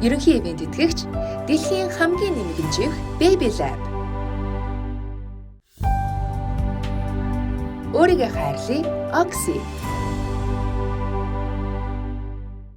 Ерөнхий ивээн тэтгэгч дэлхийн хамгийн нэмэгдэнчийх Baby Lab. Өөрийгөө хайрлая Oxy.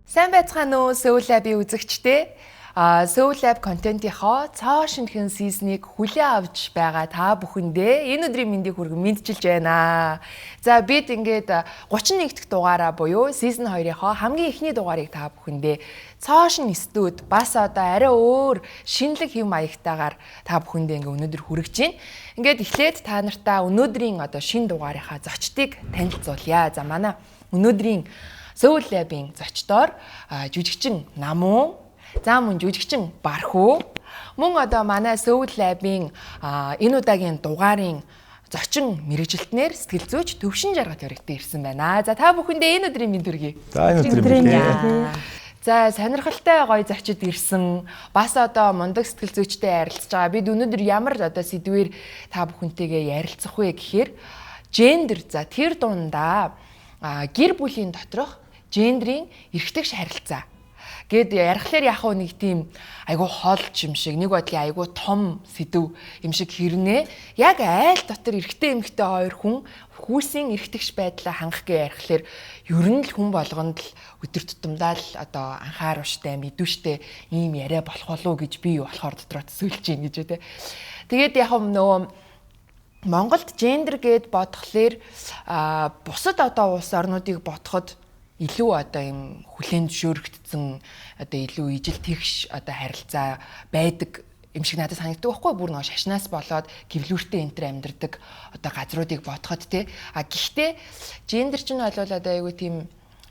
Сайн байцгаана уу Seoul Lab-ийн үзэгчдээ. Seoul Lab контентынхоо цоо шинэхэн season ыг хүлээн авч байгаа та бүхэндээ энэ өдрийн мэндийг хүргэн мэндчилж байна. За бид ингээд 31 дахь дугаараа буюу season 2-ынхоо хамгийн эхний дугаарыг та бүхэндээ цоо шинэ студ бас одоо арай өөр шинэлэг хэв маягтайгаар та бүхэндээ ингээд өнөөдөр хүргэж байна. Ингээд эхлээд та нартаа өнөөдрийн одоо шинэ дугаарынхаа зочдыг танилцуулъя. За манай өнөөдрийн Seoul Lab-ийн зочдоор жүжигчин Намуу, за мөн жүжигчин Бархуу, мөн одоо манай Seoul Lab-ийн энэ удаагийн дугаарын зочин мэргэжилтнэр сэтгэл зүйч Төвшин Жаргал өргөдөө ирсэн байна. За та бүхэндээ энэ өдрийн мэнд хүргэе. За энэ өдрийн мэнд. За сонирхолтой гоё зочид ирсэн. Бас одоо мундаг сэтгэл зүйчтэй ярилцж байгаа. Бид өнөөдөр ямар одоо сэдвээр та бүхэнтэйгээ ярилцах вэ гэхээр гендер, за тэр дундаа гэр бүлийн доторх гендрийн эрхтгш харилцаа гээд ярихлаар яг нэг тийм айгу холж юм шиг, нэг бодлын айгу том сэдв юм шиг хэрнээ яг айл дотор эрэгтэй эмэгтэй хоёр хүн хүүсийн эрхтгш байдлаа хангах гээ ярихлаар ер нь л хүн болгонд л өдөр тутамдаа л одоо анхааруулжтай мэдүүштэй ийм яриа болох болов уу гэж би болохоор дотроо төсөөлж гин гэж үү те. Тэгээд яг нөгөө Монголд гендер гээд бодхолоор бусад одоо улс орнуудыг бодоход илүү одоо юм хүлээн зөвшөөрөгдсөн одоо илүү ижил тэгш одоо харилцаа байдаг юм шиг надад санагддаг байхгүй, бүр нөгөө шашнаас болоод гівлүүртэй энэ төр амьдардаг одоо газруудыг бодоход те. А гэхдээ гендер чинь бол одоо айгүй тийм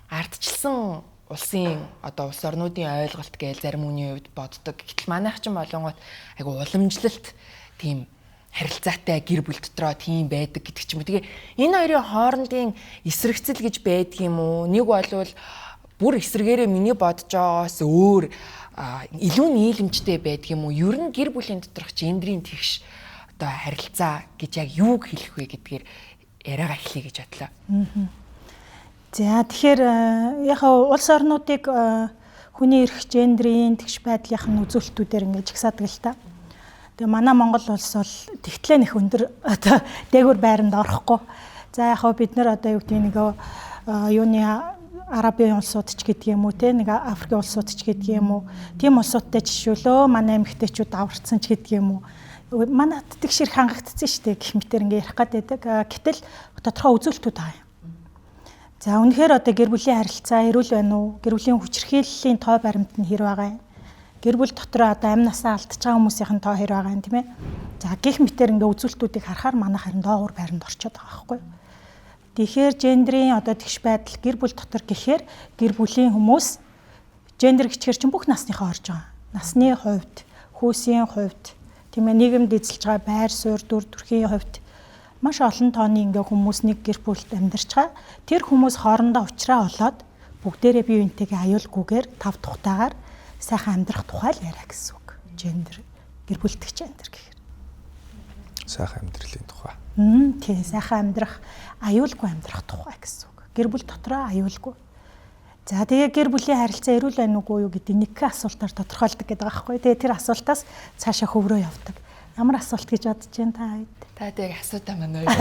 ардчилсан улсын одоо улс орнуудын ойлголт гээл зарим хүний хувьд боддог. Гэтэл манайх чинь болонгот айгүй уламжлалт тийм харилцаатай гэр бүл дотроо тийм байдаг гэдэг ч юм уу. Тэгээ энэ хоёрын хоорондын эсрэгцэл гэж байдаг юм уу? Нэг болвол бүр эсрэгээрээ миний бодож байгаагаас өөр илүү нийлэмжтэй байдаг юм уу? Ер нь гэр бүлийн доторх гендрийн тэгш одоо харилцаа гэж яг юуг хэлэх вэ гэдгээр яриагаа эхлэе гэж бодлоо. За тэгэхээр яг улс орнуудыг хүний эрх гендрийн тэгш байдлынх нь үзүүлэлтүүдээр ингэж жагсаадаг л та. Тэгээ манай Монгол улс бол тэгтлээ нэх өндөр одоо дээгүүр байранд орохгүй. За яг хөө бид нар одоо юу гэдэг нэг юуны Арабын улсууд ч гэдэг юм уу те, нэг Африкийн улсууд ч гэдэг юм уу. Тийм улсуудтай жишүүлөө манай эмэгтэйчүүд аварцсан ч гэдэг юм уу. Манай тэгш ирэх хангагдсан шүү дээ гэх мэтэр ингээ ярих гээд байдаг. Гэтэл тодорхой үзүүлэлтүүд байгаа юм. За үнэхээр одоо гэр бүлийн харилцаа эрүүл байна уу? Гэр бүлийн хүчирхийллийн тоо баримт нь хэр байгаа юм? Гэр бүл дотроо одоо амь насаа алдчихж байгаа хүмүүсийн тоо хэр байгаа юм тийм ээ. За гих мэтэр ингээ үзүүлэлтүүдийг харахаар манайх харин доогуур байранд орчод байгаа байхгүй юу. Тэгэхээр гендрийн одоо тэгш байдал гэр бүл дотор гэхээр гэр бүлийн хүмүүс гендер гिचгэр чинь бүх насныхаа орж байгаа. Насны хувьд, хүүсийн хувьд, тийм ээ, нийгэмд эзэлж байгаа байр суурь, дүр төрхийн хувьд маш олон тооны ингээ хүмүүс нэг гэр бүлд амьдарч байгаа. Тэр хүмүүс хоорондоо уулзраа болоод бүгдээрээ бие биентэйгээ аюулгүйгээр тав тухтайгаар сайхан амьдрах тухай л яриа гэсэн үг. Гендер, гэр бүл тэгч гендер гэхээр. Сайхан амьдралын тухай. Тийм, сайхан амьдрах, аюулгүй амьдрах тухай гэсэн үг. Гэр бүл дотроо аюулгүй. За тэгээ гэр бүлийн харилцаа эрүүл байна уугүй юу гэдэг нэг асуултаар тодорхойлдог гэдэг байгаа байхгүй. Тэгээ тэр асуултаас цаашаа хөврөө явдаг. Ямар асуулт гэж бодож байна та хэд? Та тэг асуута манай юу.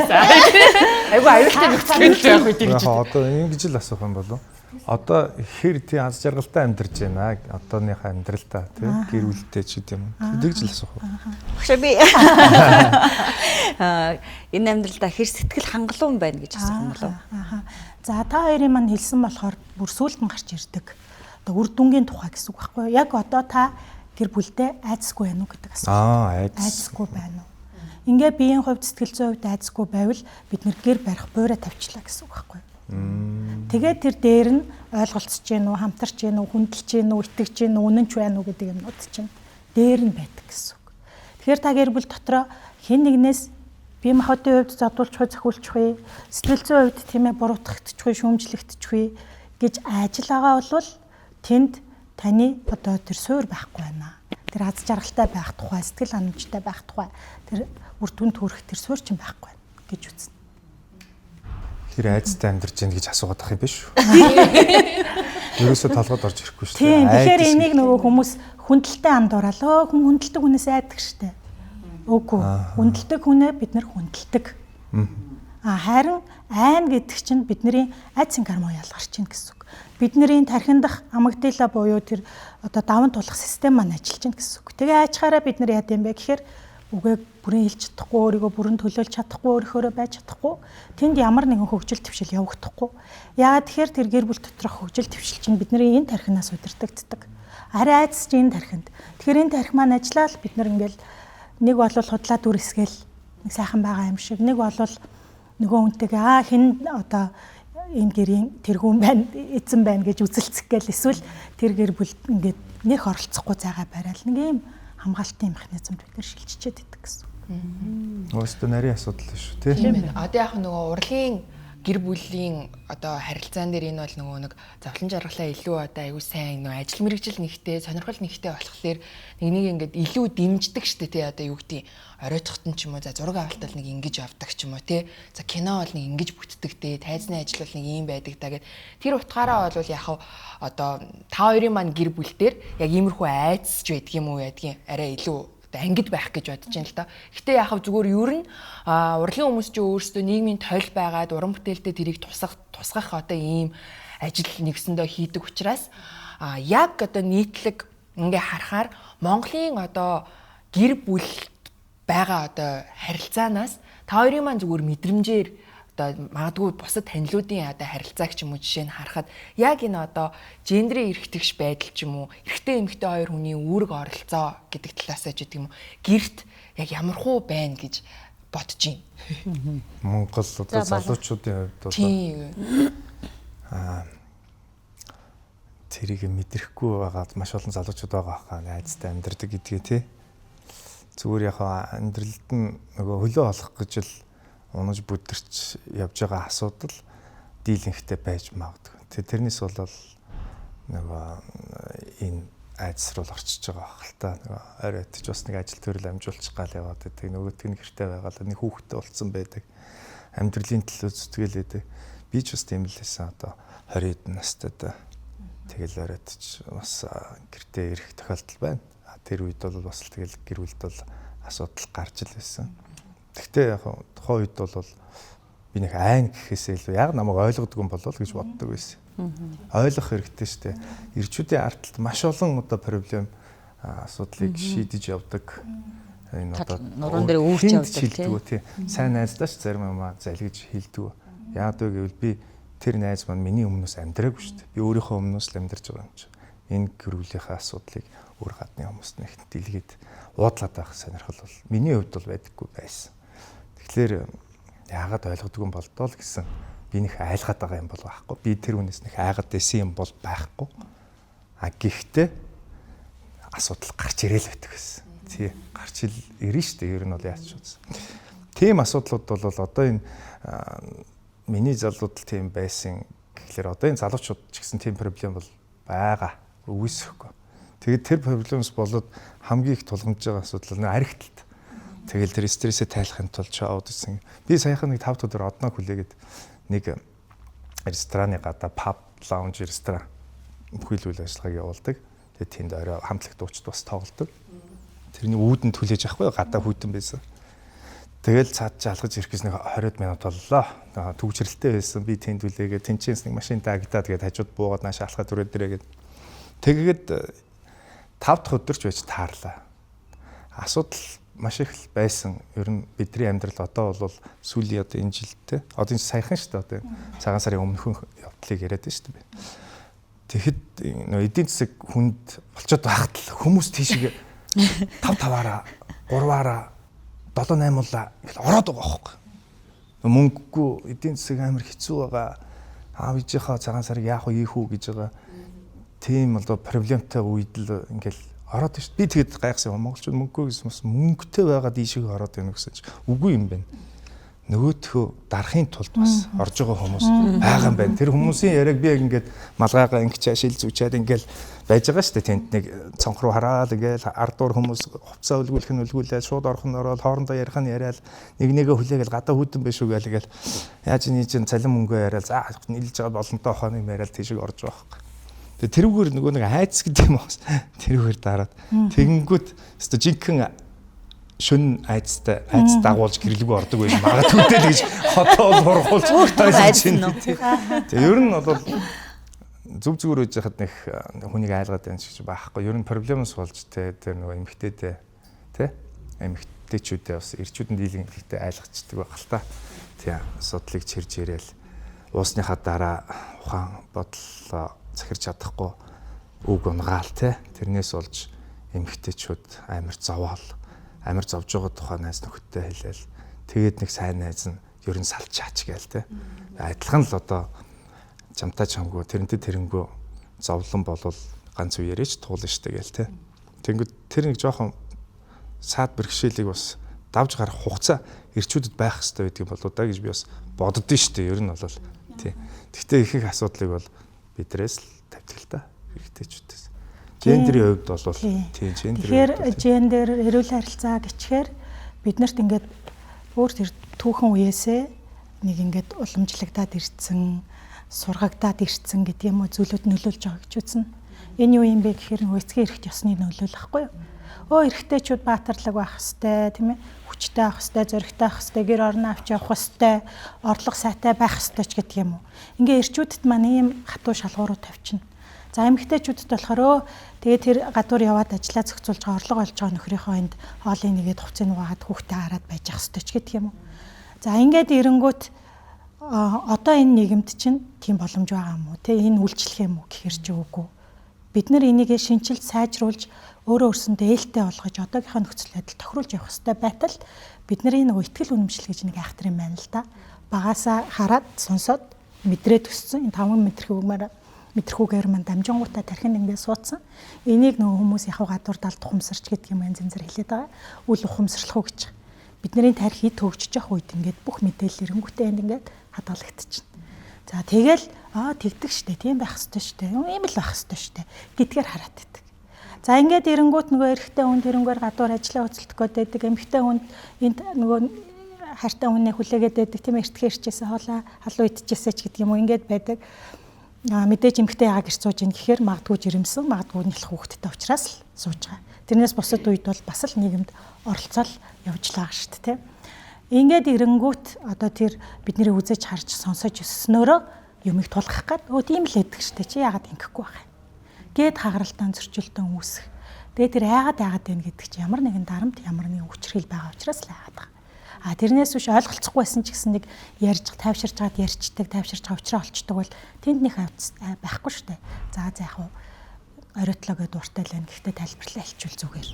Айгүй аюултай нөхцөл байх үү гэж. Одоо ингэж л асуух юм болов. Одоо хэр тий аз жаргалтай амьдарч байна одооныхаа амьдралдаа тий гэр бүлтэй ч гэдэм юм. Тэгж л асуух уу? Багшаа би энэ амьдралдаа хэр сэтгэл хангалуун байна гэж асуух юм болов. За та хоёрын маань хэлсэн болохоор бүр сүүлд нь гарч ирдэг. Одоо үр дүнгийн тухай гэсэн үг байхгүй юу? Яг одоо та гэр бүлдээ айцсгүй байна уу гэдэг асуулт. Айцсгүй байна уу? Ингээ биеийн хувьд, сэтгэл зүйн хувьд айцсгүй байвал бид нэр гэр барих буурай тавьчлаа гэсэн үг байхгүй юу? Тэгээд тэр дээр нь ойлголцож гин үү, хамтарч гин үү, хүндэлж гин үү, итгэж гин үү, үнэнч байна уу гэдэг юмнууд чинь дээр нь байдаг гэсэн үг. Тэгэхээр та гэр бүл дотроо хэн нэгнээс бие махбодын хувьд зодуулчихгүй, зохиулчихгүй, сэтгэл зүйн хувьд тийм ээ буруутгагдчихгүй, шүүмжлэгдчихгүй гэж ажил байгаа бол тэнд таны одоо тэр суур байхгүй байна. Тэр аз жаргалтай байх тухай, сэтгэл ханамжтай байх тухай тэр үр дүнд хүрэх тэр суур чинь байхгүй байна гэж үзнэ. Тэр айцтай амьдарч байна гэж асуугаад ах юм биш үү? Ерөөсөө толгойд орж ирэхгүй шүү дээ. Тийм. Тэгэхээр энийг нөгөө хүмүүс хүндэлтэй андуурал. Хүн хүндэлдэг хүнээс айдаг шүү дээ. Үгүй. Хүндэлдэг хүнээ бид нар хүндэлдэг. А харин айн гэдэг чинь бидний айдсын гормон ялгарч байна гэсэн үг. Бидний тархиндах амигдала буюу тэр одоо даван тулах систем маань ажиллаж байна гэсэн үг. Тэгээ айчхаараа бид нар яа гэм бэ гэхээр үгээ бүрэн хэлж чадахгүй, өөрийгөө бүрэн төлөөлж чадахгүй, өөрөөхөө байж чадахгүй, тэнд ямар нэгэн хөгжил твшил явагдахгүй. Яагаад тэгэхээр тэр гэр бүл доторх хөгжил твшил чинь бидний энэ тархинаас удирдагддаг. Арай айдас чинь энэ тархинд. Тэгэхээр энэ тархи маань ажиллаад бид нар ингээл нэг бол худлаа дүр эсгээл нэг сайхан байгаа юм шиг, нэг бол нөгөө хүнтэйгээ хэн одоо энэ гэрийн тэргүүн байна, эзэн байна гэж үзэлцэх гээл эсвэл тэр гэр бүл ингээд нэх оролцохгүй зайгаа барайл нэг юм хамгаалтын механизмд бид нар шилжчихэд идэг гэсэн. Өөрөөсөө нарийн асуудал шүү тий. Тийм ээ. Одоо яг нөгөө урлагийн гэр бүлийн одоо харилцаан дээр энэ бол нөгөө нэг зовлон жаргалаа илүү одоо аягүй сайн нөгөө ажил мэргэжил нэгтэй, сонирхол нэгтэй болохоор нэг нэг ингээд илүү дэмждэг штэ тий. Одоо юу гэдгийг оройтхот нь ч юм уу, за зураг авалтал нэг ингэж явдаг ч юм уу тий. За кино бол нэг ингэж бүтдэг тий. Тайзны ажил бол нэг ийм байдаг та гэд. Тэр утгаараа бол яг одоо та хоёрын маань гэр бүл дээр яг иймэрхүү айдас ч байдаг юм уу ядгийн арай илүү ангид байх гэж бодож байна л да. Гэтэ яг зүгээр ер нь урлагийн хүмүүс чи өөрсдөө нийгмийн тойл байгаад уран бүтээлтэй тэрийг тусгах одоо ийм ажил нэгсэндээ хийдэг учраас яг одоо нийтлэг ингээ харахаар Монголын одоо гэр бүл байгаа одоо харилцаанаас та хоёрын маань зүгээр мэдрэмжээр одоо магадгүй бусад танилуудын одоо харилцааг ч юм уу жишээ нь харахад яг энэ одоо гендрийн эрхтгш байдал ч юм уу эрэгтэй эмэгтэй хоёр хүний үүрэг оролцоо гэдэг талаасаа ч гэдэг юм уу гэрт яг ямархуу байна гэж бодож байна. Монгол одоо залуучуудын хувьд бол тэрийг мэдрэхгүй байгаад маш олон залуучууд байгаа хаа айцтай амьдардаг гэдгээ тий. Зүгээр яг амьдралд нь нөгөө хөлөө олох гэж л унаж бүдэрч явж байгаа асуудал дийлэнхтэй байж магадгүй. Тэрнээс болол нөгөө энэ айдас руу орчиж байгаа байх л та. Нөгөө ойр өтөж бас нэг ажил төрөл амжуулчих гал яваад байдаг. Нөгөөтг нь гэрте байгаа л нэг хүүхэдтэй болцсон байдаг. Амьдралын төлөө зүтгэлээд байдаг. Би ч бас тийм л байсан. Одоо 20 хэдэн настай да. Тэгэл ойр өтөж бас гэрте ирэх тохиолдол байна. Тэр үед бол бас л тэгэл гэр бүлд бол асуудал гарч л байсан. Гэхдээ яг тухайн үед бол би нэг айн гэхээсээ илүү яг намайг ойлгодог юм болов гэж боддог байсан. Ойлгох хэрэгтэй шүү дээ. Ирчүүдийн ард талд маш олон одоо проблем асуудлыг шийдэж явдаг. Энэ одоо нуруунд дээр үүрч явдаг тий. Сайн найздаа ч зарим юмаа залгиж хэлдэг. Яагаад вэ гэвэл би тэр найз маань миний өмнөөс амьдраагүй шүү дээ. Би өөрийнхөө өмнөөс л амьдарч байгаа юм чинь. Энэ гэр бүлийнхээ асуудлыг өөр гадны хүмүүст нэг дэлгээд уудлаад байх сонирхол бол миний хувьд бол байдаггүй байсан. Тэгэхээр яагаад ойлгодог юм болдоо л гэсэн би нэг айлгаад байгаа юм бол байхгүй. Би тэр хүнээс нэг айгаад байсан юм бол байхгүй. А гэхдээ асуудал гарч ирээл байдаг гэсэн. Тий, гарч ирнэ шүү дээ. Ер нь бол яаж ч үз. Тийм асуудлууд бол одоо энэ миний залууд л тийм байсан гэхлээр одоо энэ залуучууд ч гэсэн тийм проблем бол байгаа. Үгүйсэхгүй. Тэгээд тэр проблемс болоод хамгийн их тулгамж байгаа асуудал нь архиталт. Тэгэл тэр стрессээ тайлахын тулд шоуд гэсэн. Би саяхан нэг 5 өдөр одноо хүлээгээд нэг рестораны гадаа паб лаунж ресторан бүхэл үйл ажиллагааг явуулдаг. Тэгээд тэнд орой хамтлаг дуучид бас тоглодог. Тэрний үүдэн түлээж авахгүй гадаа хүйтэн байсан. Тэгэл цаад жалгаж ирэх гэсэн нэг 20 минут боллоо. Түгжрэлтэй байсан. Би тэнд хүлээгээд тэнцэнс нэг машин дагдаа тэгээд хажууд буугаад нааш алхаад түрээд дээрээ гээд тэгээд 5 дахь өдөрч байж таарлаа. Асуудал маш их л байсан. Ер нь бидний амьдрал одоо бол сүүлийн одоо энэ жилдээ одоо энэ саяхан шүү дээ одоо цагаан сарын өмнөхөн явдлыг яриад байна шүү дээ. Тэгэхэд нөө эдийн засаг хүнд болцоод байхад л хүмүүс тийшээ 5 5-аараа 3-аараа 7 8 улаа ингээл ороод байгаа байхгүй. Мөнгөгүй эдийн засаг амар хэцүү байгаа. Аав ээжийнхаа цагаан сарыг яах вэ ийх үү гэж байгаа. Тийм одоо проблемтай үед л ингээл ороод шүү. Би тэгэд гайхсан юм. Монголчууд мөнгөгүй гэсэн бас мөнгөтэй байгаа дийшээ ороод байна гэсэн чи үгүй юм байна. Нөгөөтхөө дарахын тулд бас орж байгаа хүмүүс байгаа юм байна. Тэр хүмүүсийн яриаг би яг ингээд малгайгаа ингэчээ шил зүчээд ингээл байж байгаа шүү дээ. Тэнд нэг цонх руу хараад ингээл ардуур хүмүүс хувцаа үлгүүлэх нь үлгүүлээд шууд орох нь ороод хоорондоо ярих нь яриад нэг нэгэ хүлээгээл гадаа хүдэн биш үү гээл ингээл яаж энэ чинь цалин мөнгөө яриад за нийлж байгаа боломтой хоног яриад тийшээ орж байгаа байхгүй. Тэгээ тэрүүгээр нөгөө нэг айц гэдэг юм бас тэрүүгээр дараад тэгэнгүүт өстө жинхэнэ шүн айцтай айц дагуулж гэрлэгөө ордог байж магадгүй дээ гэж хотоо ургуулж айц. Тэгээ ер нь бол зүг зүгээр үж яхад нэг хүнийг айлгаад байна шиг байхгүй. Ер нь проблемс болж те тэр нөгөө эмгтээдээ те эмгтээчүүдээ бас эрчүүдэнд дийлэн ихтэй айлгацдаг байх л та. Тий асуудлыг чирж ирээл уусныхаа дараа ухаан бодлоо захирч чадахгүй үг унгаал те тэрнээс болж эмгтээчүүд амар зовоол амар зовж байгаа тухай найз нөхөдтэй хэлээл тэгээд нэг сайн найз нь ер нь салчаач гээл те адилхан л одоо чамтай чамгүй тэрнтэй тэрэнгүү зовлон болвол ганц үеэрээ ч туулна штэ гээл те. Тэнгүүд тэр нэг жоохон саад бэрхшээлийг бас давж гарах хугацаа эрчүүдэд байх хэрэгтэй байдаг юм болоо да гэж би бас боддоо штэ ер нь бол тий. Гэхдээ их их асуудлыг бол бидрээс л тавьдаг л та эрэгтэйчүүдээс. Гендерийн хувьд бол тий гендерийн. Тэгэхээр гендер эрүүл харилцаа гэчээр биднэрт ингээд өөр тэр түүхэн үеэсээ нэг ингээд уламжлагдаад ирсэн сургагдаад ирсэн гэдэг юм уу зүйлүүд нөлөөлж байгаа гэж үзнэ. Энэ юу юм бэ гэхээр эцгийн эрхт ёсны нөлөөлөл ахгүй юу? Өө эрэгтэйчүүд баатарлаг байх хэвээр тийм ээ хүчтэй байх хэвээр зоригтой байх хэвээр гэр орноо авч явах хэвээр орлого сайтай байх хэвээр ч гэдэг юм уу. Ингээ эрчүүдэд маань ийм хатуу шалгууруу тавьчихна. За эмэгтэйчүүдэд болохоор өө тэгээ тэр гадуур яваад ажиллаа зохицуулж байгаа орлого олж байгаа нөхрийнхөө энд хоолыг нэгээд хувцсыг угаагаад хүүхдээ хараад байж ах хэвээр ч гэдэг юм уу. За ингээд эренгүүт одоо энэ нийгэмд чинь тийм боломж байгаа юм уу те энэ үйлчлэх юм уу гэхэр чи үгүй. Бид нар энийгээ шинчилж сайжруулж өөрөө өөрсөндөө ээлтэй болгож одоогийнхаа нөхцөл байдал тохируулж явах хэрэгтэй байтал бидний нөгөө итгэл үнэмшил гэж нэг айхтар юм байна л да. Багасаа хараад сонсоод мэдрээд өссөн энэ таван мэдрэхүүгээр мань дамжингуудаа тархинд ингээд суудсан. Энийг нөгөө хүмүүс яг гадуур далд ухамсарч гэдэг юм янз янзаар хэлээд байгаа. Үл ухамсарлах уу гэж. Бидний тархи төгжиж явах үед ингээд бүх мэдээлэл эрэнгүүтээ энд ингээд хадгалагдчихна. За тэгэл тэгдэг штэ, тийм байх ёстой штэ, ийм л байх ёстой штэ гэдгээр хараад байдаг. За ингээд эрэнгүүт нөгөө эрэгтэй хүн тэрнгээр гадуур ажиллаа хөцөлдөх гээд байдаг, эмэгтэй хүнд энд нөгөө хайртай хүнээ хүлээгээд байдаг, тийм эртгээ ирчээсээ хоолоо халуун идчихээсээ ч гэдэг юм уу ингээд байдаг. Мэдээж эмэгтэй яагаад гэрч сууж ийн гэхээр магадгүй жирэмсэн, магадгүй нялх хүүхэдтэй учраас л сууж байгаа. Тэрнээс бусад үед бол бас л нийгэмд оролцоол явж л байгаа шүү дээ, тийм. Ингээд эрэнгүүт одоо тэр бидний үзэж харж сонсож өсснөөрөө юмыг тулгах гад өө тийм л байдаг штэ чи яагаад ингэхгүй байх юм гээд хагаралтан зөрчилдөн үүсэх. Тэгээ тэр айгаад байна гэдэг чи ямар нэгэн дарамт ямар нэгэн хүчрхийл байгаа учраас л айгаад байгаа. А тэрнээс биш ойлголцохгүй байсан ч гэсэн нэг ярьж тайвширж гад ярьчдаг, тайвширж байгаа учраа олчдөг бол тэнд нэг байхгүй штэ. За за яг оройтλоо гэдээ дуртай л байна. Гэхдээ тайлбарлаа хэлчихвэл зүгээр.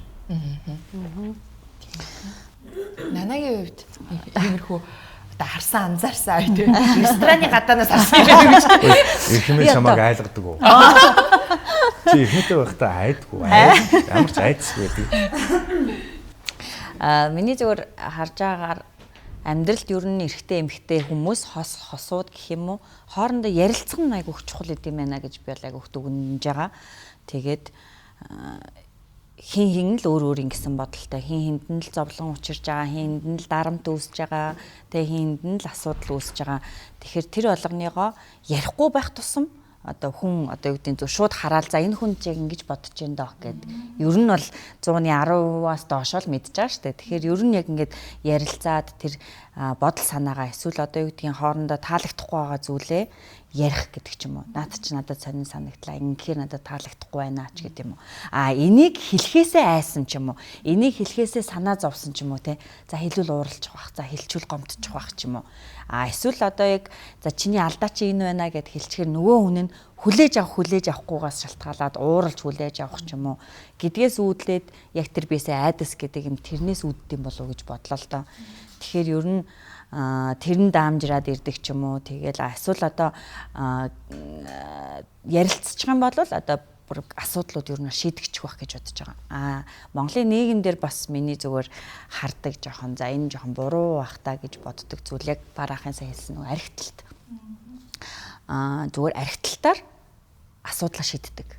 Нанагийн хувьд иймэрхүү одоо харсан анзаарсан тийм рестораны гадаанаас харсан юм гэж. Эрхмээ чамайг айлгадаг уу? Чи эрхмээтэй байхдаа айдгүй. Ямар ч айдсгүй байдаг. Миний зөвөр харж байгаагаар амьдралд ер нь эрэгтэй эмэгтэй хүмүүс хос хосууд гэх юм уу хоорондоо ярилцах нь айгүйх чухал юм байна гэж би бол айгүйх дүгнэж байгаа. Тэгээд хин хин л өөр өөр ингэсэн бодолтой, хин хинд нь л зовлон учирж байгаа, хин хинд нь л дарамт үүсэж байгаа, тэгээ хин хинд нь л асуудал үүсэж байгаа. Тэгэхээр тэр болгоныгоо ярихгүй байх тусам одоо хүн одоо юу гэдэг нь зөв шууд хараал за энэ хүн яг ингэж бодож байна доо гэд ер нь бол 110-аас доошоо л мэдж байгаа шүү дээ. Тэгэхээр ер нь яг ингээд ярилцаад тэр бодол санаагаа эсвэл одоо юу гэдгийг хоорондоо таалагдахгүй байгаа зүйлээ ярих гэдэг ч юм уу. Наад чи надад сонин санагдлаа. Ингэхээр надад таалагдахгүй байна ч гэдэг юм уу. А энийг хэлэхээсээ айсан ч юм уу. Энийг хэлэхээсээ санаа зовсон ч юм уу те. За хэлвэл ууралчих бах. За хэлчүүл гомдчих бах ч юм уу. А эсвэл одоо яг за чиний алдаа чи энэ байна гэд хэлчихээр нөгөө хүн нь хүлээж авахгүйгаас шалтгаалаад ууралж хүлээж авах ч юм уу гэдгээс үүдлээд яг тэр бисээ айдас гэдэг юм тэрнээс үүддэм болов уу гэж бодлоо л доо. Тэгэхээр ер нь тэр нь даамжраад ирдэг ч юм уу. Тэгэл эсвэл одоо ярилцчих юм бол одоо бүр асуудлууд ер нь шийдэгчих байх гэж бодож байгаа. Аа Монголын нийгэмдэр бас миний зүгээр хардаг жоохон за энэ жоохон буруу бах та гэж боддог зүйл яг бараахын сайн хэлсэн нөгөө архиталт. Аа зүгээр архиталтаар асуудлаа шийддэг.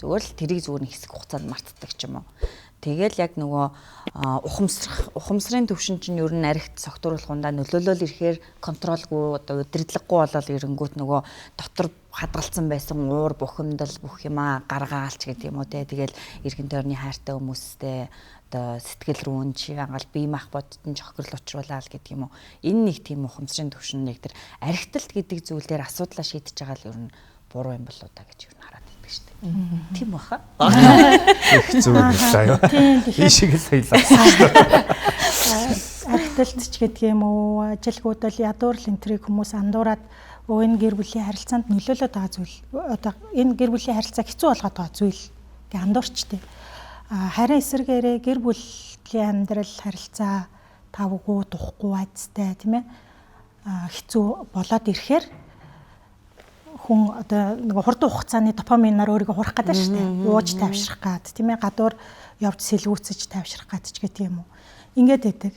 Зүгээр л тэрийг зүгээр нэг хэсэг хугацаанд мартдаг ч юм уу. Тэгэл яг нөгөө ухамсарын төвшин чинь ер нь архит согтууруулахундаа нөлөөлөл ирэхээр контролгүй одоо удирдлагагүй болол ирэнгүүт нөгөө дотор хадгалсан байсан уур бухимдал бүх юмаа гаргаалч гэдэг юм уу те. Тэгэл эргэн тойрны хайртай хүмүүстэй одоо сэтгэл рүү нь чигаангаал бие махбодд нь чохирол учруулаад гэдэг юм уу. Энэ нэг тийм ухамсарын төвшин нэг тэр архиталт гэдэг зүйл дээр асуудлаа шийдэж байгаа л ер нь буруу юм болоо да гэж ер нь хараад байдаг шүү дээ. Тийм баха. Их зөв юм заяа. Тийм шиг л хэлсэн шүү дээ. Архиталт ч гэдэг юм уу, ажилгүйд бол ядуурлын энтрийг хүмүүс андуураад энэ гэр бүлийн харилцаанд нөлөөлөд байгаа зүйл одоо энэ гэр бүлийн харилцаа хэцүү болгоод байгаа зүйл гэ андуурчтэй. Харин эсэргээрээ гэр бүлийн амьдрал харилцаа тавгүй, тухгүй, айцтай тийм ээ хэцүү болоод ирэхээр хүн одоо нэг хурдан хугацааны допаминаар өөрийгөө хурах гэдэг шүү дээ. Ууж тайвшрах гад тийм ээ гадуур явж сэлгүүцэж тайвшрах гад ч гэдэг юм уу. Ингээд байдаг.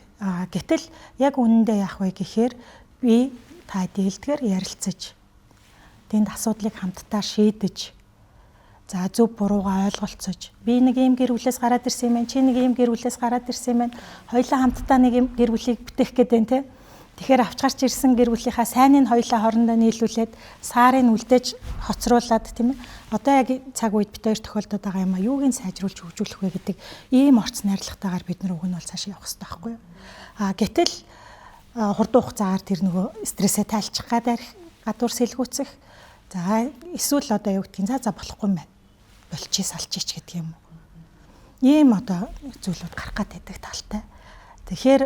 Гэтэл яг үнэндээ яах вэ гэхээр би та дийлдгээр ярилцаж тэнд асуудлыг хамтдаа шийдэж за зөв буруугаа ойлголцож би нэг ийм гэр бүлээс гараад ирсэн юм байна, чи нэг ийм гэр бүлээс гараад ирсэн юм байна. Хоёулаа хамтдаа нэг юм гэр бүлийг бүтээх гэдэг нь тийм. Тэгэхээр авч гарч ирсэн гэр бүлийнхаа сайныг хоёулаа хоорондоо нийлүүлээд саарыг үлдээж хоцруулад тийм ээ. Одоо яг цаг үед бид хоёр тохиолдод байгаа юм а юуг нь сайжруулж хөгжүүлэх вэ гэдэг ийм орц найрлагатайгаар бид нар уг нь бол цаашаа явах хэрэгтэй байхгүй юу. Гэтэл хурдан хугацаагаар тэр нөгөө стрессээ тайлчих гад арх гадуур сэлгүүцэх. За эсвэл одоо юу гэдгийг за болохгүй юм байна. Болчих салчих гэдэг юм уу. Ийм одоо зүйлүүд гарах гад байдаг талтай. Тэгэхээр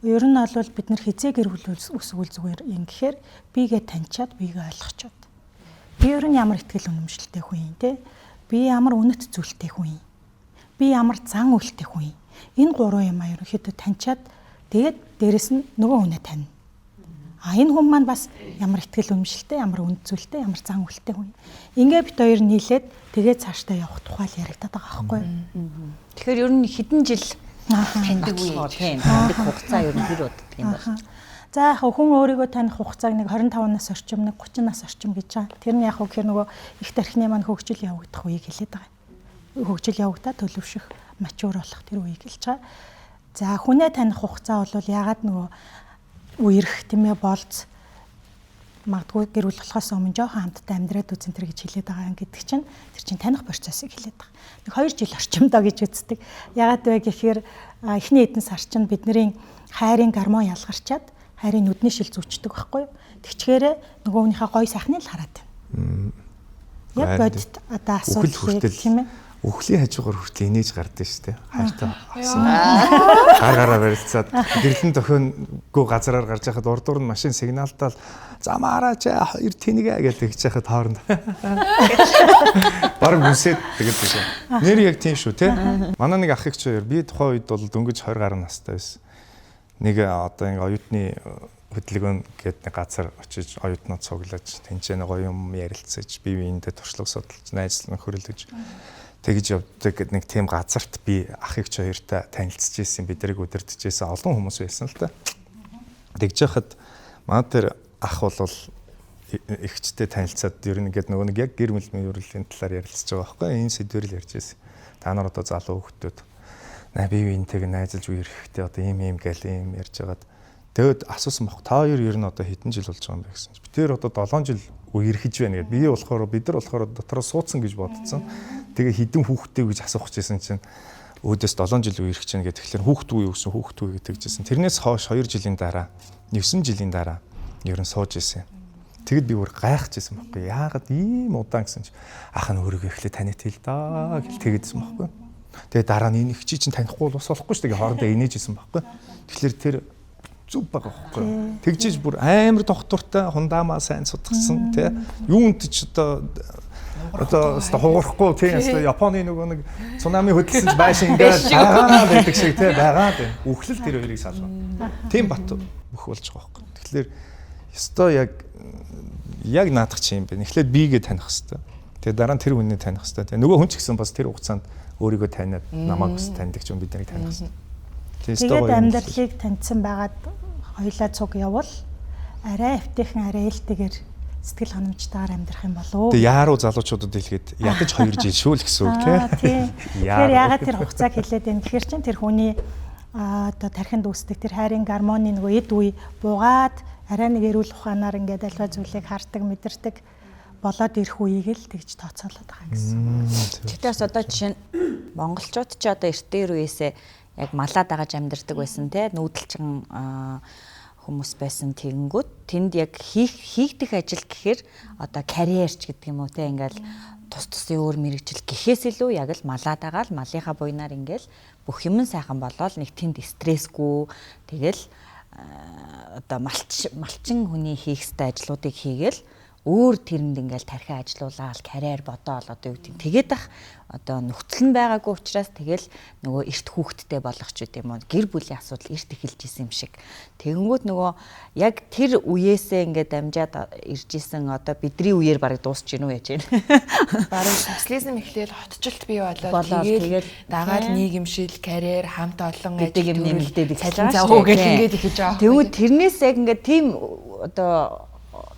ер нь бол бид нар хизээ гэр бүл өсгөл зүгээр юм гэхээр биегээ таньчаад биегээ ойлгочоод. Би ер нь ямар ихтгэл үнэмшилтэй хүн юм те. Би ямар үнэт зүйлтэй хүн юм. Би ямар зан үйлтэй хүн юм. Энэ гурван юм а ерөнхийдөө таньчаад тэгээд дээрэс нь нөгөө хүнээ таньна. Энэ хүн маань бас ямар ихтгэл үнэмшилтэй, ямар үнэт зүйлтэй, ямар зан үйлтэй хүн. Ингээ бит хоёр нийлээд тэгээд цаашдаа явах тухай л яригдаад байгаа байхгүй юу. Тэгэхээр ер нь хэдэн жил таньдаг үе тийм таньдаг хугацаа ер нь хэр уддаг юм бол. За яг хүн өөрийгөө таних хугацааг нэг 25 нас орчим, нэг 30 нас орчим гэж байгаа. Тэр нь яг гэхээр нөгөө их тархины маань хөгжил явагдах үеийг хэлээд байгаа. Хөгжил явагдаа төлөвшөх, мачур болох тэр үеийг хэлж байгаа. За хүнээ таних хугацаа бол яагаад нөгөө үерх тийм ээ болц магадгүй гэр бүл болохоос өмнө жоохон хамтдаа амьдраад үзэн тэр гэж хэлээд байгаа юм гэдэг чинь тэр чинь таних процессыг хэлээд байгаа. Нэг 2 жил орчимдоо гэж үздэг. Яагаад вэ гэхээр эхний хэдэн сар чинь бидний хайрын гормон ялгарчаад хайрын нүдний шил зүүчдэг байхгүй юу? Тэгчгээрээ нөгөө хүнийхээ гоё сайхныг л хараад байна. Яг бодит одоо асуудал тийм ээ. Үхлийн хажуугаар хүртэл инээж гардаг шүү дээ. Хайртай авсан. Гар гараа барилцаад гэрлэн тохионгүй газраар гарч яхад урдуур нь машин сигналдаал замаараач хоёр тэнэгэ гэж тэгж яхад хооронд. Бараг үсээд тэгэл тийм. Нэр яг тийм шүү те. Манай нэг ах эгч хоёр би тухайн үед бол дөнгөж 20 гаруй настай байсан. Нэг одоо ингээ оюутны хөдөлгөөн гэдэг нэг газар очиж оюутнууд цуглаж тэнцэнэ гоё юм ярилцаж бие биендээ туршлага судалж найзлан хөрөлдөж тэгж явдаг нэг тийм газарт би ах эгч хоёртой танилцж ирсэн, бид нарыг удирдах байсан олон хүмүүс байсан л та. Тэгж яхад манай тэр ах бол эгчтэй танилцаад ер нь ингээд нөгөө нэг яг гэр бүл мөрлийн талаар ярилцж байгаа байхгүй энэ сэдвэр л ярьж байсан. Та нар одоо залуу хүүхдүүд бие биентэйг найзалж үерэхтэй одоо ийм ийм гэл ийм ярьж байгаад тэгэд асуусан баг. Та хоёр ер нь одоо хэдэн жил болж байгаа юм бэ гэсэн чинь би тэр одоо 7 жил үерхэж байна гэд. Би болохоор бид нар болохоор дотроо суудсан гэж бодсон. Тэгээ хідэн хүүхдтэй гэж асуух гэжсэн чинь өөдөөс 7 жил үерхэж байна гэх. Тэгэхээр хүүхдгүй юу гэсэн хүүхдгүй гэж тэгжсэн. Тэрнээс хойш 2 жилийн дараа 9 жилийн дараа ер нь сууж исэн. Тэгэд би бүр гайхажсэн байхгүй. Яагаад ийм удаан гэсэн чинь ах нь өөрийгөө эхлээ таних хэл даа гэл тэгээдсэн байхгүй. Тэгээ дараа нь энэ их чи чинь танихгүй бол бас болохгүй шүү дээ. Хоорондоо инээжсэн байхгүй. Тэгэхээр тэр зүв байгаа байхгүй. Тэгжиж бүр амар доктортой хундаамаа сайн судалсан тий. Юунд ч одоо хугарахгүй тий. Японы нөгөө нэг цунами хөдөлсөн ч байшин ингээд байгаа байдаг шиг тий байгаа тий. Үхлэл тэр хоёрыг салгана. Тийм бат бүх болж байгаа байхгүй. Тэгэхээр ёстой яг наадах чи юм бэ. Эхлээд биегээ таних хэвээр. Тэгээ дараа нь тэр хүнийг таних хэвээр. Нөгөө хүн ч гэсэн бас тэр хугацаанд өөрийгөө таниад намайг бас таньдаг ч юм бид нарыг таних хэвээр. Тэгээд амьдралыг таньсан байгаад хоёлаа цуг явбал арай эвтэйхэн арай ээлтэйгээр Сэтгэл ханамжтайгаар амьдрах юм болов. Тэгээ яаруу залуучуудад хэлгээд ядаж 2 жил шүү л гэсэн үг тий. Тэгэхээр яагаад тэр хугацааг хэлээд байна гэхээр чинь тэр хүний одоо тархинд үүсдэг тэр хайрын гармоны нөгөө эд үе буугаад арай нэг эрүүл ухаанаар ингээд альва зүйлийг хардаг, мэдэрдэг болоод ирэх үеийг л тэгж тооцоолоод байгаа гэсэн. Тэгтээ бас одоо жишээ нь монголчууд ч одоо эртээр үеэсээ яг малаа дагаж амьдардаг байсан те, нүүдэлчин хүмүүс байсан. Тэгэнгүүт тэнд яг хийгдэх ажил гэхээр одоо карьерч гэдэг юм уу те, ингээл тус тусын өөр мэрэгжил гэхээс илүү яг л малаа дагаал малынхаа буйнаар ингээл бүх юм сайхан болоод нэг тэнд стрессгүй, тэгэл одоо малчин хүний хийх ёстой ажлуудыг хийгээл өөр тэрэнд ингээл тархиа ажилуулаад карьер бодоол одоо юу гэдэг тэгээд ах одоо нөхцөл нь байгаагүй учраас тэгэл нөгөө эрт хүүхэдтэй болох ч үгүй юм уу, гэр бүлийн асуудал эрт эхэлж исэн юм шиг. Тэгэнгүүт нөгөө яг тэр үеэсээ ингээд дамжаад ирж исэн одоо бидний үеэр бараг дуусч гинүү яаж юм. Бараг социализм эхлээл хотчлт бий болоод тэгэл дагаал нийгэмшил, карьер, хамт олон ажил юм нэмэгдээд эхэлж байгаа шүү дээ. Ингээд эхэлж байгаа. Тэгвэл тэрнээс яг ингээд тийм одоо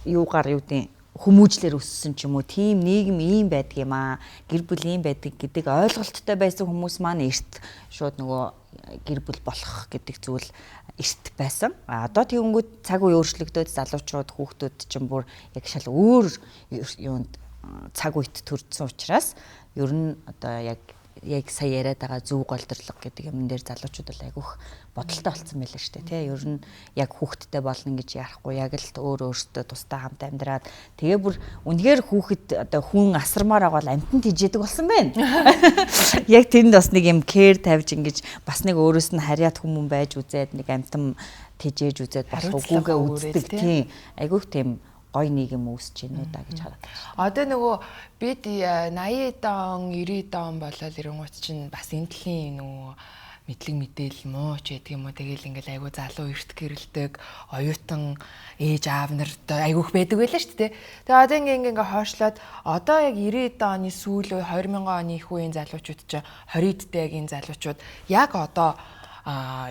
юугаар юу гэдэг хүмүүжлэр өссөн ч юм уу, тийм нийгэм ийм байдаг юм аа, гэр бүл ийм байдаг гэдэг ойлголттой байсан хүмүүс маань эрт шууд нөгөө гэр бүл болох гэдэг зүйл эрт байсан. А одоо тэгэнгүүт цаг үе өөрчлөгдөөд залуучууд, хүүхдүүд чинь бүр яг шал өөр юунд цаг үед төрдсөн учраас ер нь одоо яг сая яриад байгаа зөв голдорлого гэдэг юмн дээр залуучууд бол айгүйх бодолтой болсон байлаа шүү дээ, тий. Ер нь яг хүүхэдтэй болно гэж ярахгүй, яг л өөр өөртөө тусдаа хамт амьдраад тэгээ бүр үнэхээр хүүхэд одоо хүн асармаар байгаа бол амтан тижээдэг болсон байна. Яг тэнд бас нэг юм кэр тавьж ингэж бас нэг өөрөөс нь харьяат хүмүүн байж үзээд нэг амтан тижээж үзээд болох үгүйгээ үздэг, тий. Айгүйх тийм гой нийгэм үүсэж гинүү да гэж хараад. Одоо нөгөө бид 80-ад он, 90-ад он болол ирэнгуут чинь бас энэ төрлийн нөгөө мэдлэг мэдээлэл муу ч гэдэг юм уу, тэгэл ингээл айгу залуу эрт гэрэлдэг, оюутан ээж аав нар айгүйх байдаг байлаа шүү дээ. Тэгээ одоо ингээ хойшлоод одоо яг 90-ад оны сүүл үе 2000 оны их үеийн залуучууд чинь 20-д яг энэ залуучууд яг одоо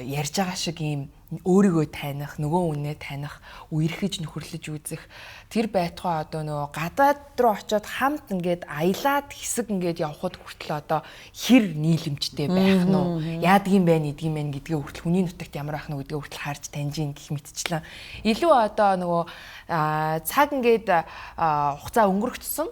ярьж байгаа шиг ийм өөрийгөө таних, нөгөө хүнээ таних, үерхэж нөхөрлөж үзэх тэр байтугай одоо нөгөө гадаад руу очиод хамт ингээд аялаад хэсэг ингээд явхад хүртэл одоо хэр нийлэмжтэй байх нь уу, яадгийн байна, эдгийн байна гэдгээ хүртэл хүний нутагт ямар байх нь гэдгээ хүртэл харж таньж ийн гэх мэтчлэн илүү одоо нөгөө цаг ингээд хугацаа өнгөрөх тусам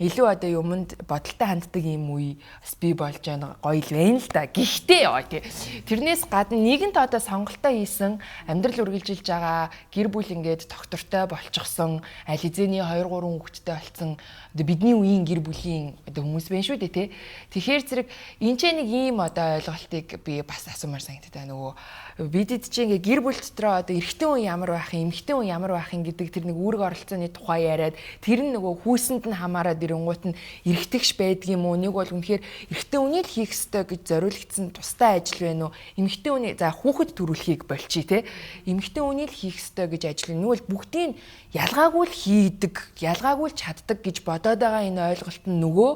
илүү одоо юмд бодолтой ханддаг юм үе бас бий болж байгаа гоё л байна л да. Гэхдээ ёо тий. Тэрнээс гадна нийгэмд одоо сонголтоо хийсэн, амьдрал үргэлжилж байгаа, гэр бүл ингээд доктортой болчихсон, аль хэзээний 2 3 хүүхэдтэй болсон одоо бидний үеийн гэр бүлийн одоо хүмүүс байна шүү дээ тий. Тэгэхээр зэрэг энэ ч нэг ийм одоо ойлголтыг би бас асуумаар санагддаг. Нөгөө бидэд чи ингээ гэр бүл дотроо одоо эрэгтэй хүн ямар байх юм, эмэгтэй хүн ямар байх юм гэдэг тэр нэг үүрэг оролцооны тухай яриад тэр нь нөгөө хүүсэнд нь хамаарад ирэнгуут нь эрэгтэйгш байдаг юм уу? Нэг бол үнэхээр эрэгтэй хүний л хийх ёстой гэж зориулагдсан тустай ажил байна уу? Эмэгтэй хүний за хүүхэд төрүүлэхийг болчих те. Эмэгтэй хүний л хийх ёстой гэж ажил. Нэг бол бүгдийг ялгаагүй л хийдэг, ялгаагүй л чаддаг гэж бодоод байгаа энэ ойлголт нь нөгөө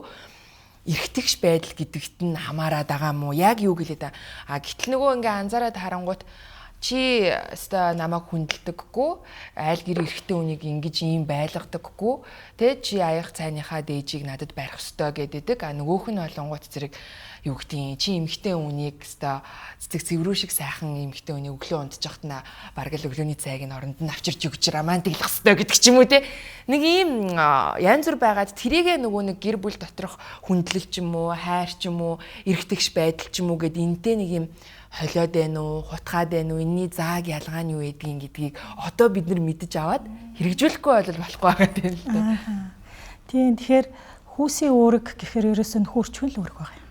эрэгтэйгш байдал гэдэгт нь хамаарад байгаа мó? Яг юу гэлээ да. А гэтэл нөгөө ингээ анзаараад харангуут чи өстой намайг хүндэлдэггүй, айл гэр эрэгтэй хүнийг ингэж ийм байлгадаггүй, тэ чи аяах цайныхаа дээжийг надад барих ёстой гэдэг. А нөгөөх нь болонгууд зэрэг юу гэдгийг чи эмэгтэй хүнийг өстой цэцэг цэврүү шиг сайхан эмэгтэй хүний өглөө унтж байхад бараг л өглөөний цайг нь оронд нь авчирч өгч романтиклах ёстой гэдэг ч юм уу те. Нэг ийм янз бүр байгаад тэрийгэ нөгөө нэг гэр бүл доторх хүндлэл ч юм уу, хайр ч юм уу, эрэгтэйгш байдал ч юм уу гэд энтэй нэг юм холиод байна уу, хутгаад байна уу, энэний зааг ялгаа нь юу гэдгийг гэдгийг одоо бид нар мэдэж аваад хэрэгжүүлэхгүй бол болохгүй байгаа юм л да. Тийм, тэгэхээр хүүсийн үүрэг гэхээр ерөөсөө нөхөрчхөн л үүрэг байгаа юм.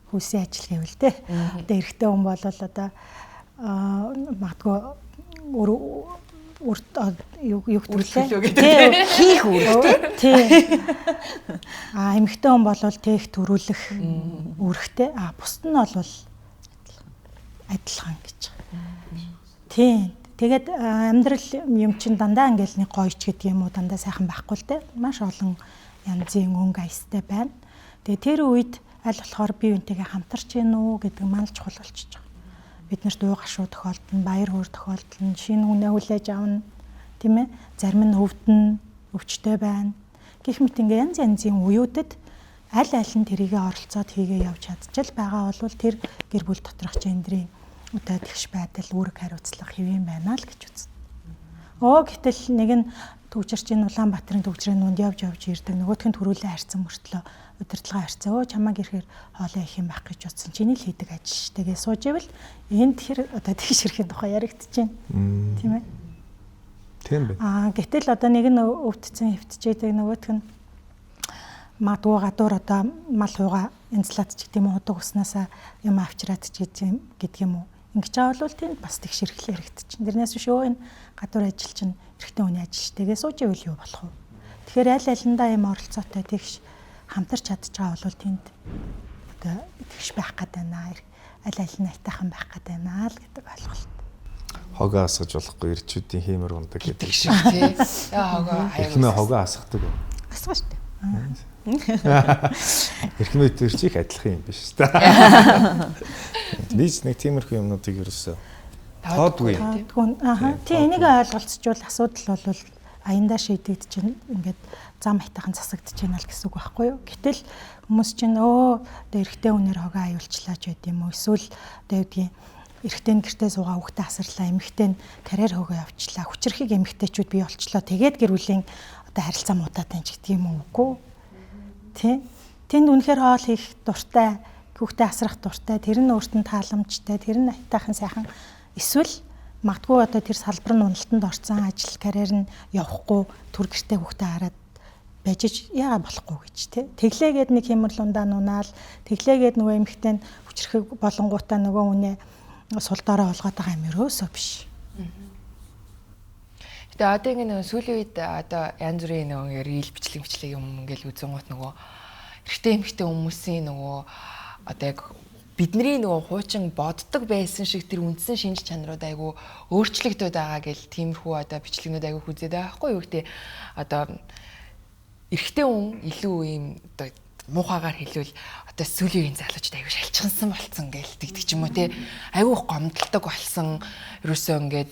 Хүүсийн ажил гэвэл те. Одоо эрэгтэй хүн бол одоо магадгүй юу гэдэг лээ. Хийх үүрэгтэй. Тийм. А эмэгтэй хүн бол тээх төрүүлэх үүрэгтэй. А бусд нь бол адилхан гэж. Тийм. Тэгээд амьдрал юм чинь дандаа ингээл нэг гоё ч гэдэг юм уу, дандаа сайхан байхгүй л дээ. Маш олон янзын өнгө аястай байна. Тэгээд тэр үед аль болохоор бие биентэйгээ хамтарч гин үү гэдэг маань л чухал болчихж байгаа. Бид нарт уу гашуу тохиолдолно, баяр хөөр тохиолдолно, шинэ хүнээ хүлээж авна. Тийм ээ. Зарим нь өвдөн, өвчтэй байна. Гэх мэт ингээ янз янзын үеүүдэд аль аль нь тэрийгэ оролцоод хийгээ явж чадчихал байгаа бол тэр гэр бүл доторх гендрийн одоо тэгш байдал, үүрэг хариуцлага хэвэн байна л гэж үзнэ. Гэтэл нэг нь төгжирч энэ Улаанбаатарын төгжрийн нүнд явж ирдэг. Нөгөөх нь төрүүлээ харьцан мөртлөө удирдлагаа харьцаа. Чамааг ирэхээр хоолой их юм байх гэж утсан. Чиний л хийдэг ажил ш. Тэгээ сууж ивэл энд тэр одоо тэгш ирэхин тухай яригдчихээн. Тийм ээ. Тийм байна. Гэтэл одоо нэг нь өвдсөн хэвтчээдэг, нөгөөх нь магадгүй гадуур одоо мал хууга янзлаад ч гэдэг юм уу, удаг уснаасаа юм авчираад ч гэдэг юм уу. Ингэж байгаа бол тэнд бас тэгш эрхлээ яригдчихээн. Тэрнээс биш энэ гадуур ажил чинь эрэгтэй хүний ажил штэйгээ сууж ивэл юу болох вэ? Тэгэхээр аль алиндаа юм оролцоотой тэгш хамтарч чадж байгаа бол тэнд одоо тэгш байх гээд байна. Аль аль нь айтайхан байх гээд байна л гэдэг ойлголт. Хогоо асгаж болохгүй эрчүүдийн хиймэр ундаг гэдэг шиг тий. Яа хогоо аяа. Эрхмээ хогоо асгадаг уу? Асгах шүү дээ. Эрхмээ тэр чих адилхан юм биш үү? Би ч нэг тиймэрхүү юмнуудыг ерөөсөө тоодгүй. Аа. Тий, энийг ойлголцчвал асуудал бол аяндаа шийдэгдэж чинь ингээд зам айтайхан засагдчихээн л гэсэн үг байхгүй юу? Гэтэл хүмүүс чинь одоо эрэгтэй хүнээр хогоо аюулчлаа ч байд юм уу? Эсвэл одоо юу гэдгийг эрэгтэй нь гэртээ суугаа хүүхдээ асарлаа, эмэгтэй нь карьер хогоо явчлаа, хүчрхийг эмэгтэйчүүд бий болчлоо. Тэгээд гэр бүлийн одоо харилцаа муудаад байна ч гэдэг юм уу? Үгүй. Тий. Тэнд үнэхээр хоол хийх дуртай, хүүхдээ асрах дуртай, тэр нь өөрт нь тааламжтай, тэр нь айтайхан сайхан. Эсвэл магадгүй одоо тэр салбар нь уналтанд орсон, ажил карьер нь явахгүй, төр гэртээ хүүхдээ хараад байж яагаад болохгүй гэж тий. Тэглээгээд нэг хэмэрлундаа нунаал, тэглээгээд нөгөө эмэгтэй нь хүчрхэг болонгуудаа нөгөө үнэ сул дорой болгоод байгаа юм ерөөсөө биш. Гэтэ одоо ингэ нөгөө сүүлийн үед одоо янз бүрийн нөгөө ингэ рил бичлэг юм ингээл үзэнгуут нөгөө эрэгтэй эмэгтэй хүмүүсийн нөгөө одоо яг бидний нөгөө хуучин боддог байсан шиг тэр үндсэн шинж чанарууд айгүй өөрчлөгдөд байгаа гэл тиймэрхүү одоо бичлэгнүүд айгүй хүзээд байгаа байхгүй юу гэдэг одоо эрэгтэй хүн илүү ийм одоо муухагаар хэлвэл одоо сүүлийн үеийн залуучууд айгүй шалчгансан болцсон гээл тэгдэг ч юм уу те айгүй гомдолдог болсон ерөөсөө ингээд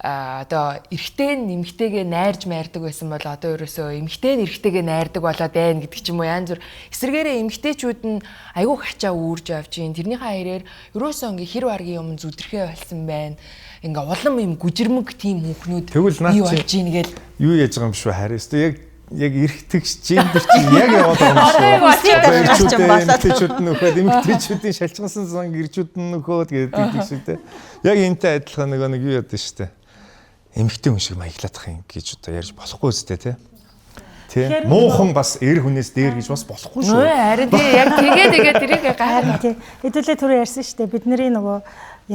одоо эрэгтэй нь эмэгтэйгээ найрж майрдаг байсан бол одоо ерөөсөө эмэгтэй нь эрэгтэйгээ найрдаг болоод байна гэдэг ч юм уу янз бүр эсрэгээрээ эмэгтэйчүүд нь айгүй хачаа үүрж явж гин тэрнийхээ хэрээр ерөөсөө ингээ хэр варгийн юм зүдрэхээ болсон байна ингээ улам юм гүжирмэг тийм хүүхнүүд бий болж гин гээл юу яаж байгаа юм шүү харин өстө яг эрэгтэгч гендер чинь яг яваад байгаа юм шүү. Эмэгтэйчүүд нь нөхөд эмэгтэйчүүдийн шалчгансан зан гэрчүүд нь нөхөд гэдэг шиг те. Яг энтэй адилхан нөгөө нэг юу яд нь шүү дээ. Эмэгтэй хүн шиг маяглаадах юм гэж одоо ярьж болохгүй үстэй те. Тэ. Муухан бас эр хүнээс дээр гэж бас болохгүй шүү. Харин тий яг тэгээ тэрийг гайхаад тий. Хэдүүлээ түрүү ярьсан шүү дээ. Бидний нөгөө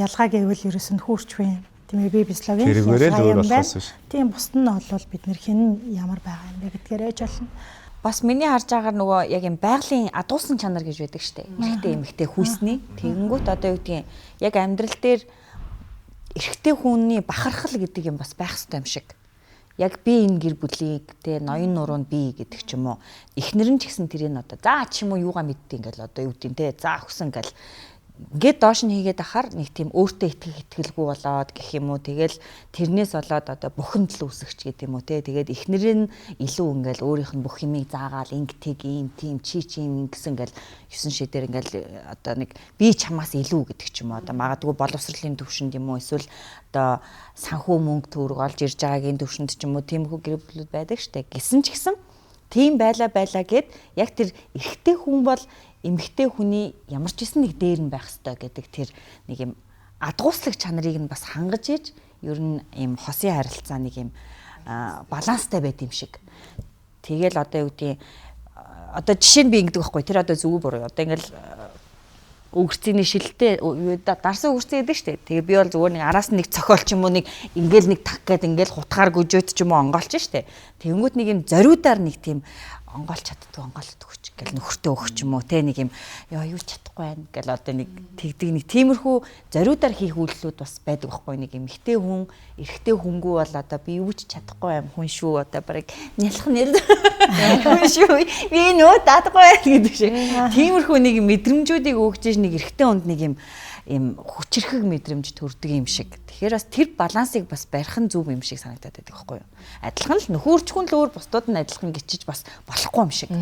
ялгаа гэвэл ерөөс нь хүүрч хүн. Тийм ээ, би физиологийн тэрүүгээрээ л өөр болохоос биш. Тийм бусд нь бол бид нэр хэн ямар байгаа юм бэ гэдгээрээ ч болно. Бас миний харж байгаагаар нөгөө яг юм байгалийн адуусан чанар гэж байдаг штэ. Эрэгтэй эмэгтэй хүйсний. Тэгэнгүүт одоо юу гэдгийг яг амьдрал дээр эрэгтэй хүний бахархал гэдэг юм бас байх ёстой юм шиг. Яг би энэ гэр бүлийг те ноён нуруунд би гэдэг ч юм уу. Эхнэр нь ч гэсэн тэрийг одоо за ч юм уу юугаа мэддэг ингээл одоо юу гэдгийг те за өгсөн ингээл ингээд доош нь хийгээд ахаар нэг тийм өөртөө итгэх итгэлгүй болоод гэх юм уу тэгэл тэрнээс болоод одоо бухимдал үүсгэж гэдэг юм уу те тэгээд эхнэр нь илүү ингээл өөрийнх нь бүх юмыг заагаал инг тэг ийм тийм чи чи юм гэсэн ингээл 9 шидээр ингээл одоо нэг би чамаас илүү гэдэг ч юм уу одоо магадгүй боловсролын төвшөнд юм уу эсвэл одоо санхүү мөнгө төгрөг олж ирж байгаагийн төвшөнд ч юм уу тиймэрхүү гэр бүлүүд байдаг штэ гисэн ч гэсэн тийм байлаа гэд яг тэр эрэгтэй хүн бол эмэгтэй хүний ямар ч гэсэн нэг дээр нь байх ёстой гэдэг тэр нэг юм адгууслаг чанарыг нь бас хангаж иж ер нь юм хосын харилцаа нэг юм баланстай байд юм шиг. Тэгэл одоо юу гэдгийг одоо жишээ нь би ингэдэг байхгүй тэр одоо зүг буруу. Одоо ингээл өгөрцөний шилтэй дарсан өгөрцөн гэдэг штэ. Тэгээ би бол зүгээр нэг араас нэг цохиол ч юм уу нэг ингээл нэг так гээд ингээл хутгаар гүжөөт ч юм уу онгоолч штэ. Тэнгүүт нэг юм зориудаар нэг тийм онгоолж чаддгүй онгоолт өгч гэл нөхөртөө өгч юм уу те нэг юм ёо юу ч чадахгүй байна гэл одоо нэг тэгдэг нэг тиймэрхүү зориудаар хийх үйлдэлүүд бас байдаг байхгүй нэг юм эрэгтэй хүн эрэгтэй хүнгүү бол одоо би юу ч чадахгүй юм хүн шүү одоо барыг нялх нэр хүн шүү би нөө даадахгүй байна гэдэг шиг тиймэрхүү нэг мэдрэмжүүдийг өгч иж нэг эрэгтэй хүнд нэг юм юм хүчрхэг мэдрэмж төрдөг юм шиг. Тэгэхээр бас тэр балансыг бас барих нь зөв юм шиг санагдаад байдаг байхгүй юу? Адилхан л нөхөрчхүн л өөр бусдууд нь адилхан гिचиж бас болохгүй юм шиг.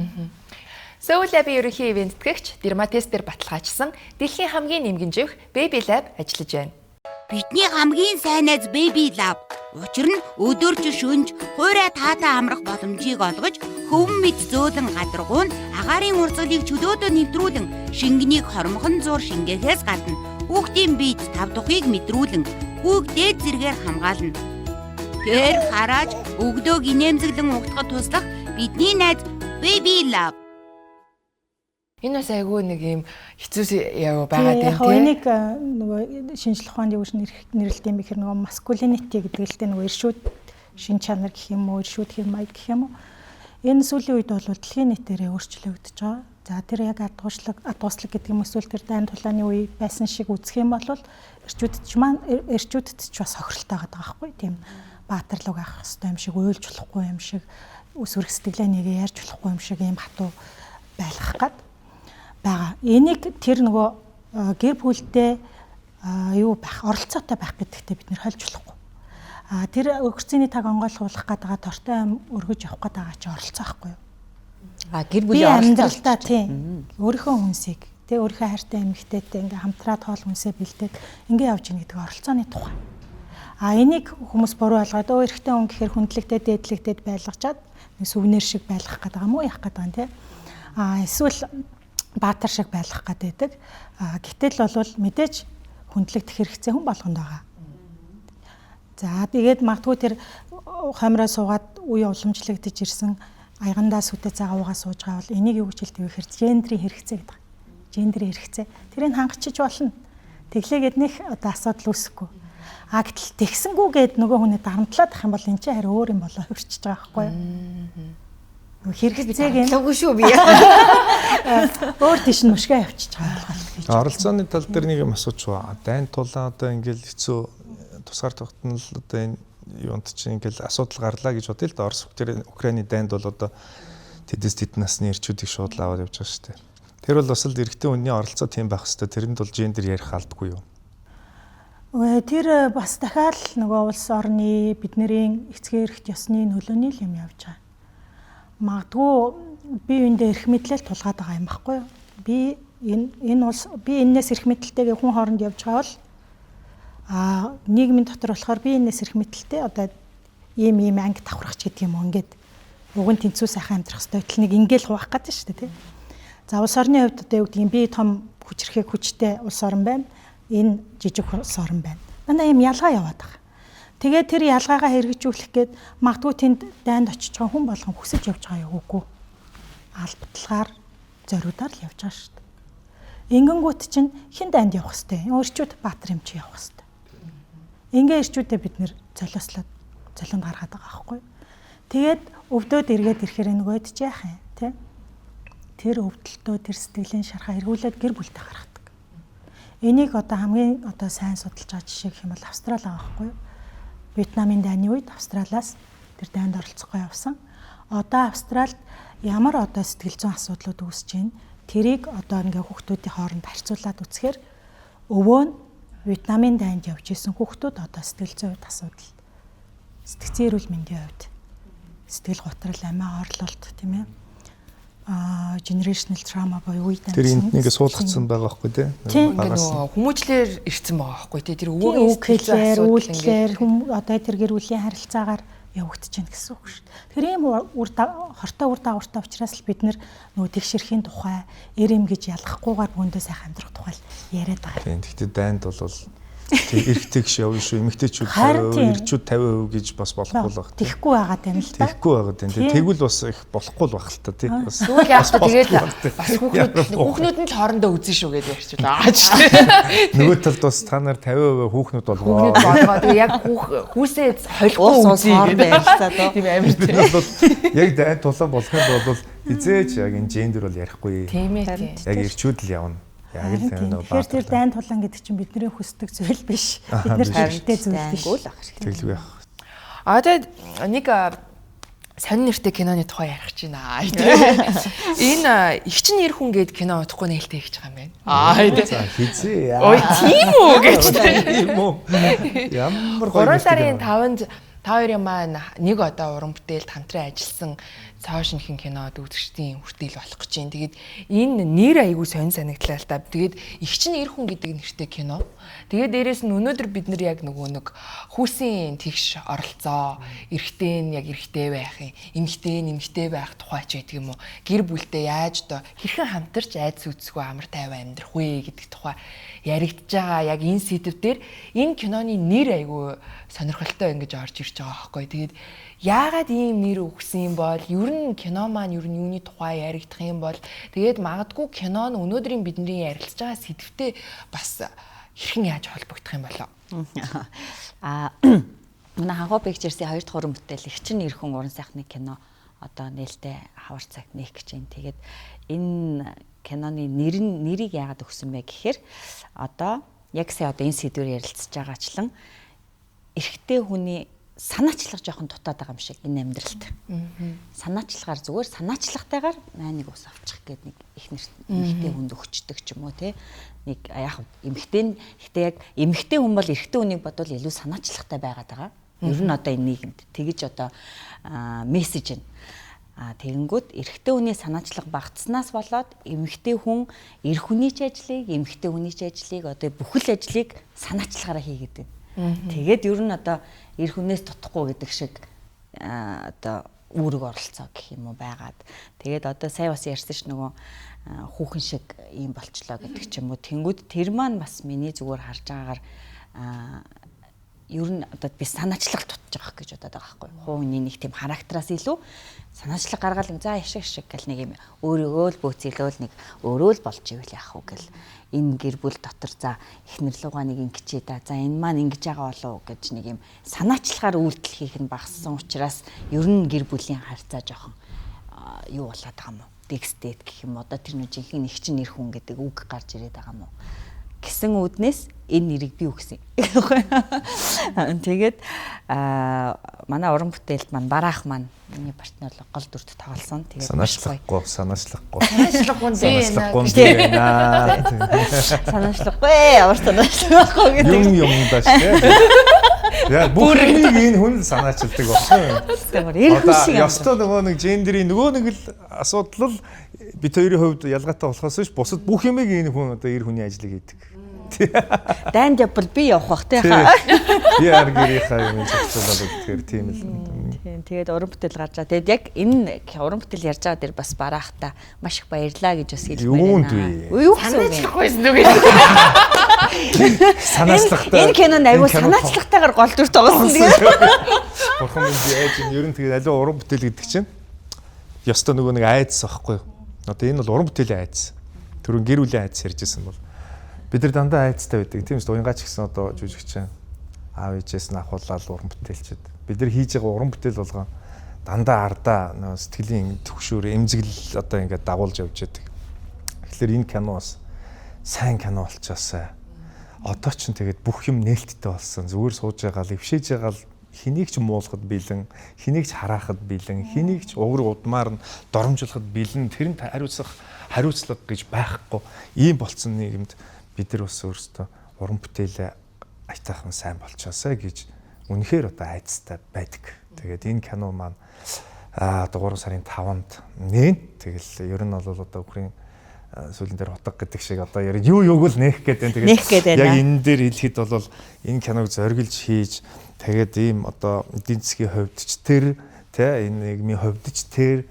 Soul Lab-ийн ерөнхий ивээн тэтгэгч дерматестер баталгаажсан дэлхийн хамгийн нэмгэн живх Baby Lab ажиллаж байна. Бидний хамгийн сайн найз Baby Lab. Учир нь өдөрж шөнж хуурай таатай амрах боломжийг олгож хөвөн мэд зөөлөн гадаргуу нь агаарын урсгалыг чөлөөдөө нэвтрүүлэн шингэнийг хормхон зуур шингээхээс гадна хүүхдийн биед тав тухыг мэдрүүлэн хүүг дээд зэргээр хамгаална. Тэр харааж өглөөг инээмсэглэн угтахад туслах бидний найз Baby Lab. Энэ бас айгүй нэг юм хэцүү яа байгаа тийм тий. Энийг нөгөө шинжлэх ухаанд юу гэж нэрлэдэг юм бэ гэхээр нөгөө masculinity гэдэг л дээ нөгөө иршүүд шин чанар гэх юм уу, иршүүд хэв маяг гэх юм уу. Энэ сүүлийн үед бол дэлхийн нийтээрээ өөрчлөгдөж байгаа. За тэр яг адгуучлаг гэдэг юм эсвэл тэр дайн тулааны үе байсан шиг үзэх юм бол эрчүүдэд ч маань эрчүүдэд ч бас хохиролтой байгаа байхгүй тийм баатарлаг авах хэвээр юм шиг уйлж болохгүй юм шиг сүрх сэтгэлээ нэгэ ярьж болохгүй юм шиг ийм хатуу байлгах гад байгаа. Энийг тэр нөгөө гэр бүлдээ юу байх оролцоотой байх гэдэгтээ бид нэр хольж болохгүй. А тэр өгөрцөний таг онгойлгуулах гээд байгаа тортой ам өргөж явах гээд байгаа чи оролцоо байхгүй юу? А гэр бүлийн амьдралдаа тийм өөрийнхөө хүнсийг тэг өөрийнхөө хайртай эмэгтэйтэй ингээ хамтраад хоол хүнсээ бэлдээд ингээ явж ийн гэдэг оролцооны тухай. А энийг хүмүүс буруу ойлгоод өө эрэгтэй хүн гэхээр хүндлэгдээд дээдлэгдээд байлгачаад нэг сүвнэр шиг байлгах гээд байгаа юм уу яах гээд байгаа юм те. А эсвэл баатар шиг байлгах гээд байдаг. А гэтэл бол мэдээж хүндлэгдэх хэрэгцээ хүн болгонд байгаа. За тэгээд магадгүй тэр хоймроо суугаад үе уламжлагдж ирсэн аягандаа сүтэ цагаа уугаа сууж байгаа бол энийг юу гэж хэлдэг вэ гэхээр гендрийн хэрэгцээ гэдэг. Гендрийн хэрэгцээ. Тэрийг хангачиж болно. Тэглээгээд нэх одоо асуудал үүсэхгүй. А гэтэл тэгсэнгүү гээд нөгөө хүний дарамтлаад ах юм бол эн чинь харин өөр юм болоо хөвчөж байгаа байхгүй юу? Нөгөө хэрэгцээг нь луг шүү би. Өөр тийш нь мушгаа явчихж байгаа ойлголт гэж. Оролцооны тал дээр нэг юм асууч ба. Дайн тулаан одоо ингээл хэцүү тусгаар тогтнол одоо энэ юунд чинь ингээл асуудал гарлаа гэж бодъё л да. Орос тэр Украины дайнд бол одоо тэдэс тэд насны эрчүүдийг шууд л аваад явж байгаа шүү дээ. Тэр бол бас л эрэгтэй хүний оролцоо тийм байх хэвээр. Тэрэнд бол гендер ярих албагүй юу? Тэр бас дахиад нөгөө улс орны бидний эцгийн эрхт ёсны нөлөөний л юм явж байгаа. Магадгүй бие биендээ эрх мэдлэл тулгаад байгаа юм баггүй юу? Би энэ улс би энээс эрх мэдэлтэйгээ хүн хооронд явж байгаа бол а нийгмийн дотор болохоор би энээс эрх мэдэлтэй одоо ийм ийм анги давхрах ч гэдэг юм уу ингээд уг нь тэнцүү сайхан амьдрах хэрэгтэй гэтэл нэг ингээл хуваах гэдэг шүү дээ тий. За улс орны хувьд одоо юу гэдэг юм би том хүчрэхээ хүчтэй улс орн байна. Энэ жижиг улс орн байна. Дандаа ийм ялгаа яваад байгаа. Тэгээд тэр ялгаагаа хэрэгжүүлэх гээд магадгүй тэнд дайнд очиж байгаа хүн болгон хүсэж явж байгаа юу үгүй. Албаталгаар зориудаар л явж байгаа шүү дээ. Ингэнгүүт чинь хэн дайнд явах хэвтэй? Өрчүүд баатар юм чи явах хэвтэй. Ингээ ирчүүдээ бид нэр золиослоод золионд гаргаад байгаа байхгүй. Тэгээд өвдөөд эргээд ирэхээр нөгөөд чи яах юм тэ? Тэр өвдөлтөө тэр сэтгэлийн шархаа эргүүлээд гэр бүлтэй гаргадаг. Энийг одоо хамгийн одоо сайн судалж байгаа жишээ гэх юм бол Австрали байгаа байхгүй юу? Вьетнамын дайны үед Австралиас тэр дайнд оролцохгүй явсан. Одоо Австралид ямар одоо сэтгэл зүйн асуудлууд үүсэж байна? Тэрийг одоо ингээ хүүхдүүдийн хооронд харьцуулаад үзэхээр өвөө нь Вьетнамын дайнд явж исэн хүүхдүүд одоо сэтгэл зүйн хувьд асуудал, сэтгцийн эрүүл мэндийн хувьд сэтгэл готрол, амиа хорлолт тийм ээ. Generational trauma буюу үе дамжсан. Тэр энд нэг суулгацсан байгаа байхгүй тий. Ингээ нөгөө хүмүүжлэр ирсэн байгаа байхгүй тий. Тэр өвөөгийн сэтгэл зүйн асуудал ингээ одоо тэр гэр бүлийн харилцаагаар явагдаж байна гэсэн үг шүү дээ. Тэр ийм үр хортой үр дагавартай учраас л бид нэр нөгөө тэгшэрхийн тухай, эр эм гэж ялгахгүйгээр бүндээ сайхан амьдрах тухай яриад байгаа. Тийм. Гэхдээ дайнд бол Тэг эрх тэгш явна шүү. Эмэгтэйчүүд 50%, эрчүүд 50% гэж бас болохгүй л баг. Тэхгүй байгаад байна л да. Тэхгүй байгаад байна. Тэгвэл бас их болохгүй л баг л та тий. Бас Тэгвэл яах вэ? Тэгээд бас хүүхнүүд нь л хоорондоо үзэн шүү гэдээ ярьчихлаа. Аа ч тий. Нөгөө талд бас та нар 50% хүүхнүүд болгоо. Хүүхнүүд болгоо. Тэгээ яг хүүсээ холихгүй үзье гэдэг ярилцаа дөө. Тийм амар тий. Бол яг дайн тулаан болох юм бол эзээч яг энэ гендер бол ярихгүй. Тийм ээ. Яг эрчүүд л явна. Яг л тэр нөгөө баатар. Тэгэхээр тэр дайн тулаан гэдэг чинь бидний хүсдэг зүйл биш. Бид нар хэрэгтэй зүйл биш. Тэглгүй яах. Одоо нэг сонин нэртэй киноны тухай ярих гэж байна. Энэ их чинь эр хүн гээд кино удахгүй нээлттэй хийж байгаа юм байна. Аа тий. За хизээ. Ой тийм үү гэж тийм үү. Ямар гоё. 3 сарын 5-нд та хоёрын маань нэг одоо уран бүтээлд хамтран ажилласан цоо шинхэн кинод үзэгчдийн хүртэл болох гэж байна. Тэгээд энэ нэр айгүй сонь санагдлаа л та. Тэгээд их чинь эр хүн гэдэг нэртэй кино. Тэгээд дээрэс нь өнөөдөр бид нар яг нөгөө нэг хүүсийн тэгш оролцоо, эрэгтэй нь яг эрэгтэй байх юм, эмэгтэй нь эмэгтэй байх тухай ч гэдэг юм уу. Гэр бүлдээ яаж одоо хэрхэн хамтарч айдас үсгүй амар тайван амьдрах вэ гэдэг тухай яригдж байгаа яг энэ сэдв дээр энэ киноны нэр айгүй сонирхолтой ингэж орж ирж байгаа байхгүй. Тэгээд яагаад ийм нэр өгсөн юм бол ер нь кино маань ер нь юуны тухай яригдах юм бол тэгээд магадгүй кино нь өнөөдрийн бидний ярилцж байгаа сэдвтэй бас хэрхэн яаж холбогдох юм болоо? Аа манай Ханхоо Pictures-ийн 2 дахь уран бүтээл их чинь эр хүн уран сайхны кино одоо нээлттэй хавар цагт нээх гэж байна. Тэгээд энэ киноны нэр нь нэрийг яагаад өгсөн бэ гэхээр одоо яг сая одоо энэ сэдвээр ярилцж байгаачлан эрэгтэй хүний санаачлах жоохон дутаад байгаа юм шиг энэ амьдралд. Санаачлагаар зүгээр санаачлагтайгаар нэг ус авчих гээд нэг их нэр эмэгтэй хүнд өгчдөг ч юм уу те. Нэг яг эмэгтэй нь гэхдээ яг эмэгтэй хүн бол эрэгтэй хүнийг бодвол илүү санаачлагтай байгаад байгаа. Ер нь одоо энэ нийгэмд тэгэж одоо мессеж нь. А тэгэнгүүт эрэгтэй хүний санаачлага багтснаас болоод эмэгтэй хүн эр хүний ч ажлыг, эмэгтэй хүний ч ажлыг одоо бүхэл ажлыг санаачлагаараа хийгээд байна. Тэгээд ер нь одоо эр хүнээс тутахгүй гэдэг шиг одоо үүрэг оролцоо гэх юм уу байгаад. Тэгээд одоо сая бас ярьсан ш нөгөө хүүхэн шиг ийм болчлоо гэдэг ч юм уу. Тэнгүүд тэр маань бас миний зүгээр харж байгаагаар ер нь одоо би санаачлал дутж байгаа гэж бодоод байгаа байхгүй. Хувийн нэг тийм характераас илүү санаачлал гаргаал за ишиг шиг гэл нэг юм өөрөөгөө л бөөцөлөөл нэг өөрөө л болж ивэл яах вэ гэл энэ гэр бүл дотор за эхнэр лугаа нэг ингэчээ да. За энэ маань ингэж байгаа болов уу гэж нэг юм санаачлагаар үйлдэл хийх нь багассан учраас ер нь гэр бүлийн харьцаа жоохон юу болоод байгаа юм уу? Дэгстэд гэх юм одоо тэр нэг жинхэнэ их чинь эр хүн гэдэг үг гарч ирээд байгаа юм уу? Гэсэн үүднээс энэ нэрийг би өгсөн. Тэгээд манай уран бүтээлд маань бараах маань миний партнер гол дүрт тоглосон. Тэгээд санаачлахгүй. Санаачлахгүй. Санаачлахгүй ямар санаачлахгүй гэдэг. Юм даа шүү. Яа бүх юмыг энэ хүн санаачилдаг болсон. Тэр хүн шиг. Ёстой нөгөө нэг гендерийн нөгөө нэг л асуудал л бид хоёрын хувьд ялгаатай болохоос биш бусад бүх юмыг энэ хүн одоо эр хүний ажлыг хийдэг. Дайнд явбал би явах бах тий хаа. Би ар гэрийнхаа юм зохицуулаад өгдөөр тийм л. Тийм тэгээд уран бүтээл гарч байгаа. Тэгээд яг энэ уран бүтээл ярьж байгаа дээр бас бараахта маш их баярлаа гэж бас хэлмээр байна. Юунд вэ? Юу гэсэн үг вэ? Санаачлахгүйсэн үг. Санаачлагтай. Энэ кинонд айгүй санаачлагтайгаар гол дүр тоглосон тэгээд. Бурхан минь би яаж юм ер нь тэгээд аливаа уран бүтээл гэдэг чинь ёстой нөгөө нэг айдас байхгүй юу? Одоо энэ бол уран бүтээлийн айдас. Түрүүн гэр бүлийн айдас ярьжсэн бол бид нар дандаа айдастай байдаг. Тийм үү? Уянгаач гэсэн одоо жүжигчин аав ээжээс нь ахуулаад уран бүтээлчд. Бид нар хийж байгаа уран бүтээл болгон дандаа ардаа нөгөө сэтгэлийн түгшүүр, эмзэглэл одоо ингээд дагуулж явж байдаг. Тэгэхээр энэ кино бас сайн кино болчоосай. Одоо ч тэгээд бүх юм нээлттэй болсон. Зүгээр сууж байгаа л өвшээж байгаа л хэнийг ч муулахад бэлэн, хэнийг ч хараахад бэлэн, хэнийг ч угар удмаар нь доромжлоход бэлэн, тэрэнд хариуцлага гэж байхгүй. Ийм болцсон нийгэмд бид нар бас өөрсдөө уран бүтээлээ аятайхан сайн болчоосай гэж үнэхээр одоо айдастай байдаг. Тэгээд энэ кино маань одоо 3 сарын 5-нд нээн. Тэгэл ер нь бол одоо үхрийн сүүлийн дээр утга гэдэг шиг одоо ер нь юу юуг л нээх гэдэг. Тэгээд яг энэ дээр хэлэхэд бол энэ киног зориглож хийж тэгээд ийм одоо эдийн засгийн хувьд ч тэр тэ энэ нийгмийн хувьд ч тэр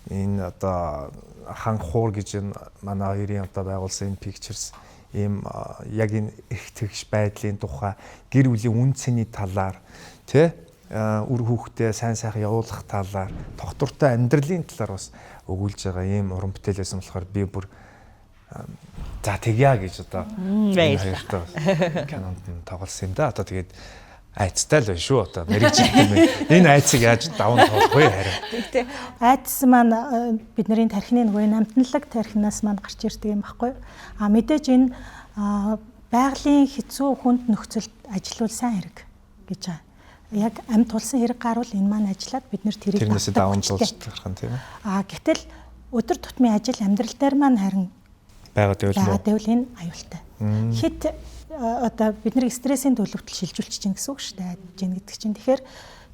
энэ одоо хан хуур гэж энэ манай хоёрын одоо байгуулсан энэ Pictures Ийм яг энэ эрх тэгш байдлын тухай, гэр бүлийн үн цэний талаар, тэ, үр хүүхдээ сайн сайхан явуулах талаар, тогтвортой амьдралын талаар бас өгүүлж байгаа ийм уран бүтээл байсан болохоор би бүр за тэгье гэж одоо баярлалаа. Кинонд нь тоглосон юм да. Одоо тэгээд айцтай л байна шүү одоо мэрэгжил юм. Энэ айцыг яаж даван тоолох вэ харин. Тэгтээ айдас маань бидний тархины нөгөө намтналаг тархинаас маань гарч ирдэг юм баггүй. А мэдээж энэ байгалийн хэцүү хүнд нөхцөлд ажиллавал сайн хэрэг гэж байгаа. Яг амьд тулсан хэрэг гарвал энэ маань ажиллаад бид нэр тэрийг тэрнээсээ даван туулж гарах юм тийм ээ. А гэтэл өдөр тутмын ажил амьдрал дээр маань харин байгаад байвал энэ аюултай. Хит одоо бид нарыг стрессийн төлөвтөл шилжүүлчих чинь гэсэн үг шүү дээ. Айдж гин гэдэг чинь. Тэгэхээр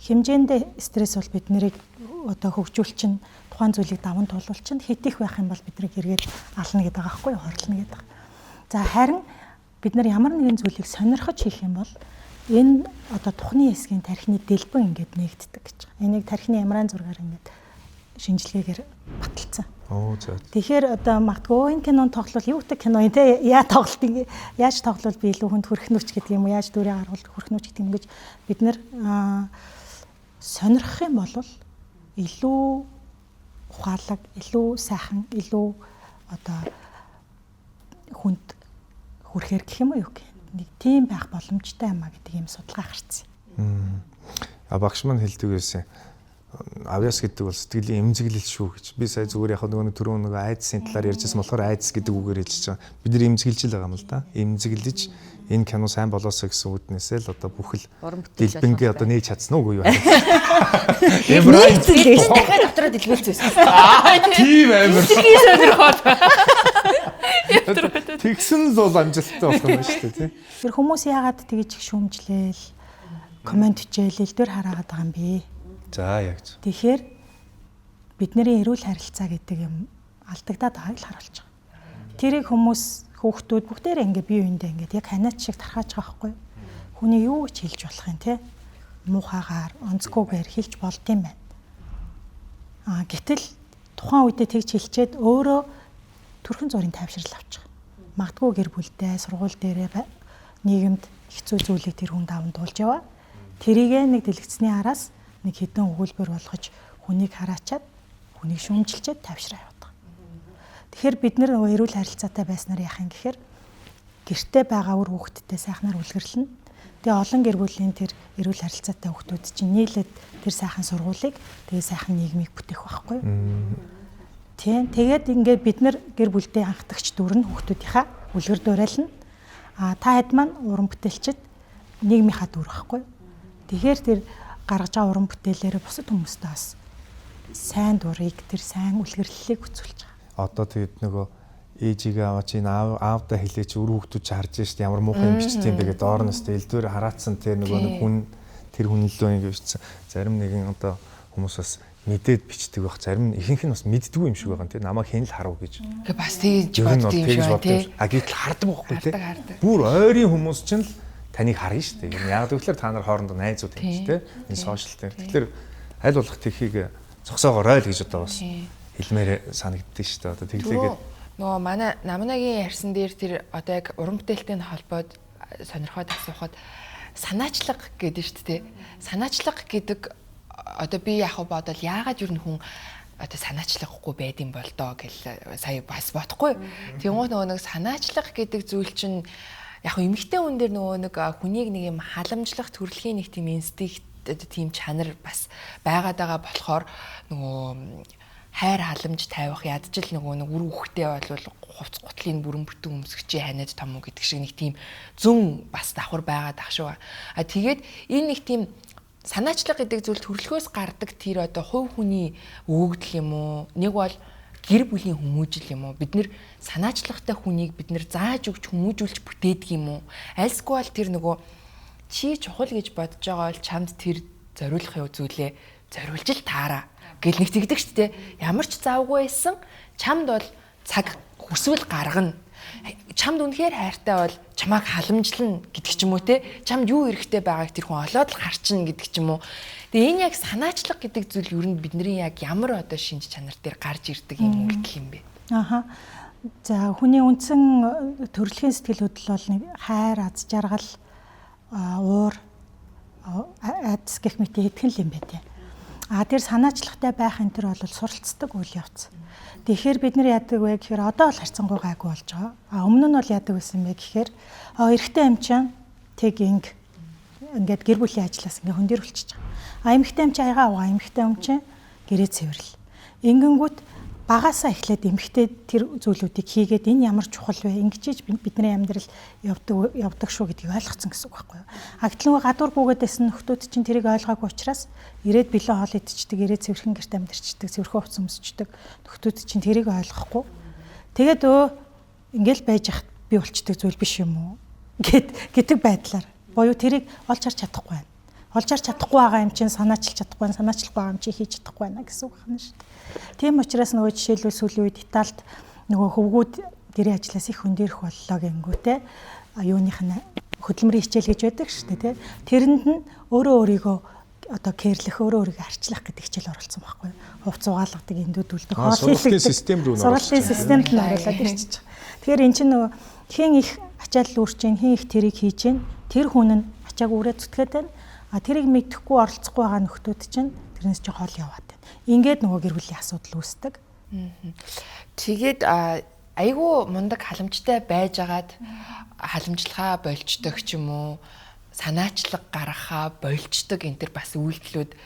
хэмжээндээ стресс бол бид нарыг одоо хөгжүүл чинь тухайн зүйлийг даван туулуул чинь хит их байх юм бол бид нарыг эргээд ална гэдэг байгаа байхгүй юу? Хорлоно гэдэг. За харин бид нар ямар нэгэн зүйлийг сонирхож хийх юм бол энэ одоо тухны хэсгийн тархины дэлбэн ингээд нэгддэг гэж байгаа. Энийг тархины ямраан зургаар ингээд шинжилгээгээр баталсан. Оо за. Тэгэхээр одоо магадгүй энэ кинонд тоглол юу гэдэг кино юм те, яа тоглолт ингэ яаж тоглол би илүү хүнд хүрэх нүч гэдэг юм уу, яаж дүрээ гаргуул хүрэх нүч гэдэг юм гэж бид нэр сонирхох юм бол илүү ухаалаг, илүү сайхан, илүү одоо хүнд хүрэхээр гэх юм уу юу гэх нэг тийм байх боломжтой юм а гэдэг юм судалгаа гарцсан. А багш маань хэлдэг байсан. Авьяас гэдэг бол сэтгэлийн эмзэглэл шүү гэж. Би сая зүгээр яг нөгөө түрүүн нөгөө айдсын талаар ярьжсэн болохоор айдас гэдэг үгээр хэлж байгаа. Бид нар эмзэглэж л байгаа юм л да. Эмзэглэж энэ кино сайн болоосоо гэсэн үүднээсээ л одоо бүхэл дэлбэнгээ одоо нээж чадсан уу үгүй юу? Эмрайн дахиад дотроо дэлгүүлсэн байсан. Тийм амар. Сэтгэлийн сонирхол. Тэгсэн л бол амжилттай болох юм байна шүү дээ, тий. Тэр хүмүүс яагаад тэгж их шүүмжлээл, коммент хичээл элдвэр хараагаад байгаа юм бэ? За яг ч. Тэгэхээр бидний эрүүл харилцаа гэдэг юм алдагдаад байгааг л харуулж байгаа. Тэрийг хүмүүс хүүхдүүд бүгдээрээ ингээ бие биендээ ингээд яг ханиач шиг тархааж байгаа байхгүй юу? Хүний юу гэж хэлж болох юм те? Муухайгаар, онцгүйгээр хэлж болд юм байна. А гэтэл тухайн үедээ тэгж хэлчихэд өөрөө төрхөн зургийн тайвшрал авч байгаа. Магадгүй гэр бүлдээ, сургууль дээрээ нийгэмд хэцүү зүйлийг тэр хүн даван туулж яваа. Тэрийгэ нэг дэлгэцний араас нэг хідэн өгүүлбэр болгож хүнийг хараачаад хүнийг шүүмжилчээд тайвшраа яваад байгаа. Тэгэхээр бид нар нөгөө эрүүл харилцаатай байснаар яах юм гэхээр гэрте байгаа үр хүүхэдтэй сайхнаар үлгэрлэнэ. Тэгээ олон гэр бүлийн тэр эрүүл харилцаатай хүүхдүүд чинь нийлээд тэр сайхан сургуулийг тэгээ сайхан нийгмийг бүтээх байхгүй юу? Тийм. Тэгээд ингээд бид нар гэр бүлдээ анхдагч дүр нь хүүхдүүдийнхаа үлгэр дуурайлна. А та хэд маань уран бүтээлчд нийгмийнхаа дүр байхгүй юу? Тэгэхээр тэр гаргаж байгаа уран бүтээлээрээ бусад хүмүүстээ бас сайн дурыг тэр сайн үлгэрлэлийг үзүүлж байгаа. Одоо тэгээд нөгөө ээжигээ аваач энэ аавдаа хэлээч үр хүүхдүүд чи харж шít ямар муухай юм бичдэг юм бэ гэдэг доорноос тэ элдвэр хараацсан тэр нөгөө нэг хүн тэр хүн лөө ингэ бичсэн. Зарим нэгэн одоо хүмүүс бас мэдээд бичдэг байх. Зарим нь ихэнх нь бас мэддэггүй юм шиг байгаа юм тий. Намайг хэн л харав гэж. Гэ бас тэгж бодд юм шиг байна тий. А гэтэл хардаг байхгүй тий. Бүр ойрын хүмүүс чинь л таныг харна шүү дээ. Яг гэвэл та нар хоорондоо найзууд юм чи тий. Энэ сошиал дээр. Тэгэхээр аль болох тэрхийг зогсоогоорой л гэж одоо бас хэлмээр санагддаг шүү дээ. Одоо тэглээгээд нөгөө манай Намнагийн ярьсан дээр тэр одоо яг уран бүтээлтэй холбоод сонирхоод асуухад санаачлага гэдэг шүү дээ. Санаачлага гэдэг одоо би яг бодвол яагаад юу н хүн одоо санаачлаггүй байд юм бол доо гэл сая бас бодохгүй. Тэнгуут нөгөө нэг санаачлага гэдэг зүйл чинь яг эмэгтэй хүн дээр нөгөө нэг хүнийг нэг юм халамжлах төрөлхийн нэг тийм инстинкт тийм чанар бас байгаад байгаа болохоор нөгөө хайр халамж тавих ядчил нөгөө нэг үр хүүхдээ болвол хувц гутлын бүрэн бүтэн өмсгчээ ханиад том уу гэдэг шиг нэг тийм зүүн бас давхар байгаад ах шүү. А тэгээд энэ нэг тийм санаачлага гэдэг зүйл төрөлхөөс гардаг тэр одоо хувь хүний өгөгдөл юм уу? Нэг бол гэр бүлийн хүмүүжил юм уу? Бид нэр санаачлагтай хүнийг бид нэр зааж өгч хүмүүжүүлж бүтээдэг юм уу? Альсгүй бол тэр нөгөө чи чухал гэж бодож байгаа бол чамд тэр зориулах юу зүйлээ зориулж л таараа гэл нэг тэгдэг шүү дээ. Ямар ч завгүй байсан чамд бол цаг хүсвэл гаргана. Чамд үнэхээр хайртай бол чамайг халамжлана гэдэг ч юм уу те. Чамд юу хэрэгтэй байгааг тэр хүн олоод л харчна гэдэг ч юм уу. Тэгээ энэ яг санаачлага гэдэг зүйл ер нь бидний яг ямар одоо шинж чанар дээр гарч ирдэг юм үйлдэл юм бэ? Аха. За хүний үндсэн төрөлхийн сэтгэл хөдлөл бол нэг хайр, аз жаргал, уур, айдас гэх мэт хэдхэн л юм байна тийм. А тэр санаачлагтай байх энэ төр бол суралцдаг үйл явц. Тэгэхээр бид нар яадаг вэ гэхээр одоо бол харьцангуй гайгүй болж байгаа. А өмнө нь бол яадаг байсан бэ гэхээр эрэгтэй амчин тэг инг ингээд гэр бүлийн ажлаас ингээ хөндөрүүлчихэж байгаа. А эмэгтэй амчин аягаа угаа, эмэгтэй амчин гэрээ цэвэрлэл. Ингэнгүүт багасаа эхлээд эмэгтэй тэр зүйлүүдийг хийгээд энэ ямар чухал вэ? Ингэж бидний амьдрал явдаг шүү гэдгийг ойлгоцсон гэсэн үг байхгүй юу? А гэтэл нөгөө гадуур гүгээд байсан нөхдүүд чинь тэрийг ойлгоогүй учраас ирээд бэлэн хоол идчихдэг, ирээд цэвэрхэн гэрт амьдарчдаг, цэвэрхэн хувцас өмсчдөг нөхдүүд чинь тэрийг ойлгохгүй. Тэгээд ингээл байж хат би болчдөг зүйл биш юм уу гэдэг байдлаар буюу тэрийг олж харж чадахгүй байна. Олж харж чадахгүй байгаа юм чинь санаачлах чадахгүй байна, санаачлахгүй байгаа юм чинь хийж чадахгүй байна гэсэн үг байна шүү дээ. Тийм учраас нөгөө жишээлбэл сүүлийн үед Италид нөгөө хөвгүүд гэрээ ажлаас их хөндөрөх боллоо гэнгүүтээ юуных нь хөдөлмөрийн хичээл гэж байдаг шүү дээ, тий. Тэрэнд нь өөрөө өөрийгөө одоо кэрлэх, өөрөө өөрийгөө арчлах гэдэг хичээл оруулсан байхгүй юу? Хувц угаалгадаг, эндүүдүүлдэг, хоол хийдэг систем рүү сургалтын системд нь оруулаад ирчихэж байгаа. Тэгэхээр эн чинь нөгөө хэн их ачаал үүрч чинь, хэн их тэрийг хийж чинь, тэр хүн нь ачааг үрээ зүтгээд байна. А тэрийг мэдэхгүй оролцохгүй байгаа нөхдүүд чинь тэрнээс чи хол яваад байна. Ингээд нөгөө гэр бүлийн асуудал үүсдэг. Тэгээд айгүй мундаг халамжтай байжгаад халамжлахаа болчдөг ч юм уу, санаачлаг гаргахаа болчдөг энэ төр бас үйлдэлүүд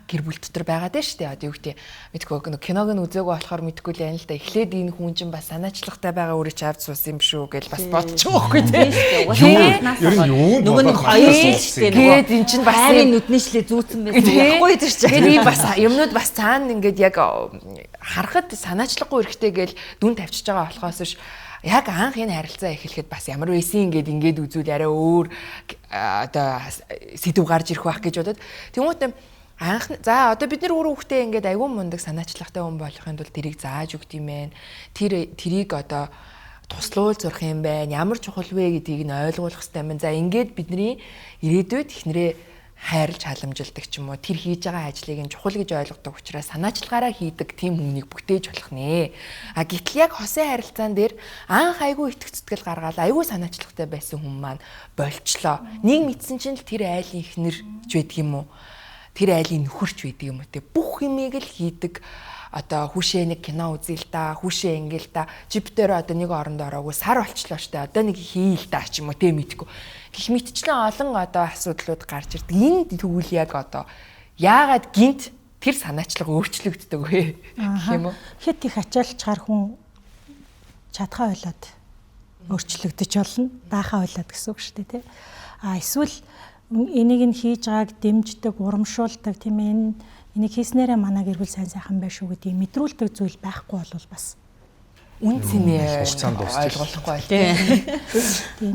гэр бүл дотор байгаад байна шүү дээ. Одоо юу гэдэг мэдгүй нэг киног нь үзээгүй болохоор мэдгүй л юм л да. Эхлээд энэ хүн чинь бас санаачлагтай байгаа өөрөө ч авч суусан юм шүү гэж бас бодчих واخгүй тий. Ер нь юу нөгөө нэг хоёр шилжтэй нөгөө гээд эн чинь бас хайрын нүдний шилээ зүүцэн байсан байхгүй тэр чинь. Тэгээд ийм бас юмнууд бас цаана ингээд яг харахад санаачлаггүй эрэхтэй гээл дүн тавьчихж байгаа болохоос биш яг анх энэ харилцаа эхлэхэд бас ямар байсан ингээд ингээд үзүүл арай өөр одоо сэдв гарч ирэх байх гэж бодоод тэмүүтэ анх за одоо бид нар үр хүүхдээ ингээд айгүй мундаг санаачлагтай хүн болохын тулд тэрийг зааж өгд юм байна. Тэрийг одоо туслуул зурх юм байна. Ямар чухал вэ гэдгийг нь ойлгуулах хэрэгтэй юм байна. За ингээд бидний ирээдүйд эхнэрээ хайрлж халамжилдаг ч юм уу тэр хийж байгаа ажлыг нь чухал гэж ойлгодог учраас санаачлагаараа хийдэг тийм хүнийг бүтээж болох нэ. А гэтэл яг хосын харилцаан дээр анх айгүй итгэх зүтгэл гаргаал айгүй санаачлагтай байсан хүн маань болчлоо. Нэг мэдсэн чинь л тэр айлын эхнэр ч байдаг юм уу? Тэр айлын нөхөрч байдаг юм уу те. Бүх юмыг л хийдэг. Одоо хүүшээ нэг кино үзье л да, хүүшээ ингээл да, жип дээр одоо нэг оронд ороогүй сар болчлоо штэ. Одоо нэг хий л да ч юм уу те мэдгүй. Гэх мэтчлэн олон одоо асуудлууд гарч ирдэг. Энэ тэгвэл яг одоо яагаад гинт тэр санаачлага өөрчлөгддөг вэ гэх юм уу? Хэд их ачаалчгаар хүн чадхаа ойлоод өөрчлөгдөж болно. Даахаа ойлоод гэсэн үг шүү дээ, тэ. А эсвэл энийг нь хийж байгааг дэмждэг, урамшуулдаг тийм ээ. Энийг хийснээрээ манай гэр бүл сайн сайхан байх шүү гэдгийг мэдрүүлдэг зүйл байхгүй бол бас үн цэнэ ойлгохгүй байл тийм.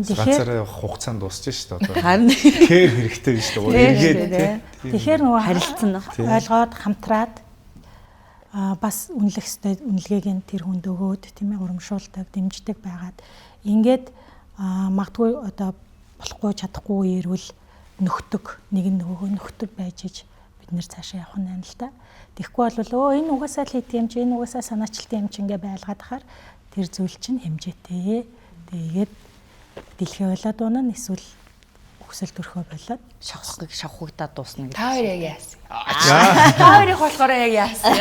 Тэгэхээр хугацаанд дуусч шүү дээ одоо. Харин кэр хэрэгтэй шүү дээ. Эргээд тийм. Тэгэхээр нөгөө харилцсан ойлгоод хамтраад бас үнэлэх ёстой үнэлгээг нь тэр хүнд өгөөд тийм ээ урамшуулдаг, дэмждэг байгаад ингээд магадгүй одоо болохгүй чадахгүй ирвэл нөхдөг нэг нь нөгөөгөө нөхдөг байж иж бид нэр цаашаа явах нь байна л да. Тэгэхгүй бол өө энэ угаасаа л хийдэг юм чи, энэ угаасаа санаачлалтай юм чи ингээ байлгаад хахаар тэр зүйл чинь хэмжээтэй. Тэгээд дэлхий болоод унана эсвэл өксөл төрхөө болоод шавхагдаад дуусна гэдэг. Та хоёр яг яасан? Та хоёрыг болохоор яг яасан?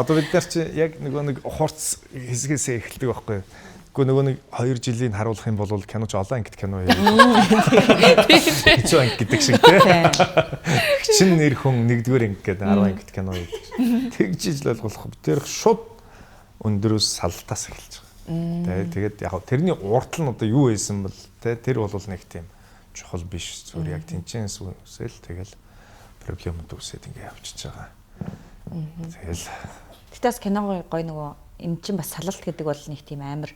Одоо бид нар чи яг нөгөө нэг хурц хэсгээсээ эхэлдэг байхгүй юу? Гэхдээ нөгөө нэг 2 жилийг харуулах юм бол кино ч олон ангит кино юм. Хэцүү анги гэдэг шиг тий. Чин нэр хүн 1-р анги гэдэг 10 ангит кино гэдэг. Тэгж ижил ойлгох. Тэр шууд өндөрөөс салтаас эхэлж байгаа. Тэгээд яг тэрний уртл нь одоо юу байсан бол тий тэр бол нэг тийм чухал биш. Зүгээр яг тэнцэнс үсэл тэгэл проблемууд үүсээд ингээ явчихж байгаа. Тэгэл. Гэтэ бас кино гоё нөгөө энэ чинь бас салалт гэдэг бол нэг тийм амар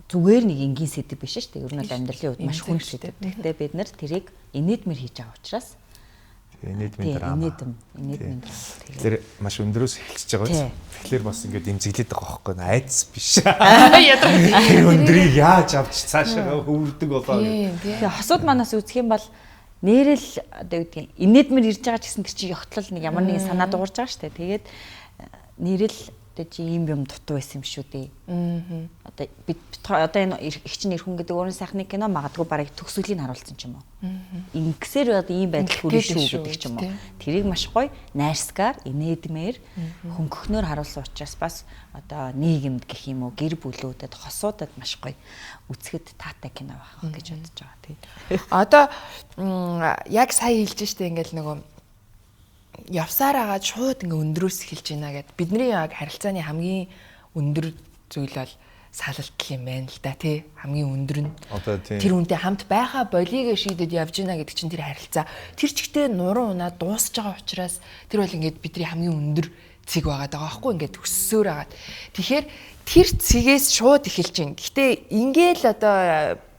зүгээр нэг энгийн сэдв биш шүү дээ. Ер нь бол амьдралын хувьд маш хүнд сэдв. Гэхдээ бид нар тэрийг инээдмэр хийж байгаа учраас инээдмийн драма. Инээдмийн драма. Тэгэхээр маш өндрөөс эхэлчихэж байгаа биз. Тэгэхээр бас ингээд эмзэглээд байгаа байхгүй айдас биш. Тэр өндрийг яаж авч цаашаа хөвөрдөг болоо гэх. Тэгээ хосууд манаас үзэх юм бол нэрэл одоо юу гэдгийг инээдмэр ирж байгаа ч гэсэн тэр чинь ёгтлол нэг ямар нэгэн санаа дуурж байгаа шүү дээ. Тэгээд нэрэл Тэ чи ийм юм дутуу байсан юм шүү дээ. Одоо бид одоо энэ их чинь эр хүн гэдэг өөрийн сайхны кино магадгүй бараг төгсгөлийн харуулсан ч юм уу. Ингэсээр одоо ийм байдал хүрнэ шүү гэдэг ч юм уу. Тэрийг маш гоё найрсгаар, инээдмээр, хөнгөхнөөр харуулсан учраас бас одоо нийгэмд гэх юм уу, гэр бүлүүдэд, хосуудад маш гоё үзэхэд таатай кино байх гэж бодож байгаа тий. Одоо яг сая хэлж штэ ингээл нөгөө явсаар агаад шууд ингээ өндрөөс эхэлж байна гэд. Бидний яг харилцааны хамгийн өндөр зүйл бол салалтл юм байна л да тий. Хамгийн өндөр нь. Тэр үнтэй хамт байхаа болигээ шийдэд явж гинэ гэдэг чинь тэр харилцаа. Тэр чигтээ нуруу унаа дуусж байгаа учраас тэр бол ингээд бидний хамгийн өндөр цэг байгаад байгаа байхгүй ингээд өссөөр агаад. Тэгэхээр тэр цэгээс шууд эхэлж байна. Гэхдээ ингээл одоо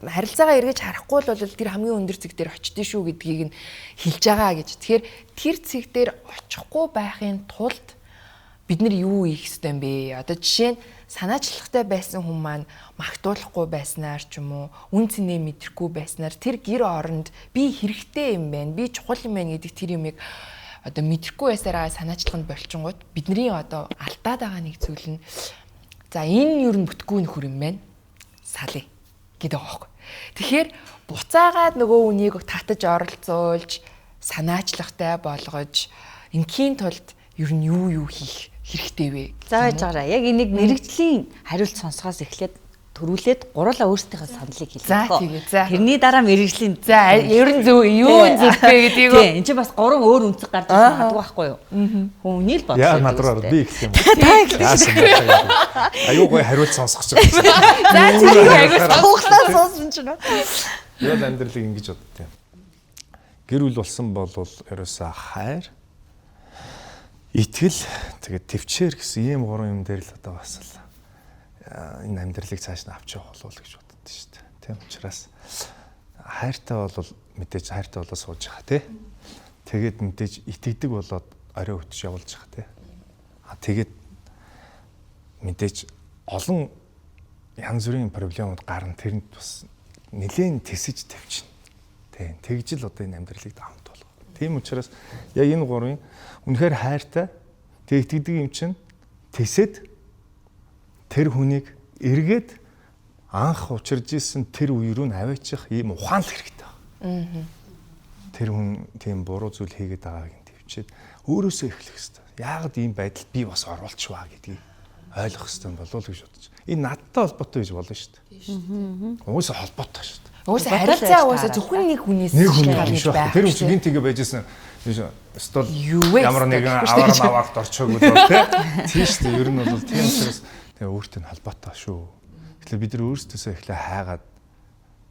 харилцаагаа эргэж харахгүй л бол тэр хамгийн өндөр цэг дээр очдөө шүү гэдгийг нь хэлж байгаа гэж. Тэгэхээр тэр цэг дээр очихгүй байхын тулд бид нар юу хийх ёстой юм бэ? Одоо жишээ нь санаачлахтай байсан хүн маань магтуулахгүй байснаар ч юм уу, үн цэнээ мэдрэхгүй байснаар тэр гэр оронд би хэрэгтэй юм байна, би чухал юм байна гэдэг тэр юмыг одоо мэдрэхгүй байсараа санаачлах нь болчингууд бидний одоо алдаад байгаа нэг зүйл нь за энэ юу н бүтггүй нөхөр юм байна. Салъя гэдэг байгаа байхгүй. Тэгэхээр буцаагаад нөгөө үнийг татаж оролцуулж санаачлахтай болгож ингийн тулд ер нь юу хийх хэрэгтэй вэ? За байж байгаарай. Яг энийг мэрэгжлийн хариулт сонсохоос эхлээд төрүүлээд гурлаа өөрсдийнхөө саналыг хэлэх. За тэгээ. За. Тэрний дараа мэрэгжлийн за ер нь зөв юу зөв бэ гэдгийг тийм энэ чинь бас гурван өөр үнцэг гарч ирсэн магадгүй байхгүй юу? Хүн үний л бодлоо. Яа над руу ороод би эхлэх юм. Та эхлэх юм. Аюу гой хариулт сонсох гэж байна. За тэрийг аюу сууглаа суусан чинь. Би бол амьдралыг ингэж боддیں۔ Гэр бүл болсон бол ерөөсөө хайр, итгэл, тэгээд төвчээр гэсэн ийм гурван юм дээр л одоо бас л энэ амьдралыг цааш нь авч явах болов уу гэж боддоо шүү дээ. Тийм учраас хайртай бол мэдээж хайртай болоо сууж байгаа тий. Тэгээд мэдээж итгэдэг болоод орой өтөж явуулж байгаа тий. А тэгээд мэдээж олон янз бүрийн проблемууд гарна, тэрэнд бас нэлээд тэсэж тавьчихна. Тийм тэгж л одоо энэ амьдралыг хамт болгох. Тийм учраас яг энэ гурвын үнэхээр хайртай тэг итгэдэг юм чинь тэсэд тэр хүнийг эргээд анх учирж исэн тэр үе рүү аваачих ийм ухаан л хэрэгтэй байна. Тэр хүн тийм буруу зүйл хийгээд байгааг нь төвчээд өөрөөсөө эхлэх хэрэгтэй. Яагаад ийм байдалд би бас оруулчихваа гэдгийг ойлгох хэрэгтэй болов уу гэж бодож. Энэ надтай холбоотой гэж болно шүү дээ. Угсаа холбоотой шүү дээ. Угсаа харилцаа угсаа зөвхөн нэг хүнээс шалтгаалж байх. Тэр хүн чинь гинт ингэ байжсэн. Өстөл ямар нэгэн аваар маваарт орчоогүй л тий. Тийм шүү дээ. Ер нь бол тийм учраас тэгээ өөртөө нь холбоотой шүү. Тэгэхээр бид нар өөрсдөөсөө эхлээ хайгаад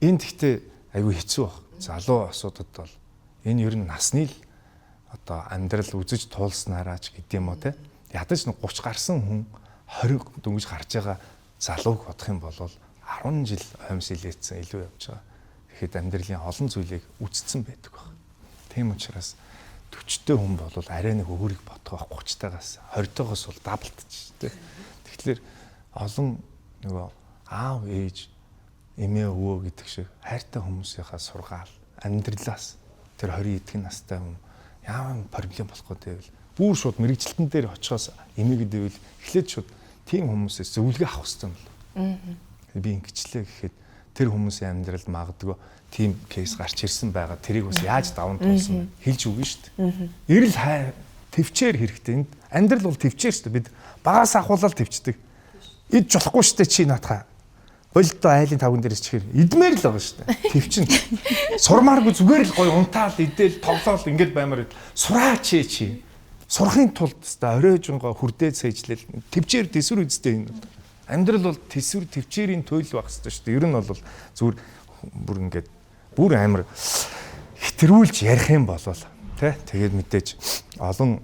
энэ тэгтээ айгүй хэцүү баг. Залуу асуудад бол энэ ер нь насны л одоо амьдрал үзэж туулснараа ч гэдэм үү те. Ядаж 30 гарсан хүн 20 дөнгөж гарч байгаа залууг бодох юм бол 10 жил хомс илээцсэн илүү явж байгаа. Тэгэхэд амьдралын олон зүйлийг үзсэн байдаг баг. Тийм учраас 40-тэй хүн бол арай нэг өөрийг бодох байх 30-тайгаас 20-тойгоос бол даблдчих те. Тэгэхээр олон нөгөө аав ээж эмээ өвөө гэдэг шиг хайртай хүмүүсийнхаа сургаал амьдралаас тэр 20 эдгэн настай хүн яаван проблем болох вэ гэвэл бүр шууд мэрэгжилтэн дээр очихоос эмээгээд ивэл эхлээд шууд тийм хүмүүсээс зөвлөгөө авах хэрэгтэй юм байна. Би ингэчлээ гэхэд тэр хүмүүсийн амьдралд магадгүй тийм кейс гарч ирсэн байгаа. Тэрийг бас яаж даван туулсан хэлж өгнө шүү дээ. Эрэл хай төвчээр хэрэгтэй. Энд амьдрал бол төвчээр шүү дээ. Бид багаас ахуулаад төвчдөг. Идж болохгүй шүү дээ чи наатахаа. Болдоо айлын тавган дээрээс чихэр идмээр л байгаа шүү дээ. Төвчин. Сурмааргүй зүгээр л гоё унтаал идэл тоглоол ингээд баймаар сураач чи. Сурахын тулд өстой оройжонго хүрдээ цээжлэл төвчээр төсвөр үстэй энэ. Амьдрал бол төсвөр төвчээрийн туйл байх ёстой шүү дээ. Ер нь бол зүгээр бүр ингээд бүр амар хэтрүүлж ярих юм болол тий. Тэгээд мэдээж олон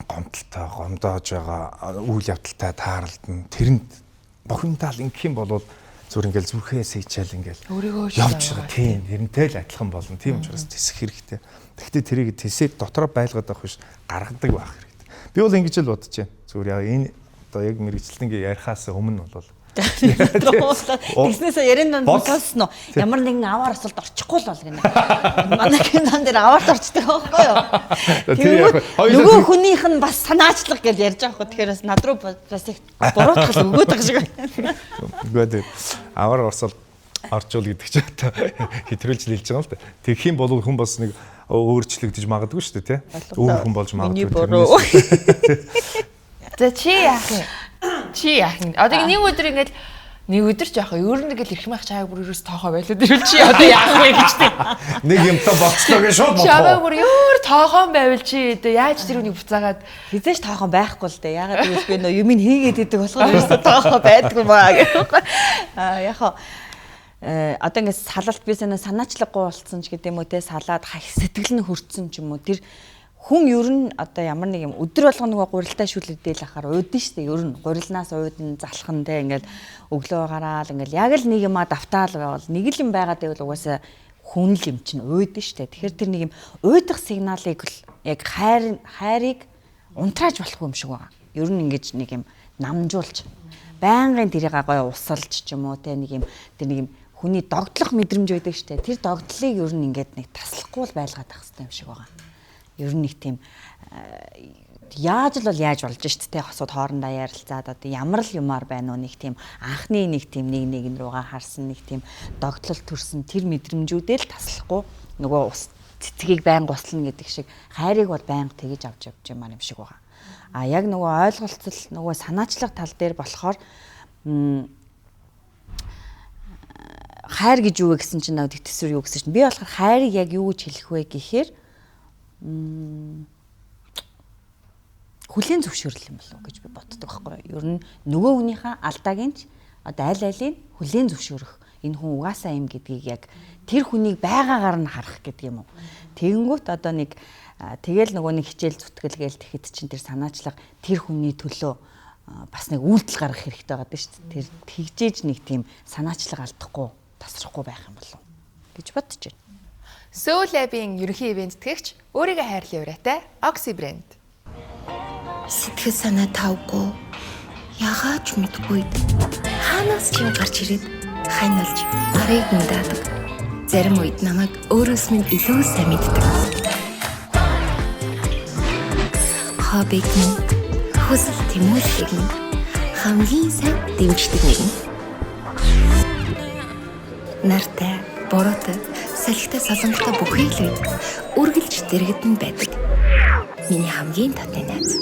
гомдолтой гомдоож байгаа үйл явдалтай таарлтна. Тэрэнд бухимдаал ингэх юм бол зүгээр ингээл зүрхээ сийчээл ингээл явж байгаа. Тийм, тэрнтэй л адилхан болно. Тийм учраас тэсэх хэрэгтэй. Гэхдээ тэрийг тэсээд дотроо байлгаад авах биш, гаргадаг байх хэрэгтэй. Би бол ингэж л бодож байна. Зүгээр яа энэ одоо яг мэрэгчлэнгээ ярихаас өмнө бол Тэгснээсээ ярин дунд сонсно. Ямар нэгэн аваар асуулт орчихгүй л бол гинэ. Манай кинон дээр аваарт орчдөг байхгүй юу? Тэгвэл нөгөө хүнийх нь бас санаачлах гэж ярьж байгаа байхгүй. Тэгэхээр бас над руу бас их буруутгал өгөөд байгаа шиг байна. Үгүй ээ. Аваар орсол орчуул гэдэг чинь одоо хэтрүүлж лилж байгаа юм л да. Тэгэх юм бол хүн бас нэг өөрчлөгдөж магадгүй шүү дээ, тий? Өөр хүн болж магадгүй. За чи яах юм? Чи яах юм? Одоо нэг өдөр ингээд нэг өдөр ч яах вэ? Ер нь ингээл ирэх мах чааг бүр ерөөс тоохоо байлаа. Тэр чи одоо яах вэ гэж тий. Нэг юмтай болцлоо гэж шууд бодоо. Чамайг бүр өөр тоохоо байвал чи одоо яаж тэр үнийг буцаагаад хизээч тоохоо байхгүй л дээ. Ягаад гэвэл би нөө юм хийгээд идэг болохоор ерөөсөө тоохоо байдгүй маа гэх. Аа яг хаа одоо ингээд салалт би санаачлаггүй болцсон ч гэдэм үү те, салаад сэтгэл нь хөрцсөн ч юм уу, тэр хүн ер нь одоо ямар нэг юм өдөр болгоно нөгөө гурилтай шүлэдэл ахаар уйдна шүү дээ. Ер нь гурилнаас уйдна, залхна те, ингээд өглөө гараал ингээд яг л нэг юмаа давтаал байвал нэг л юм байгаад байвал угаасаа хүн л юм чинь уйдна шүү дээ. Тэгэхээр тэр нэг юм уйдах сигналыг л яг хайрыг унтрааж болох юм шиг байгаа. Ер нь ингээд нэг юм намжуулж байнгын тэрийг гоё усалж ч юм уу те, нэг юм тэр нэг юм хүний догтлох мэдрэмж байдаг штэ. Тэр догтлыг ер нь ингээд нэг таслахгүй л байлгаад байх хэрэгтэй юм шиг байгаа. Ер нь нэг тийм яаж л бол яаж болж штэ те, хосууд хоорондоо ярилцаад одоо ямар л юмар байна уу, нэг тийм анхны нэг тийм нэг нэгэн рүүгээ харсан нэг тийм догтлол төрсөн тэр мэдрэмжүүдээ л таслахгүй нөгөө ус цэцгийг байнга услана гэдэг шиг хайрыг бол байнга тэгэж авч явж юмар юм шиг байгаа. А яг нөгөө ойлголцол нөгөө санаачлах тал дээр болохоор хайр гэж юу вэ гэсэн чинь нэг төсвөр юу гэсэн чинь би болохоор хайрыг яг юу гэж хэлэх вэ гэхээр хүлээн зөвшөөрөл юм болов уу гэж би боддог байхгүй юу. Ер нь нөгөө хүнийхээ алдааг нь ч одоо аль алийг хүлээн зөвшөөрөх, энэ хүн угаасаа юм гэдгийг яг тэр хүнийг байгаагаар нь харах гэдэг юм уу. Тэгэнгүүт одоо нэг тэгэл нөгөө нэг хичээл зүтгэл гээл тэгэхэд чинь тэр санаачлага тэр хүний төлөө бас нэг үйлдэл гаргах хэрэгтэй байгаа дээ шүү дээ. Тэр тэгжээж нэг тийм санаачлага алдахгүй тасрахгүй байх юм болов гэж бодож байна. Soul Lab-ийн ерөнхий ивент тэтгэгч өөрийгөө хайрлын ураатай Oxy брэнд. Сэтгэл санаа тавгүй ягаад ч мэдгүй хаанаас ч юм гарч ирээд хань болж гарыг мдаадаг. Зарим үед намайг өөрөөс минь илүү сайн мэддэг. Хоббиг минь, хүсэл тэмүүллийг минь хамгийн сайн дэмждэг нэгэн. Нартай, буруутай, салхитай, солонготой бүхий л үед үргэлж дэргэдэн байдаг. Миний хамгийн татны найз.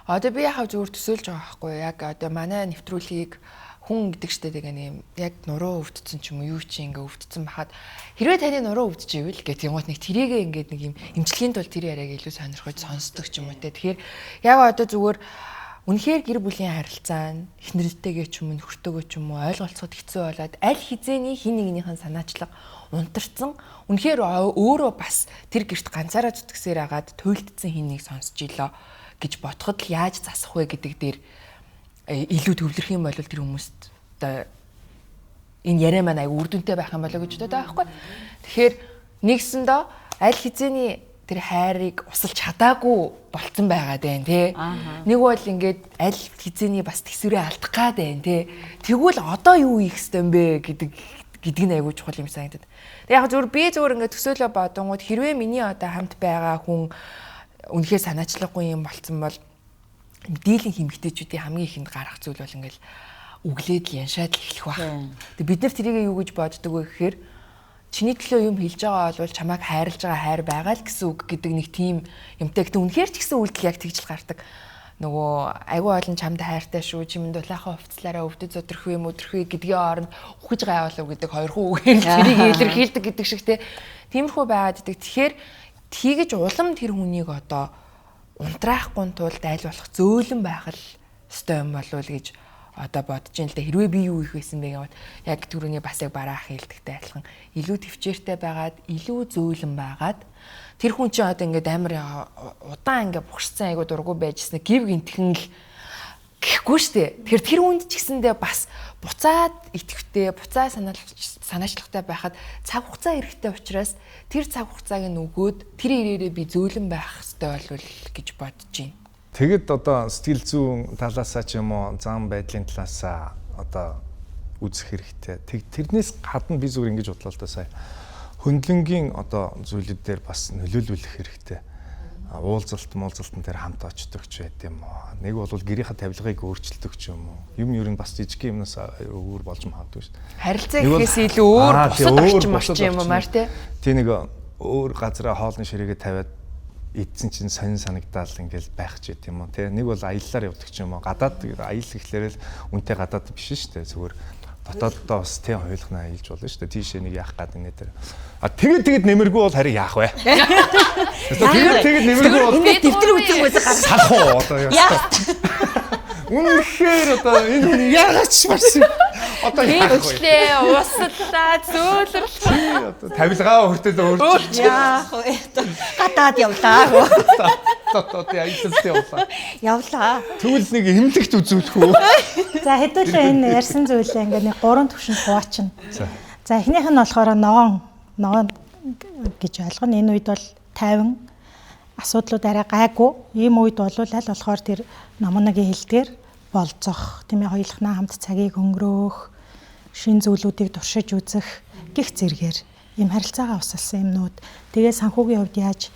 Одоо би яхаа зүгээр төсөөлж байгаа байхгүй яг одоо манай нэвтрүүлгийг хүн гэдэг штэ тэгээ нэг юм яг нуруу өвдсөн ч юм уу юу чи ингээ өвдсөн бахад хэрвээ таны нуруу өвдөж ивэл гэх юм уу нэг тэрийгээ ингээд нэг юм эмчилгээний тулд тэр яриаг илүү сонирхож сонсдог ч юм уу те. Тэгэхээр яг одоо зүгээр үнэхээр гэр бүлийн харилцаа нь эхнэртэйгээ ч юм уу нөхөртөөгөө ч юм уу ойлголцоход хэцүү болоод аль хизээний хин нэгнийхэн санаачлага унтарсан үнэхээр өөрөө бас тэр гэрт ганцаараа зүтгэсээр агаад туйлдсан хин нэг сонсч илоо гэж бодоход л яаж засах вэ гэдэг дээр илүү төвлөрөх юм бол тэр хүмүүст одоо энэ яриа маань аяг үр дүнтэй байх юм болоо гэж бодоод байгаа байхгүй. Тэгэхээр нэгсэндөө аль хизээний тэр хайрыг усалж чадаагүй болцсон байгаа даа тий. Нэг бол ингээд аль хизээний бас төсвөрөө алдах гад байна тий. Тэгвэл одоо юу хийх ёстой юм бэ гэдэг нь аягүй чухал юм санагдаад. Тэг яг зүгээр би зүгээр ингээд төсөөлөө бодонгууд хэрвээ миний одоо хамт байгаа хүн үнэхээр санаачлаггүй юм болцсон бол дийлэн хэмэгтэйчүүдийн хамгийн ихэнд гарах зүйл бол ингээл үглээд л яншаад л эхлэх байх. Тэг бид нар тэрийг юу гэж боддог вэ гэхээр чиний төлөө юм хэлж байгаа бол чамайг хайрлаж байгаа хайр байгаа л гэсэн үг гэдэг нэг тийм юмтай. Гэтэ үнэхээр ч гэсэн үйлдэл яг тэгж л гардаг. Нөгөө айгүй олон чамд хайртай шүү, чимэнд дулаахан хувцлаараа өвдөж зодорхви мөдөрхви гэдгийн оронд үхэж гайвалав гэдэг хоёрхан үгээр тэрийг илэрхийлдэг гэдэг шиг те. Тиймэрхүү байгаад идэг. Тэгэхээр тэгэж улам тэр хүнийг одоо унтраахгүй тулд айл болох зөөлөн байх л ёстой юм болов уу гэж одоо бодож ин л да. Хэрвээ би юу хийх байсан бэ гэвэл яг түрүүний бас яг бараах хэлдэгтэй адилхан илүү төвчээртэй байгаад илүү зөөлөн байгаад тэр хүн чинь одоо ингээд амар удаан ингээд бухарсан айгу дургу байжсэн гів гинтхэн л гэхгүй штэ. Тэгэхээр тэр хүнд ч гэсэндээ бас буцаад итгэвтэй, буцаа санаачлагтай байхад цаг хугацаа хэрэгтэй учраас тэр цаг хугацааг нь өгөөд тэр ирээрээ би зөөлөн байх ёстой болвол гэж бодож байна. Тэгэд одоо сэтгэл зүйн талаасаа ч юм уу, зан байдлын талаасаа одоо үзэх хэрэгтэй. Тэрнээс гадна би зүгээр ингэж бодлоо л да сая. Хөндлөнгийн одоо зүйлүүд дээр бас нөлөөлүүлэх хэрэгтэй. Уулзалт муулзалтан дээр хамт очдог ч байд юм уу. Нэг бол гэрийнхээ тавилгыг өөрчилдөг ч юм уу. Юм ер нь бас жижиг юмнаас өөр болж магадгүй шүү дээ. Харилцаа гэхээс илүү өөр бусад орчин орчин юм уу маар те. Тий, нэг өөр газараа хоолны ширээгээ тавиад идсэн чинь сонин санагдаал ингээл байх ч гэт юм уу те. Нэг бол аяллаар явдаг ч юм уу. Гадаад аялал гэхлээр л үнтэй гадаад биш шүү дээ. Зүгээр дотооддоо бас тий хоёулахнаа аялж болно шүү дээ. Тийшээ нэг яах гад инээ тэр. А тэгээд нэмэргүй бол харин яах вэ? Тэгээд нэмэргүй бол энэ дэвтэр үзэг үзэг гарах. Салах уу одоо яах. Үнэхээр одоо энэ хүн яагаад ч марсан. Одоо яах вэ? Өчлээ, услаа, зөөлөрлөө. Одоо тавилгаа хүртэл өөрчилж. Яах вэ? Гадаад явлаа. Одоо аялалд явлаа. Явлаа. Тэгвэл нэг эмнэлэгт үзүүлэх үү? За хэдүүлээ энэ ярьсан зүйлээ ингээ нэг 3 төвшөнд хуваачна. За эхнийх нь болохоор ногоон гэж ойлгоно. Энэ үед бол 50 асуудлууд арай гайгүй. Ийм үед бол аль болохоор тэр номоногийн хэлдгээр болцох, тийм ээ, хоёулахнаа хамт цагийг өнгөрөөх, шин зүйлүүдийг туршиж үзэх гих зэргээр ийм харилцаагаа усалсан юмнууд. Тэгээ санхүүгийн хувьд яаж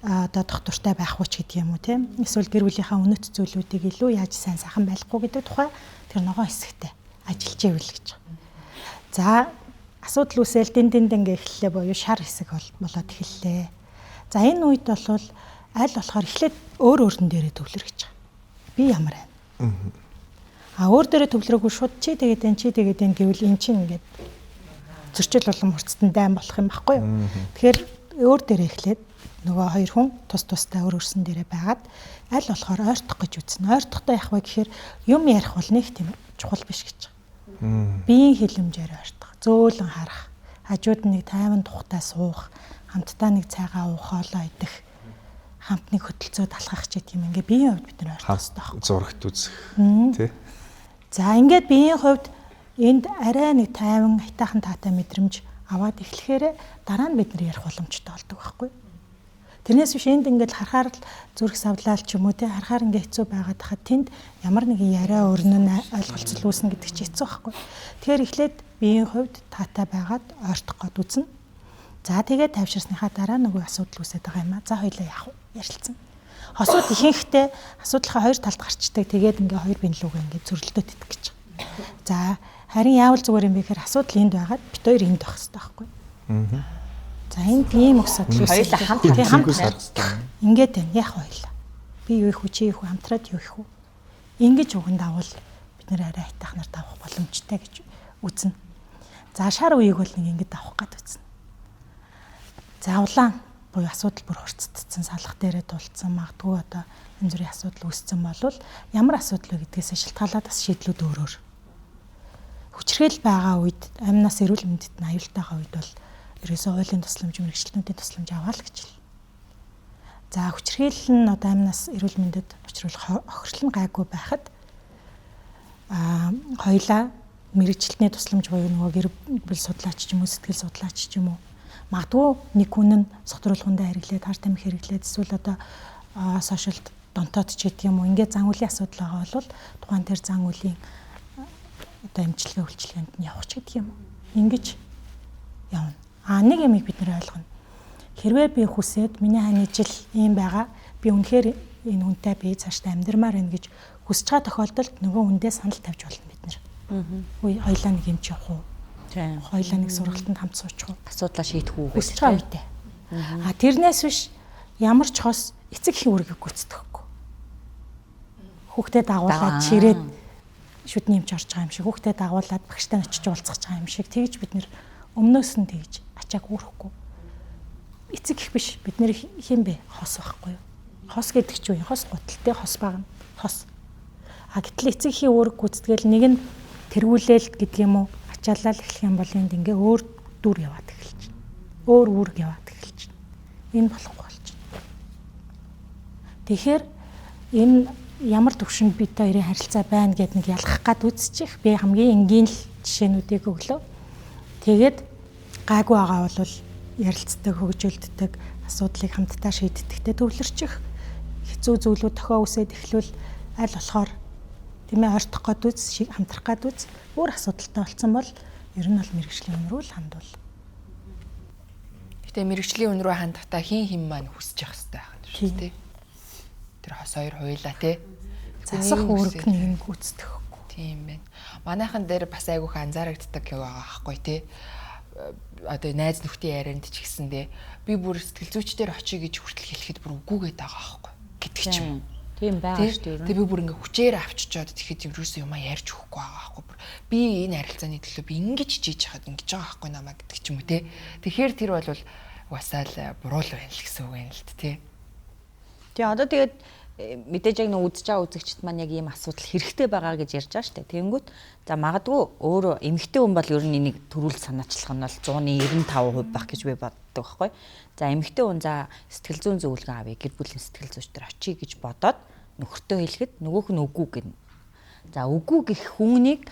одоо тогтвортой байх уу ч гэдэг юм уу, тийм. Эсвэл гэр бүлийнхаа үнэт зүйлүүдийг илүү яаж сайн сайхан байлгах уу гэдэг тухай тэр ногоон хэсэгтээ ажиллаж ивэл гэж. За асуудал үүсэл дэн дэн дэн эхэллээ буюу шар хэсэг болоод эхэллээ. За энэ үед бол аль болохоор эхлээд өөр өөртөн дээрээ төвлөр гэж байгаа. Би ямар байна? А өөр дээрээ төвлөрөөгүй шууд чи тэгээд энэ чи тэгээд энэ гэвэл эн чинь ингээд зөрчил болон хурцтан дайн болох юм баггүй юу? Тэгэхээр өөр дээрээ эхлээд нөгөө хоёр хүн тус тустай өөр өөрсөн дээрээ байгаад аль болохоор ойртох гэж үзнэ. Ойртохдоо яах вэ гэхээр юм ярих бол нэг тийм чухал биш гэж байгаа. Биеийн хилэмжээр ойртох, зөөлөн харах, хажууд нэг тайван тухтай суух, хамтдаа нэг цайгаа уух, хоолоо идэх, хамт нэг хөтөлцөөд алхах ч гэх юм ингээ биеийн хувьд бид нар ойртох хэрэгтэй байхгүй. Зурагт үзэх тий. За ингээд биеийн хувьд энд арай нэг тайван хайтаахан таатай мэдрэмж аваад эхлэхээр дараа нь бид нар ярих боломжтой болдог байхгүй. Тэрнээс биш энд ингээд харахаар л зүрх савлаал ч юм уу тий харахаар ингээ хэцүү байгаад хахад тэнд ямар нэгэн яриа өрнөн ойлголцол үүснэ гэдэг чинь хэцүү байхгүй. Тэгэхээр эхлээд биеийн хувьд таатай байгаад ойртох гээд үзнэ. За тэгээд тавьширсныхаа дараа нөгөө асуудал үүсээд байгаа юм а. За хоёлаа яах вэ? Ярилцсан. Хосууд ихэнхдээ асуудлынхаа хоёр талд гарчдаг. Тэгээд ингээ хоёр биен лүүгээ ингээ зөрлөлтөд идэх гэж байгаа. За харин яавал зүгээр юм бэ гэхээр асуудал энд байгаад бит хоёр энд байх хэрэгтэй байхгүй. За энд ийм асуудал үүсээд хоёулаа хамт ингээд байна. Яах вэ хоёулаа? Би юу их үү, чи юу их үү, хамтраад юу их үү? Ингэж уган давал бид нэр арай хайтахнаар давах боломжтой гэж үзнэ. За шар үеийг бол нэг ингэж давах гээд үзнэ. За улаан буюу асуудал бүр хурцдсан, салах дээрээ тулцсан, магадгүй одоо янз бүрийн асуудал үүссэн болвол ямар асуудал вэ гэдгээс шалтгаалаад бас шийдлүүд өөрөөр. Хүчирхийлэл байгаа үед, амнаас эрүүл мэндэд нь аюултайгаа үед бол ерөөсөө хуулийн тусламж, мэргэжилтнүүдийн тусламж аваа л гэж хэл. За хүчирхийлэл нь одоо амнаас эрүүл мэндэд учруулах хохирлол нь гайгүй байхад хоёлаа мэргэжилтний тусламж буюу нөгөө гэр бүл судлаач ч юм уу, сэтгэл судлаач ч юм уу, магадгүй нэг хүн нь сотруулахундаа хэрэглээд, хар тамхи хэрэглээд, эсвэл одоо сошиалд донтоод ч гэдэг юм уу, ингээд зан үлийн асуудал байгаа бол тухайн тэр зан үлийн одоо эмчилгээ үйлчилгээнд нь явах ч гэдэг юм уу. Ингэж явна. А нэг юмыг бид нэр ойлгоно. Хэрвээ би хүсээд миний хань ижил ийм байгаа, би үнэхээр энэ хүнтэй би цаашдаа амьдрмаар байна гэж хүсэж байгаа тохиолдолд нөгөө хүндээ санал тавьж болно бид нэр. Үгүй хоёлаа нэг юм чи явах уу? Хоёлаа нэг сургалтанд хамт суучих уу? Асуудлаа шийдэх үү гэж байгаа үедээ. А тэрнээс биш ямар ч хос эцэг эхийн үүргийг гүйцэтгэхгүй. Хүүхдээ дагуулад чирээд шүдний эмч орж байгаа юм шиг, хүүхдээ дагуулад багштай очиж уулзах байгаа юм шиг тэгж бид нэр өмнөөс нь тэгж ачааг үүрэхгүй. Эцэг их биш бид нэр хэн бэ? Хос байхгүй юу? Хос гэдэг чинь юу? Хос гуталтай хос багна. Хос. А гэтэл эцэг эхийн үүрэг гүйцэтгээл нэг нь тэргүүлээл гэдэг юм уу? Ачаалал эхлэх юм бол энд ингээ өөр дүр яваад эхэлж байна. Өөр үүрэг яваад эхэлж байна. Энэ болохгүй болж байна. Тэгэхээр энэ ямар төвшөнд бид хоёрын харилцаа байна гэд нэг ялгах гад үзчих. Би хамгийн энгийн л жишээнүүдийг өглөө. Тэгээд гайгүй байгаа бол ярилцдаг, хөгжүүлдэг, асуудлыг хамтдаа шийддэгтэй төвлөрчих. Хэцүү зүйлүүд тохио үсээд эхлүүл аль болохоор тийм ээ ортох гээд үз, хамтрах гээд үз. Өөр асуудалтай болсон бол ер нь бол мэргэжлийн хүн рүү л хандвал. Гэтэ мэргэжлийн хүн рүү хандахдаа хин хин маань хүсэж явах хэрэгтэй байх юм шүү дээ. Тэр хос хоёр хуйлаа тий. Засах үүрэг нэг нь гүйцэтгэхгүй. Тийм байна. Манайхан дээр бас айгүйх анзаарагддаг байгаа байхгүй тий. Одоо найз нөхдийн ярианд ч гэсэндээ би бүр сэтгэл зүйчдэр очие гэж хүртэл хэлэхэд бүр үгүйгээд байгаа байхгүй гэдэг ч юм. Тийм байгаа шүү дээ. Тэг би бүр ингээ хүчээр авчичоод тэгэхэд ерөөсөө юмаа ярьж өгөхгүй байгаа байхгүй. Бүр би энэ харилцааны төлөө би ингэж жийж хахад ингэж байгаа байхгүй намаа гэдэг ч юм уу те. Тэгэхээр тэр бол угаасаа л буруу л байна л гэсэн үг юм л те. Тэгээ одоо тэгээд мэдээж яг нэг үзэж байгаа үзэгчд маань яг ийм асуудал хэрэгтэй байгаа гэж ярьж байгаа шүү дээ. Тэгэнгүүт за магадгүй өөрөө эмэгтэй хүн бол ер нь энийг төрүүл санаачлах нь бол 195% байх гэж би боддог байхгүй. За эмэгтэй хүн за сэтгэл зүйн зөвлөгөө авъя, гэр бүлийн сэтгэл зүйч дээр очие гэж бодоод нөхөртөө хэлэхэд нөгөөх нь үгүй гэнэ. За үгүй гэх хүнийг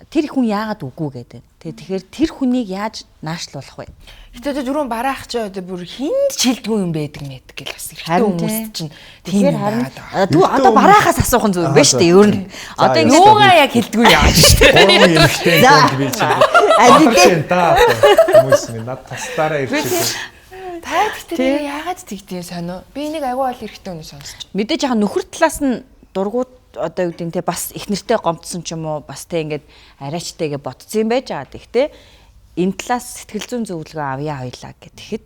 тэр хүн яагаад үгүй гэдэг. Тэгэхээр тэр хүнийг яаж наашлуулах вэ? Гэтэ түрүүн бараах чи одоо бүр хинд ч хэлдэггүй юм байдаг мэд гэл бас эрэгтэй хүмүүс чинь тэгэхээр харин тү одоо бараахаас асуух нь зүгээр байна шүү дээ ер нь. Одоо юугаа яг хэлдэггүй яаж шүү дээ. Гурван эрэгтэй хүнд би чинь. Алидэ та хүмүүс минь над тастаараа ирчихсэн. Та тэгтээ яагаад тэгтээ сонио? Би энийг агүй бол эрэгтэй хүн сонсч. Мэдээж яха нөхөр талаас нь дургууд одоо юу гэдэг нь те бас их нэртэй гомдсон ч юм уу бас те ингээд арайчтайгээ ботцсон юм байж байгаа. Тэгтээ энэ талаас сэтгэл зүйн зөвлөгөө авъя хоёлаа гэхэд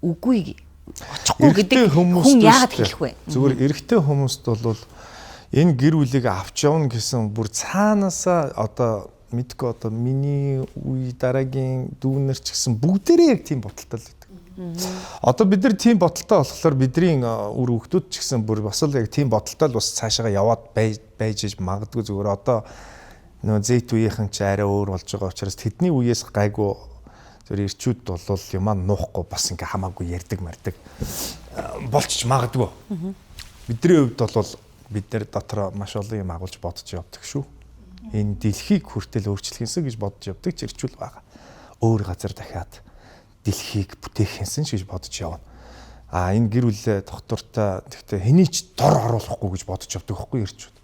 үгүй очихгүй гэдэг хүн яагаад хэлэх вэ? Зүгээр эрэгтэй хүмүүст бол энэ гэр бүлийг авч явна гэсэн бүр цаанаасаа одоо мэдгүй одоо миний үе дараагийн дүүнер ч гэсэн бүгдээрээ яг тийм бодолтой л байдаг. Одоо бид нар тийм бодолтой болохоор бидний үр хөвгтүүд ч гэсэн бүр бас л яг тийм бодолтой л бас цаашаа яваад байж иж магадгүй зүгээр одоо нөө Z үеийнхэн ч арай өөр болж байгаа учраас тэдний үеэс гайгүй зөв ирчүүд бол юмаа нуухгүй бас ингээ хамаагүй ярьдаг мардаг болчих магадгүй. Бидний хувьд бол бид нар дотроо маш олон юм агуулж бодож явдаг шүү. Энэ дэлхийг хүртэл өөрчлөх юмсан гэж бодож явдаг ч ирчүүл байгаа. Өөр газар дахиад дэлхийг бүтээх юмсан ч гэж бодож явна. А энэ гэр бүлээ доктортой тэгтээ хэний ч дор оруулахгүй гэж бодож явдаг байхгүй ирчүүд.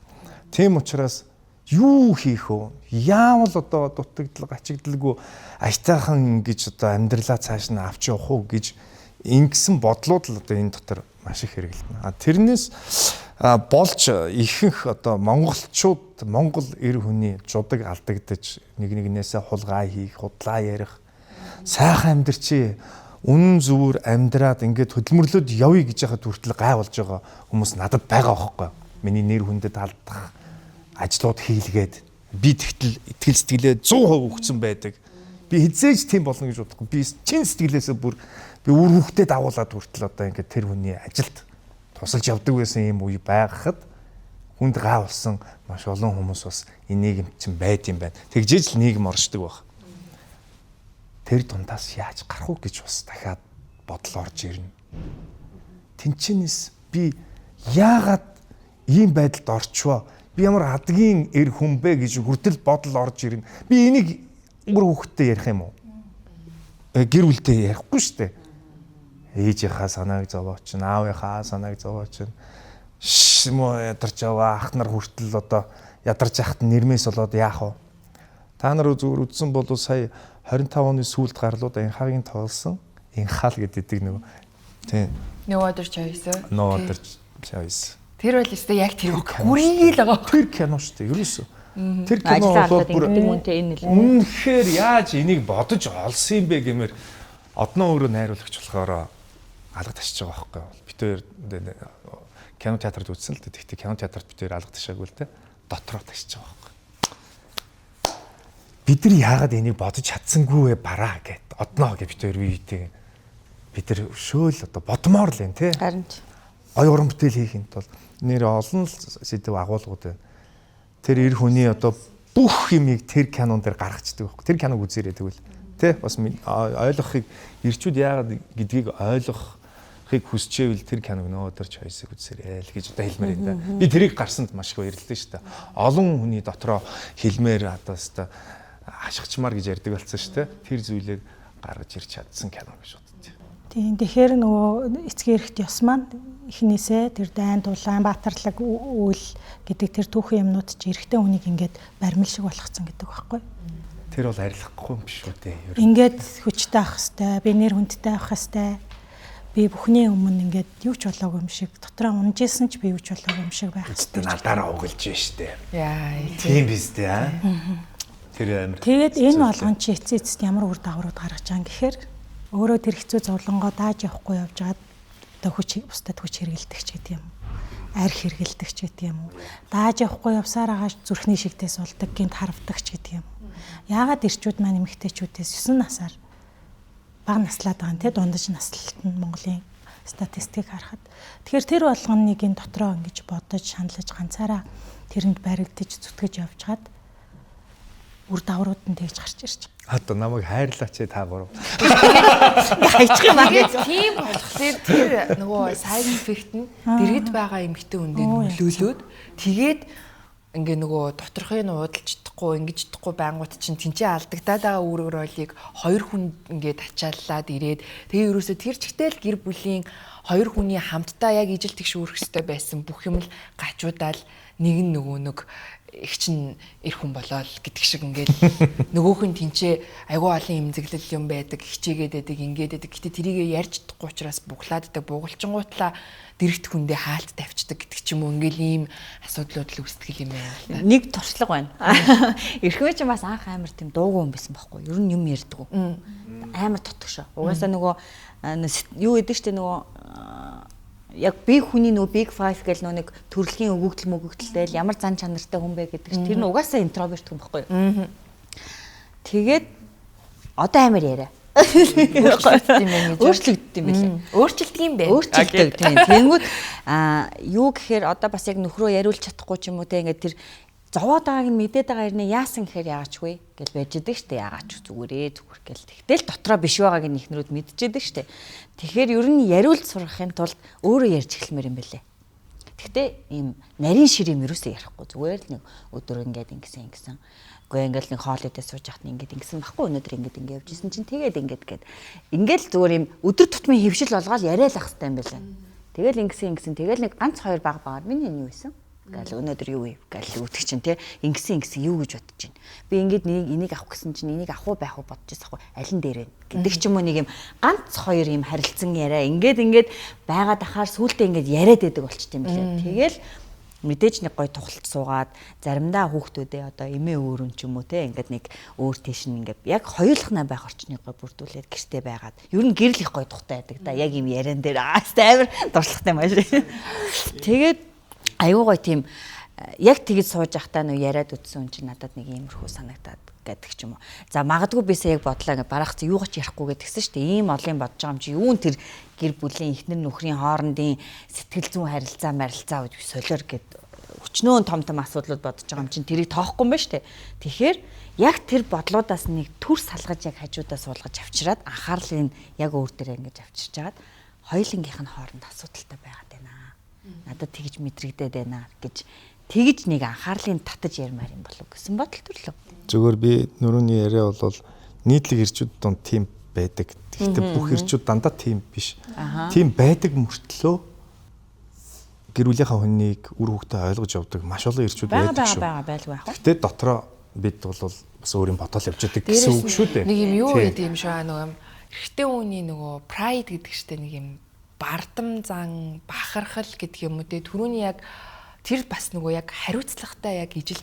Тийм учраас юу хийх вэ? Яавал одоо дутагдал, гачигдалгүй аятайхан ингэж одоо амьдралаа цааш нь авч явах уу гэж ингэсэн бодлууд л одоо энэ дотор маш их хэрэглэнэ. А тэрнээс болж ихэнх одоо монголчууд монгол эр хүний жудаг алдагдаж нэг нэгнээсээ хулгай хийх, худлаа ярих, сайхан амьдрчи, үнэн зүгээр амьдраад ингээд хөдөлмөрлөд явъя гэж яхад хүртэл гай болж байгаа хүмүүс надад байгаа байхгүй. Миний нэр хүндэд алдах ажлууд хийлгээд би тэгтэл итгэл сэтгэлээ 100% өгсөн байдаг. Би хизээж тийм болно гэж бодохгүй. Би чин сэтгэлээсээ бүр би үр хүүхдээ дагуулад хүртэл одоо ингээд тэр хүний ажилд тусалж явдаг байсан юм үе байхад хүнд гай болсон маш олон хүмүүс бас энэ нийгэм чинь байд юм байна. Тэгжээж л нийгэм оршдог байх. Тэр дундаас яаж гарах уу гэж бас дахиад бодол орж ирнэ. Тэнчэнэс би яагаад ийм байдалд орчвоо? Би ямар адгийн эр хүн бэ гэж хүртэл бодол орж ирнэ. Би энийг үр хүүхэдтэй ярих юм уу? Гэр бүлтэй ярихгүй шүү дээ. Ээжийнхаа санааг зовооч, аавынхаа санааг зовооч. Шмо ядарч яваа ах нар хүртэл одоо ядарч яхад нэрмээс болоод яах вэ? Та нар зүгээр үдсэн бол сая 25 оны сүүлд гарлууд Инхагийн тоглосон Инхаал гэдэг нөгөө тийм No other choice. No other choice. Тэр бол өстэй яг тэр гүрийг л байгаа. Тэр кино шүү дээ. Ерөөсөө. Тэр кино бол бүр үнэхээр яаж энийг бодож олсон юм бэ гэмээр одноо өөрөө найруулагч болохоор алга ташиж байгаа байхгүй юу? Бид хоёр кино театрт үзсэн л дээ. Тэгтээ кино театрт бид хоёр алга ташаагүй л дээ. Дотроо ташиж байгаа байхгүй. Бид нар яагаад энийг бодож чадсангүй вэ бараа гэд одноо гэж бид хоёр үеийтэй бид нар шөөл одоо бодмоор л юм тий. Харин ч гой уран бүтээл хийхин тулд нэр олон л сэдв агуулгууд байна. Тэр эр хүний одоо бүх юмыг тэр кинон дээр гаргацдаг байхгүй. Тэр киног үзээрэй тэгвэл тий бас ойлгохыг ирчүүд яагаад гэдгийг ойлгохыг хүсчээвэл тэр киног нөөдөр choice-ыг үзээрэй л гэж одоо хэлмээр байна да. Би тэрийг гарсанд маш их баярлалаа шүү дээ. Олон хүний дотроо хэлмээр одоо өстой хашгичмаар гэж ярьдаг болсон шүү дээ. Тэр зүйлийг гаргаж ирч чадсан кино гэж боддоо. Тийм, тэгэхээр нөгөө эцгийн эрхт ёс маань эхнээсээ тэр дайн тулаан, баатарлаг үйл гэдэг тэр түүхэн юмнууд чи эрэгтэй хүнийг ингээд баримл шиг болгоцсон гэдэг байхгүй. Тэр бол арилгахгүй юм биш үү те. Ингээд хүчтэй авах хэвээр, би нэр хүндтэй авах хэвээр, би бүхний өмнө ингээд юу ч болоогүй юм шиг, дотроо унжсэн ч би юу ч болоогүй юм шиг байх хэвээр. Надаараа угалж штэ. Яа. Тийм биз дээ аа. Тэр амар. Тэгээд энэ болгон чи эцээ эцэст ямар үр дагаврууд гаргаж байгаа юм гэхээр өөрөө тэр хэцүү зовлонгоо дааж явахгүй явж байгаад одоо хүч бусдад хүч хэрэгэлдэг ч гэдэг юм. Арх хэрэгэлдэг ч гэдэг юм уу. Дааж явахгүй явсаар байгаа зүрхний шигтээс болдог, гинт харавдаг ч гэдэг юм. Яагаад эрчүүд маань эмэгтэйчүүдээс 9 насаар бага наслаад байгаа юм те, дундаж наслалт нь Монголын статистикийг харахад. Тэгэхээр тэр болгоныг энэ дотроо ингэж бодож, шаналж, ганцаараа тэрэнд баригдаж, зүтгэж явж хаад үр дагаврууд нь тэгж гарч ирж байгаа. Одоо намайг хайрлаач та гурав. Хайчих юм аа. Тийм болохоор тэр нөгөө side effect нь дэргэд байгаа эмэгтэй хүндээ нөлөөлөөд тэгээд ингээ нөгөө доторхыг нь уудалж чадахгүй, ингэж чадахгүй байнгут чинь тэнцээ алдагдаад байгаа үүрэг ролыг хоёр хүн ингээд ачааллаад ирээд тэгээ ерөөсөө тэр чигтэл гэр бүлийн хоёр хүний хамтдаа яг ижил тэгш үүрэх ёстой байсан бүх юм л гажуудаал нэг нь нөгөө нэг их чин эр хүн болоод гэдэг шиг ингээл нөгөөх нь тэнцээ айгүй олон эмзэглэл юм байдаг, хичээгээд байдаг, ингээд байдаг. Гэтэ тэрийгэ ярьж чадахгүй учраас буглааддаг, бугалчингуутлаа дэрэгт хүндээ хаалт тавьчихдаг гэдэг ч юм уу. Ингээл ийм асуудлууд л үүсдэг юм байна л да. Нэг туршлага байна. Эрхмээ чинь бас анх амар тийм дуугүй юм байсан байхгүй. Ер нь юм ярьдгүй. Амар тотгошоо. Угаасаа нөгөө юу гэдэг штэ нөгөө яг би хүний нөгөө Big Five гэл нөгөө нэг төрөлхийн өгөгдөл мөгөгдөлтэй л ямар зан чанартай хүн бэ гэдэг чинь тэр нь угаасаа интроверт хүн байхгүй юу. Тэгээд одоо амар яриа. Өөрчлөгддөг юм билээ. Өөрчлөлдөг юм бэ. Өөрчлөлдөг тийм. Тэнгүүд юу гэхээр одоо бас яг нөхрөө яриулж чадахгүй ч юм уу те, ингээд тэр зовоод байгааг нь мэдээд байгаа ирнэ яасан гэхээр яагачгүй гэл байж идэг штэ, яагаач зүгээрээ зүгээр гэл. Тэгтэл дотроо биш байгааг нь эхнэрүүд мэдчихэд штэ. Тэгэхээр ер нь яриулж сурахын тулд өөрөө ярьж эхэлмээр юм бэлээ. Тэгтээ ийм нарийн шир юм ерөөсөө ярихгүй, зүгээр л нэг өдөр ингээд ингэсэн ингэсэн. Үгүй ингээл нэг хоол идээ сууж яхад ингээд ингэсэн байхгүй, өнөөдөр ингээд ингээд явж исэн чинь тэгээд ингээд гээд ингээл зүгээр ийм өдөр тутмын хэвшил болгоод яриа л ах хэвээр юм бэлээ. Тэгэл ингэсэн ингэсэн тэгэл нэг ганц хоёр баг багаар миний энэ юу исэн гэл өнөөдөр юу вэ гэл үүдэг чинь те, ингэсэн ингэсэн юу гэж бодож байна. Би ингээд нэг энийг авах гэсэн чинь энийг авах уу байх уу бодож байсан хгүй, алин дээр вэ гэдэг ч юм уу, нэг юм ганц хоёр юм харилцан яриа ингээд ингээд байгаад ахаар сүултээ ингээд яриад байдаг болчт юм билээ. Тэгэл мэдээж нэг гой тухалт суугаад заримдаа хүүхдүүдээ одоо эмээ өөрөн ч юм уу те, ингээд нэг өөр тийш нь ингээд яг хоёулахнаа байх орчныг гой бүрдүүлээд гэртээ байгаад ер нь гэрэл их гой тухтай байдаг да, яг юм яриан дээр амар дуршлагтай маш. Тэгээд аюу гой тийм яг тэгж сууж байхдаа нөө яриад үтсэн хүн чинь надад нэг иймэрхүү санагдаад гэдэг ч юм уу. За магадгүй бисээ яг бодлоо ингээ барах чи юугаач ярихгүй гэдгсэн шүү дээ. Ийм олон юм бодож байгаа юм чи юун тэр гэр бүлийн эхнэр нөхрийн хоорондын сэтгэл зүйн харилцаа марилцаа гэж солиор гэд өчнөөн том том асуудлууд бодож байгаа юм чинь тэрийг тоохгүй юм ба шүү дээ. Тэгэхээр яг тэр бодлуудаас нэг төр салгаж яг хажуудаа суулгаж авчираад анхаарлыг яг өөр дээрээ ингэж авчирч хагаад хоёулангийнх нь хооронд асуудалтай байгаад байна. Надад тэгж мэдрэгдээд байна гэж тэгж нэг анхаарлын татаж ярмаар юм болов гэсэн бодол төрлөө. Зүгээр би нөрөөний яриа бол нийтлэг ирчүүд донд тийм байдаг. Гэхдээ бүх ирчүүд дандаа тийм биш. Тийм байдаг мөртлөө гэр бүлийнхаа хүнийг үр хүүхдээ ойлгож явдаг маш олон ирчүүд байдаг шүү. Байгаа байлгүй яах вэ? Гэхдээ дотроо бид бол бас өөрийн бодол явж байдаг гэсэн үг шүү дээ. Нэг юм юу гэдэг юм шиг нөгөө юм эрэгтэй хүний нөгөө pride гэдэг штэ нэг юм бардам зан бахархал гэдэг юм үү те, түрүүний яг тэр бас нөгөө яг хариуцлагатай яг ижил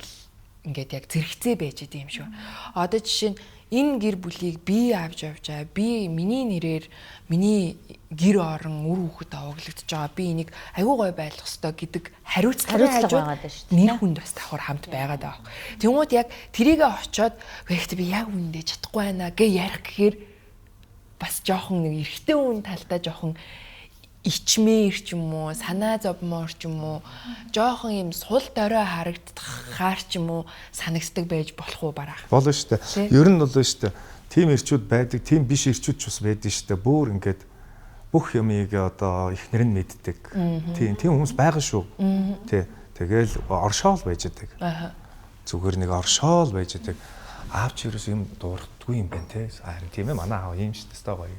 ингээд яг зэрэгцээ байж идэм юм шиг. Одоо жишээ нь энэ гэр бүлийг би авч явж байгаа. Би миний нэрээр миний гэр орон үр хүүхэд овоглогдож байгаа. Би энийг аягүй гой байлгах ёстой гэдэг хариуцлага байгаад байна шүү дээ. Нэр хүнд бас давхар хамт байгаад байгаа. Тэнгүүд яг тэрийгэ очиод гэхдээ би яг үүндээ чадахгүй байна гэж ярих гэхээр бас жоохон нэг эрэгтэй хүн талдаа жоохон ичмээр ч юм уу, санаа зовмоор ч юм уу, жоохон юм сул дорой харагдахаар ч юм уу санагддаг байж болох уу барах. Болно шүү дээ. Ер нь бол шүү дээ. Тим эрчүүд байдаг, тим биш эрчүүд ч бас байдаг шүү дээ. Бүр ингээд бүх юмыг одоо эхнэр нь мэддэг. Тийм, тийм хүмүүс байгаа шүү. Тий. Тэгэл оршоол байж байдаг. Зүгээр нэг оршоол байж байдаг. Аав чи ерөөс юм дуурдаггүй юм байна те. Харин тийм ээ, манай аав ийм шүү дээ, гоё.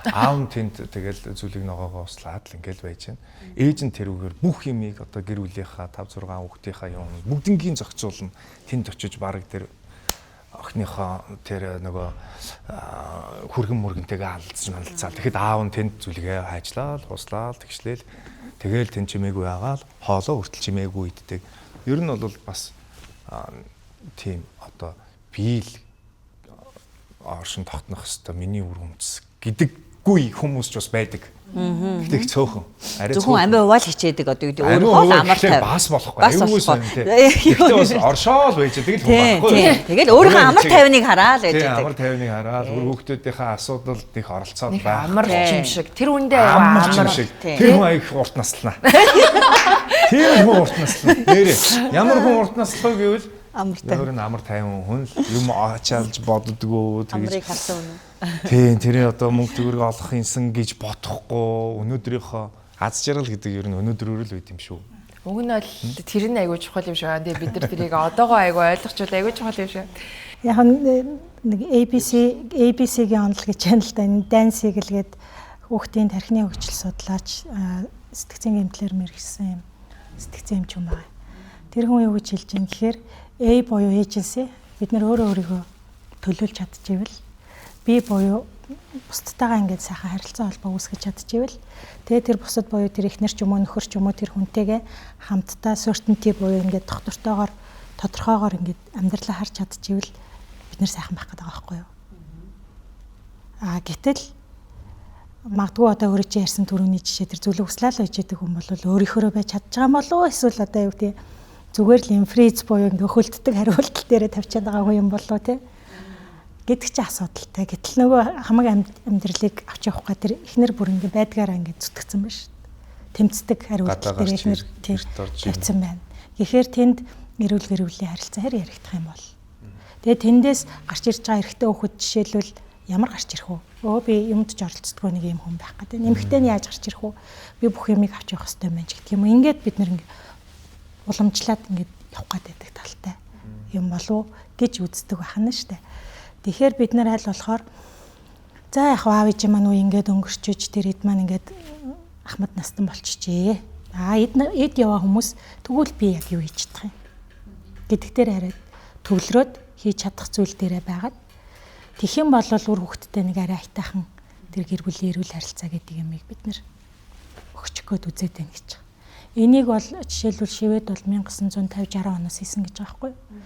Аав нь тэнд тэгэл зүйлийг ногоогоо услаад л ингээл байж байна. Ээж нь тэрүүгээр бүх юмыг одоо гэр бүлийнхаа 5 6 хүүхдийнхаа юм бүгднгийн зохицуулна. Тэнд очиж бараг тэр охиныхоо тэр нөгөө хүргэн мөргөнтэйгээ алдсан мандалцаал. Тэгэхэд аав нь тэнд зүйлгээ хайжлаа, хуслаа, тэгшлээл. Тэгэл тэнд чимээгүй агаал, хоолоо хүртэл чимээгүй иддэг. Ер нь бол бас тийм одоо би л оршин тогтнох хэвээр миний үр хүмц гэдэггүй хүмүүс ч бас байдаг. Гэхдээ их цөөхөн. Арай зөвхөн амиа угаал хичээдэг одоо юу гэдэг өөр хоол амар тайв. Бас болохгүй. Аюулгүй сонь тий. Гэхдээ бас оршоол байж тэгэл хүн байхгүй. Тэгэл өөрийнхөө амар тайвныг хараал байж байдаг. Амар тайвныг хараал үр хүүхдүүдийнхээ асуудалд их оролцоод байх. Амар юм шиг. Тэр хүндээ амар шиг. Тэр хүн аяг урт наслана. Тэр хүн урт наслана. Нэрээ. Ямар хүн урт наслах вэ гэвэл амар тайван. Өөр нь амар тайван хүн л юм ачаалж боддгоо тэгэж. Амрыг харсан үнэ. Тийм, тэрийн одоо мөнгө төгрөг олох юмсан гэж бодохгүй өнөөдрийнхөө аз жаргал гэдэг ер нь өнөөдрөөр л байд юм шүү. Уг нь бол тэр нь айгүй чухал юм шиг байна. Тэгээ бид нар тэрийг одоогоо айгүй ойлгочвол айгүй чухал юм шиг. Яг нэг ABC-гийн онол гэж байна л да. Энэ Дансиг л гээд хүүхдийн тархины хөгжил судлаач сэтгцэн гэмтлэр мэрэгсэн юм сэтгцэн эмч юм байна. Тэр хүн юу гэж хэлж юм гэхээр A буюу agency бид нар өөрөө өөрийгөө төлөөлж чадчихвэл B буюу бусдтайгаа ингээд сайхан харилцаа холбоо үүсгэж чадчихвэл тэгээ тэр бусад буюу тэр эхнэр ч юм уу нөхөр ч юм уу тэр хүнтэйгээ хамтдаа certainty буюу ингээд тогтвортойгоор тодорхойгоор ингээд амьдралаа харж чадчихвэл бид нар сайхан байх гэдэг байгаа байхгүй юу? А гэтэл магадгүй одоо өөрөө чи ярьсан түрүүний жишээ тэр зүйлийг услаал байж байгаа хүн бол өөрийнхөөрөө байж чадж байгаа юм болов уу эсвэл одоо юу гэдэг зүгээр л юм фриз буюу ингээ хөлддөг хариулт дээрээ тавьчаад байгаа хүн юм болов тий гэдэг чи асуудалтай. Гэтэл нөгөө хамаг амьдралыг авч явах га тэр эхнэр бүр ингээ байдгаараа ингээ зүтгэцэн байна шүү. Тэмцдэг хариулт дээр эхнэр тавьсан байна. Гэхээр тэнд эрүүл гэр бүлийн харилцаа хэр яригдах юм бол. Тэгээ тэндээс гарч ирж байгаа эрэгтэй хүүхэд жишээлбэл ямар гарч ирэх вэ? Өө би юмд ч оролцдоггүй нэг юм хүн байх гэдэг. Нэмэгтэй нь яаж гарч ирэх вэ? Би бүх юмыг авч явах хэрэгтэй юм байна ч гэх юм. Ингээд бид нэр ингээ уламжлаад ингээд явах гэдэг талтай юм болов гэж үздэг байна штэ. Тэгэхээр бид нар аль болохоор за яг аав ээж маань үе ингээд өнгөрчөж тэр эд маань ингээд ахмад настан болчихжээ. Аа эд яваа хүмүүс тэгвэл би яг юу хийж чадах юм гэдэг дээр арай төвлөрөөд хийж чадах зүйл дээрээ байгаад тэгэх юм бол үр хөвгттэй нэг арай айтайхан тэр гэр бүлийн эрүүл харилцаа гэдэг юмыг бид нэр өгчих гээд үзээд байна гэж. Энийг бол жишээлбэл Швед бол 1950 60 оноос хийсэн гэж байгаа байхгүй юу?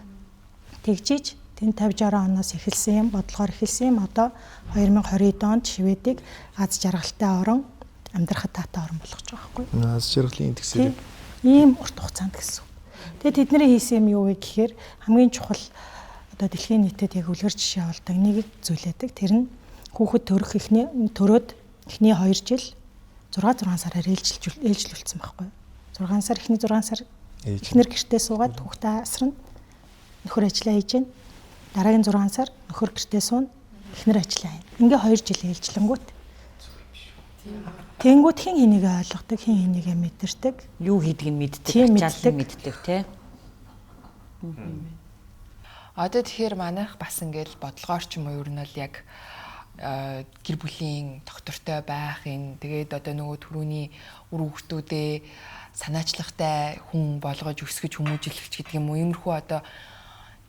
Тэгжиж тэн 50 60 оноос эхэлсэн юм, бодлогоор эхэлсэн юм. Одоо 2020 онд Шведийг аз жаргалтай орон, амьдрахад таатай орон болгож байгаа байхгүй юу? Аз жаргалын индексээр ийм урт хугацаанд гэсэн. Тэгээд тэдний хийсэн юм юу вэ гэхээр хамгийн чухал одоо дэлхийн нийтэд яг үлгэр жишээ болдог нэг зүйлээдэг. Тэр нь хүүхэд төрөх эхний төрөөд эхний 2 жил 6 сараар ээлжлүүлсэн байхгүй юу? 6 сар эхний 6 сар эхнэр гэртээ суугаад хүүхдээ асарна. Нөхөр ажиллаа хийж гэн. Дараагийн 6 сар нөхөр гэртээ сууна. Эхнэр ажиллаа хийнэ. Ингээ 2 жил ээлжлэнгүүт. Тэнгүүт хэн хэнийг ойлгодог, хэн хэнийгээ мэдэрдэг, юу хийдгийг мэддэг, ачааллыг мэддэг тий. Одоо тэгэхээр манайх бас ингээл бодлогоор ч юм уу ер нь бол яг гэр бүлийн доктортой байх юм. Тэгээд одоо нөгөө түрүүний үр хүүхдүүдээ санаачлагтай хүн болгож өсгөж хүмүүжүүлэх гэдэг юм уу. Иймэрхүү одоо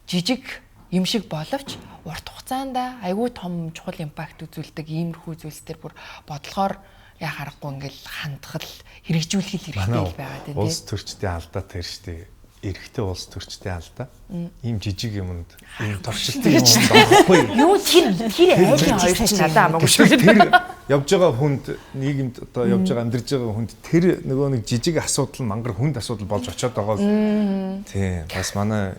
жижиг юм шиг боловч урт хугацаанд айгүй том чухал импакт үзүүлдэг иймэрхүү зүйлс төр бүр бодлогоор яа харахгүй ингээл хандхал хэрэгжүүлэх хэрэгтэй л байгаа тийм. Улс төрчдийн алдаа тэр штэ. Эрэгтэй улс төрчдийн алдаа. Ийм жижиг юмд, ийм торчилтын юмд орохгүй. Юу тэр айлын хоёр чинь надад хамаагүй шүү. Тэр явж байгаа хүнд нийгэмд одоо явж байгаа амьдарч байгаа хүнд тэр нөгөө нэг жижиг асуудал мангар хүнд асуудал болж очиод байгаа л. Тийм. Бас манай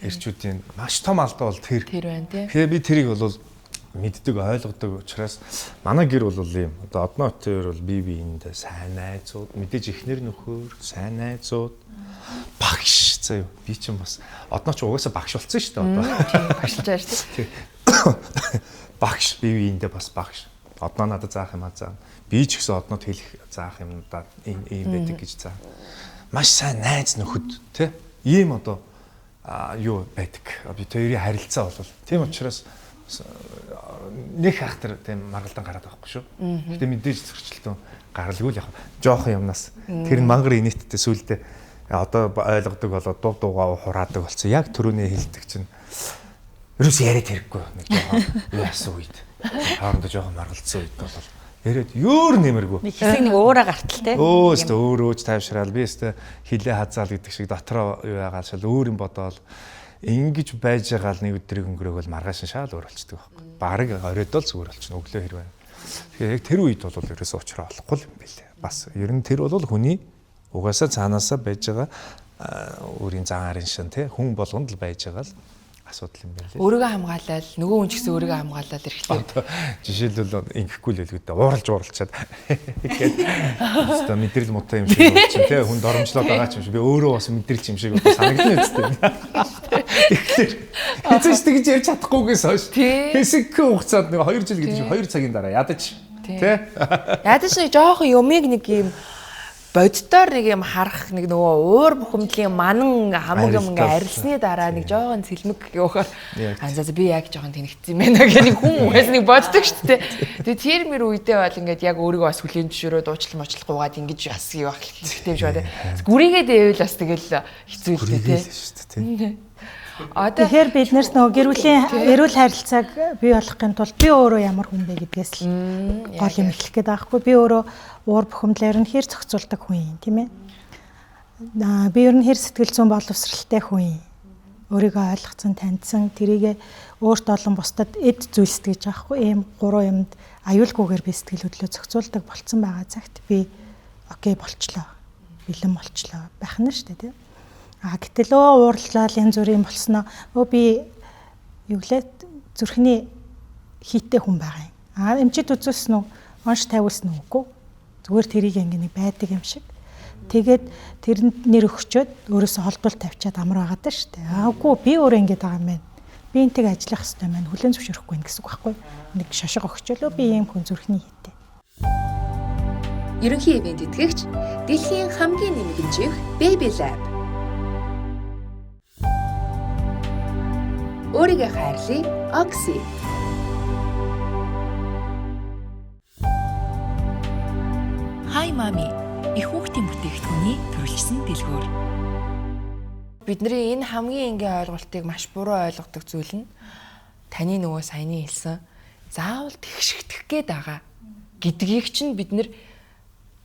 эрчүүдийн маш том алдаа бол тэр. Тэр байна тий. Тэгэхээр би тэрийг бол мэддэг, ойлгодог учраас манай гэр бол ийм одоо одноо хоёр бол бие биендээ сайн найзууд, мэдээж эхнэр нөхөр, сайн найзууд, багш заяа. Би чинь бас одноо ч угаасаа багш болсон шүү дээ одоо. Тийм, багшилж байгаа шүү дээ. Багш бие биендээ бас багш. Одноо надад заах юм аа заа. Би ч гэсэн одноод хэлэх заах юмудаа ийм байдаг гэж заа. Маш сайн найз нөхөд тий. Ийм одоо юу байдаг. Би тэрийн харилцаа бол тийм учраас Нэг хахтар тийм маргалдан гараад байхгүй шүү. Гэтэ мэдээж зөрчилтөн гаралгүй л яг жоохон юмнаас тэр нь мангар инээдтэй сүулдэ одоо ойлгодог болоод дув дуугаа хураадаг болсон. Яг түрүүний хэлдэг чинь ерөөс яриад хэрэггүй нэг жоохон юу яасан үед хоорондоо жоохон маргалдсан үед бол яриад өөр нэмэргүй. Нэг хэсэг нэг уураа гартал те. Өө өстө өөр өөж тайвшраал би өстө хилээ хазаал гэдэг шиг дотроо юу яагаал шал өөр юм бодоол ингэж байж байгаа л нэг өдрийг өнгөрөөгөл маргааш нь шал өөр болчдөг байхгүй. Бараг оройдол зүгээр болчихно өглөө хэрвээ. Тэгэхээр яг тэр үед бол ерөөсөө уучраа олохгүй юм билээ. Бас ер нь тэр бол хүний угаасаа цаанаасаа байж байгаа өөрийн зан арын шин тий хүн болгонд л байж байгаа л асуудал юм байна лээ. Өөрийгөө хамгаалал, нөгөө хүн ч гэсэн өөрийгөө хамгаалал ирэхлээр. Жишээлбэл ингэхгүй л хэлгүй дээ. Ууралж ууралчаад гээд өстой мэдрэл муутай юм шиг болчих тий хүн доромжлоод байгаа ч юм шиг би өөрөө бас мэдрэлч юм шиг одоо санагдана үстэй. Тэгэхээр эцэс тэгж ярьж чадахгүйгээс хойш хэсэгхэн хугацаанд нэг 2 жил гэдэг чинь 2 цагийн дараа ядаж тий Ядаж нэг жоохон юмыг нэг юм боддоор нэг юм харах нэг нөгөө уур бухимдлын манан хамаг юм ингээ арилсны дараа нэг жоохон цэлмэг явахаар аа за би яг жоохон тэнэгцсэн юм байна гэх нэг хүн угаас нэг боддог шүү дээ. Тэгээ тэр мэр үедээ бол ингээд яг өөрийгөө бас хүлээн зөвшөөрөөд уучлал мочлол гуугаад ингэж бас юу байх хэрэгтэй юм шиг байна. Гүрийгээ дээвэл бас тэгэл хэцүү л дээ тий. Одоо тэгэхээр бид нэрс нөгөө гэр бүлийн эрүүл харилцааг бий болгохын тулд би өөрөө ямар хүн бэ гэдгээс л гол юм эхлэх гээд байгаа хгүй. Би өөрөө уур бухимдлаар нь хэр зохицуулдаг хүн юм, тийм ээ. Би ер нь хэр сэтгэл зүйн боловсралтай хүн юм. Өөрийгөө ойлгоцсон, таньсан, тэрийг өөрт олон бусдад эд зүйлс гэж байгаа хгүй. Ийм гурван юмд аюулгүйгээр би сэтгэл хөдлөлөө зохицуулдаг болцсон байгаа цагт би окей болчлоо. Бэлэн болчлоо байх нь шүү дээ, тийм. А гэтэл уурлал янз бүрийн болсноо би юу гэлээ зүрхний хийтэй хүн байгаа юм. А эмчит үзүүлсэн үү? Онш тавиулсан уу? Үгүй. Зүгээр тэрийг ингэ нэг байдаг юм шиг. Тэгээд тэрэнд нэр өгчөөд өөрөөсөө холбол тавьчаад амар байгаа даа шүү дээ. А үгүй би өөрөө ингэж байгаа юм байна. Би энтэйг ажиллах хэрэгтэй байна. Хүлэн зөвшөөрөхгүй юм гэсэн үг байхгүй. Нэг шошго өгчөөлөө би ийм хүн зүрхний хийтэй. Ерөнхий ивент итгэгч дэлхийн хамгийн нэмэгдэнжих Baby Lab. Өөрийгөө хайрлая. Oxy. Hi Mommy. Их хүүхдийн бүтээгдэхүүний төрөлжсөн дэлгүүр. Бидний энэ хамгийн энгийн ойлголтыг маш буруу ойлгодог зүйл нь таны нөгөө саяны хэлсэн заавал тэгшигдэх гээд байгаа гэдгийг чинь бид нэр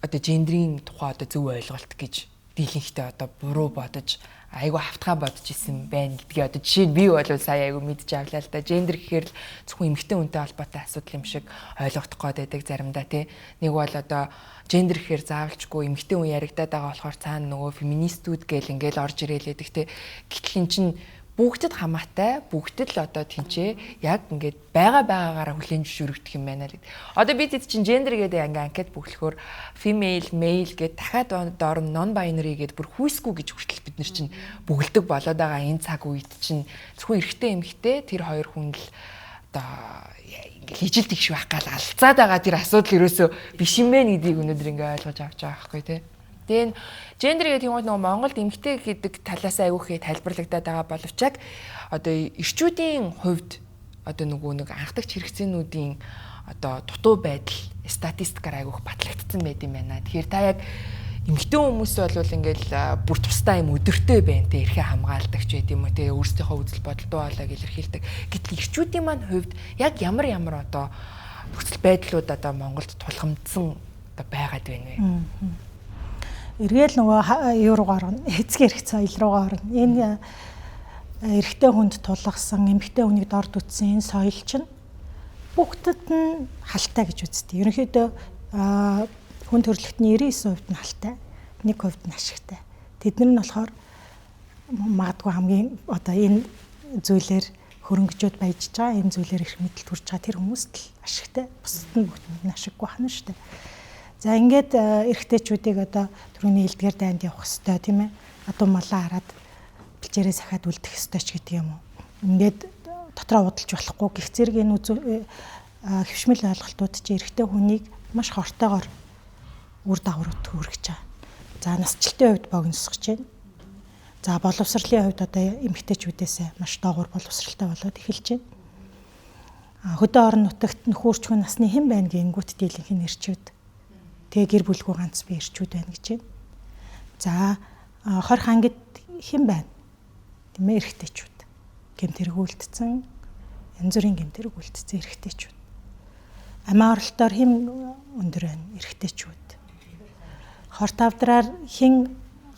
одоо гендрийн тухай одоо зөв ойлголт гэж дийлэнхтэй одоо буруу бодож айгүй хавтгаа бодож исэн байна гэдгийг одоо жишээ нь би бол сая айгүй мэдж авлаа л да. Гендер гэхээр л зөвхөн эмэгтэй хүнтэй холбоотой асуудал юм шиг ойлгохдох гээд байдаг заримдаа тий. Нэг бол одоо гендер гэхээр заавалчгүй эмэгтэй хүн яригадаад байгаа болохоор цаана нөгөө феминистүүд гээл ингээл орж ирээлээдэг тий. Гэтэл эн чинь бүгдэд хамаатай, бүгдэд л одоо тэнцээ яг ингээд байгаа байгаагаараа хүлээн зөвшөөрөгдөх юм байна л гэдэг. Одоо бид хэд чинь гендер гэдэг ингээ анкет бүглөхөөр female, male гэдэг дахиад доор нь non binary гэдэг бүр хүйсгүй гэж хүртэл бид нар чинь бүгэлдэг болоод байгаа энэ цаг үед чинь зөвхөн эрэгтэй эмэгтэй тэр хоёр хүн л одоо ингээл ижил тэгш байх гал алцаад байгаа тэр асуудал ерөөсөө биш юм байна гэдгийг өнөөдөр ингээ ойлгож авч байгаа байхгүй тий. Тэгээ энэ гендер гэдэг юм уу нөгөө Монголд эмэгтэй гэдэг талаас айгүйхээ тайлбарлагдаад байгаа боловч яг одоо эрчүүдийн хувьд одоо нөгөө нэг анхдагч хэрэгцээнүүдийн одоо дутуу байдал статистикаар айгүйх батлагдсан байд юм байна. Тэгэхээр та яг эмэгтэй хүмүүс бол ингээл бүр тусдаа юм өдөртэй байна те эрхээ хамгаалдагч байд юм уу те өөрсдийнхөө үзэл бодол дуу хоолойг илэрхийлдэг. Гэтэл эрчүүдийн маань хувьд яг ямар ямар одоо нөхцөл байдлууд одоо Монголд тулгамдсан одоо байгаад байна вэ? Эргээл нөгөө юу руу орно, эцэг эрх соёл руугаа орно. Энэ эрэгтэй хүнд тулгасан, эмэгтэй хүнийг дорд үтсэн энэ соёл чинь бүгдэд нь халтай гэж үздэг. Ерөнхийдөө хүн төрөлхтний 99% нь халтай, 1% нь ашигтай. Тэд нар нь болохоор магадгүй хамгийн одоо энэ зүйлээр хөрөнгөжөөд баяжж байгаа, энэ зүйлээр эрх мэдэл төрж байгаа тэр хүмүүст л ашигтай. Бусдад нь бүгдэнд нь ашиггүй байна шүү дээ. За ингээд эрэгтэйчүүдийг одоо түрүүний элдгээр дайнд явах хэвээр тийм ээ. Адуу малаа хараад бэлчээрээ сахиад үлдэх хэвээр ч гэдэг юм уу. Ингээд дотроо удалж болохгүй гих зэрэг энэ хөвшмөл ойлголтууд чи эрэгтэй хүнийг маш хортойгоор үр дагаврууд хүргэж байгаа. За насжилтын хувьд богиносгож байна. За боловсролын хувьд одоо эмэгтэйчүүдээс маш доогуур боловсралтай болоод эхэлж байна. Хөдөө орон нутагт нөхөрчхөн насны хэн байна гэнгүүт дийлэнх нь эрчүүд. Тэгээ гэр бүлгүй ганц би эрчүүд байна гэж байна. За 20 ангид хэн байна? Тийм ээ, эрэгтэйчүүд. Гэмт хэрэг үлдсэн, янз бүрийн гэмт хэрэг үлдсэн эрэгтэйчүүд. Амиа оролтоор хэн өндөр байна? Эрэгтэйчүүд. Хорт хавдраар хэн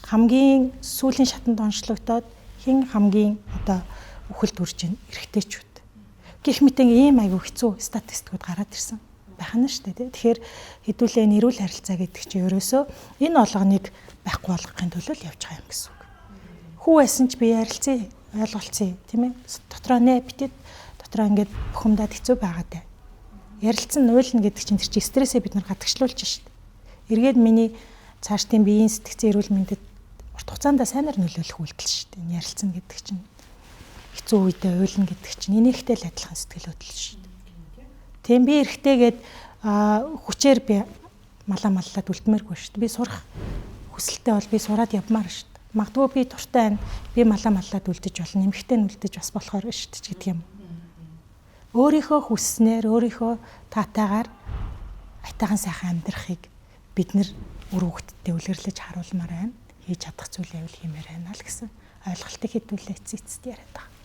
хамгийн сүүлийн шатанд онцлогдоод хэн хамгийн одоо үхэлд хүрч байна? Эрэгтэйчүүд. Гэх мэт ийм айгүй хэцүү статистикууд гараад ирсэн байх нь шүү дээ. Тэгэхээр хэдүүлээ нэрүүл харилцаа гэдэг чинь ерөөсөө энэ олгоныг байхгүй болгохын төлөө л явж байгаа юм гэсэн үг. Хүү байсан ч би ярилцъя, ойлголцъя, тийм ээ. Дотроо нэ битэд дотроо ингээд бухимдаад хэцүү байгаа даа. Ярилцсан уйлна гэдэг чинь тэр чинь стрессээ бид нар гадагшлуулж шít. Эргээд миний цаашдын биеийн сэтгцэн эрүүл мэндэд урт хугацаанд сайнаар нөлөөлөх үйлдэл шít. Энэ ярилцсан гэдэг чинь хэцүү үедээ уйлна гэдэг чинь энийхтэй л адилхан сэтгэл хөдлөл шít. Тийм би эрэхтэйгээд хүчээр би малаа маллаад үлдмээргүй шүү дээ. Би сурах хүсэлтэй бол би сураад явмаар шүү дээ. Магадгүй би дуртай байна. Би малаа маллаад үлдэж болно. Эмэгтэй нь үлдэж бас болохоор шүү дээ гэдэг юм. Өөрийнхөө хүсснээр, өөрийнхөө таатайгаар айтайхан сайхан амьдрахыг бид нэр үр хөвгтдээ үлгэрлэж харуулмаар байна. Хийж чадах зүйлээ үл хиймээр байна л гэсэн ойлголтыг хэдүүлээ эцэст эцэст яриад байгаа.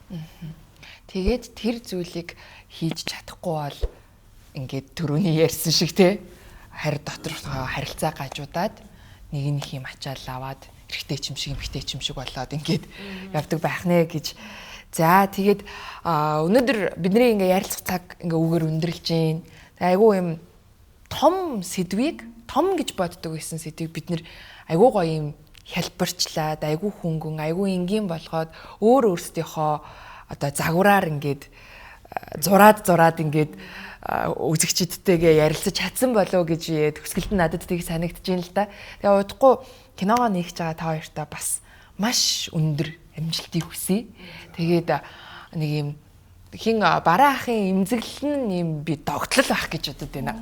Тэгээд тэр зүйлийг хийж чадахгүй бол ингээд төрөний ярьсан шиг те харь дотор харилцаа гажуудаад нэг нэг юм ачаал аваад эрэгтэй ч юм шиг эмэгтэй ч юм шиг болоод ингээд явдаг байх нэ гэж. За тэгээд өнөөдөр бидний ингээ ярилцах цаг ингээ үгээр өндөрлж гин. Айгүй юм том сэдвийг том гэж боддог байсан сэдвийг бид нэр айгүй гоё юм хялбарчлаад айгүй хөнгөн айгүй энгийн болгоод өөр өөрсдийнхөө одоо загвараар ингээд зураад ингээд үзэгчдтэйгээ ярилцаж чадсан болов гэж төгсгөлд нь надад тийг санагдаж байна л да. Тэгээ удахгүй киногоо нээгч байгаа та хоёртаа бас маш өндөр амжилтыг хүсье. Тэгээд нэг юм хин бараа ахын эмзэглэл нь юм би догтлол байх гэж бодод байна.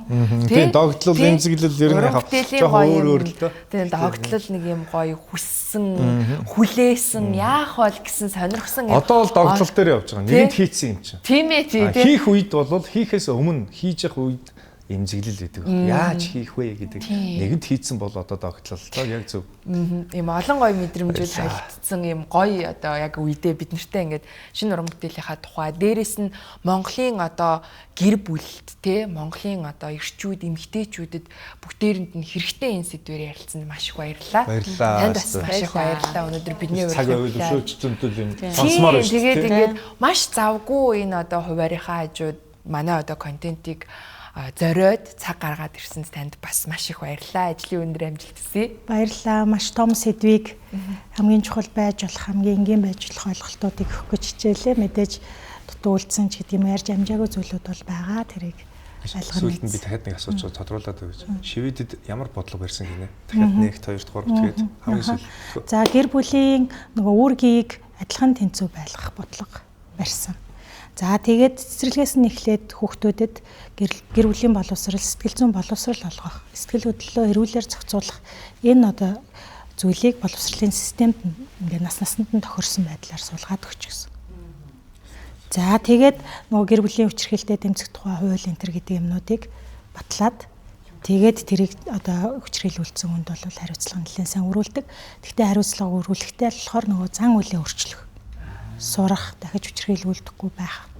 Тийм догтлол эмзэглэл ер нь яг жоохон өөр өөр л дөө. Тийм догтлол нэг юм гоё хүссэн, хүлээсэн, яах бол гэсэн сонирхсан. Одоо бол догтлол дээр явж байгаа. Нэгэнт хийцэн юм чинь. Тийм ээ тий. Хийх үед бол хийхээс өмнө хийж явах үед эмзэглэл гэдэг. Яаж хийх вэ гэдэг. Нэгэнт хийцэн бол одоо догтлол яг зөв. Ийм олон гоё мэдрэмжүүд холилдсон ийм гоё одоо яг үедээ бид нартай ингээд шинэ уран бүтээлийнхаа тухай дээрэс нь Монголын одоо гэр бүлд те Монголын одоо эрчүүд эмэгтэйчүүдэд бүгдээрэнд нь хэрэгтэй энэ сэдвээр ярилцсанд маш их баярлалаа. Баярлалаа. Танд бас маш их баярлалаа. Өнөөдөр бидний цаг өшөөж зөндөл юм сонсомоор байна. Тэгээд ингээд маш завгүй энэ одоо хуваарийнхаа хажууд манай одоо контентийг зориод цаг гаргаад ирсэнд танд бас маш их баярлалаа. Ажлын өндөр амжилт хүсье. Баярлалаа. Маш том сэдвийг хамгийн чухал байж болох, хамгийн энгийн байж болох ойлголтуудыг өгөх гэж хичээлээ. Мэдээж дутуу үлдсэн ч гэдэг юм ярьж амжаагүй зүйлүүд бол байгаа. Тэрийг ойлгоно. Сүүлд нь би дахиад нэг асууж тодруулаад өгч. Шивэдэд ямар бодлого барьсан гинэ? Дахиад 1 2 3 тэгээд хамгийн сүүл. За гэр бүлийн нөгөө үүргийг адилхан тэнцүү байлгах бодлого барьсан. За тэгээд цэцэрлэгээс нь эхлээд хүүхдүүдэд гэр бүлийн боловсрал, сэтгэл зүйн боловсрал олгох, сэтгэл хөдлөлөө эрүүлэр зохицуулах энэ одоо зүйлийг боловсролын системд ингээ нас насанд нь тохирсон байдлаар суулгаад өгч гэсэн. За тэгээд нөгөө гэр бүлийн хүчирхийлэлтэд тэмцэх тухай хууль энэ төр гэдэг юмнуудыг батлаад тэгээд тэрийг одоо хүчирхийлэл үлдсэн хүнд бол хариуцлага нэлээд сайн өрүүлдэг. Гэхдээ хариуцлага өрүүлэхдээ л болохоор нөгөө зан үйлээ өөрчлөх, сурах, дахиж хүчирхийлэл үлдэхгүй байхад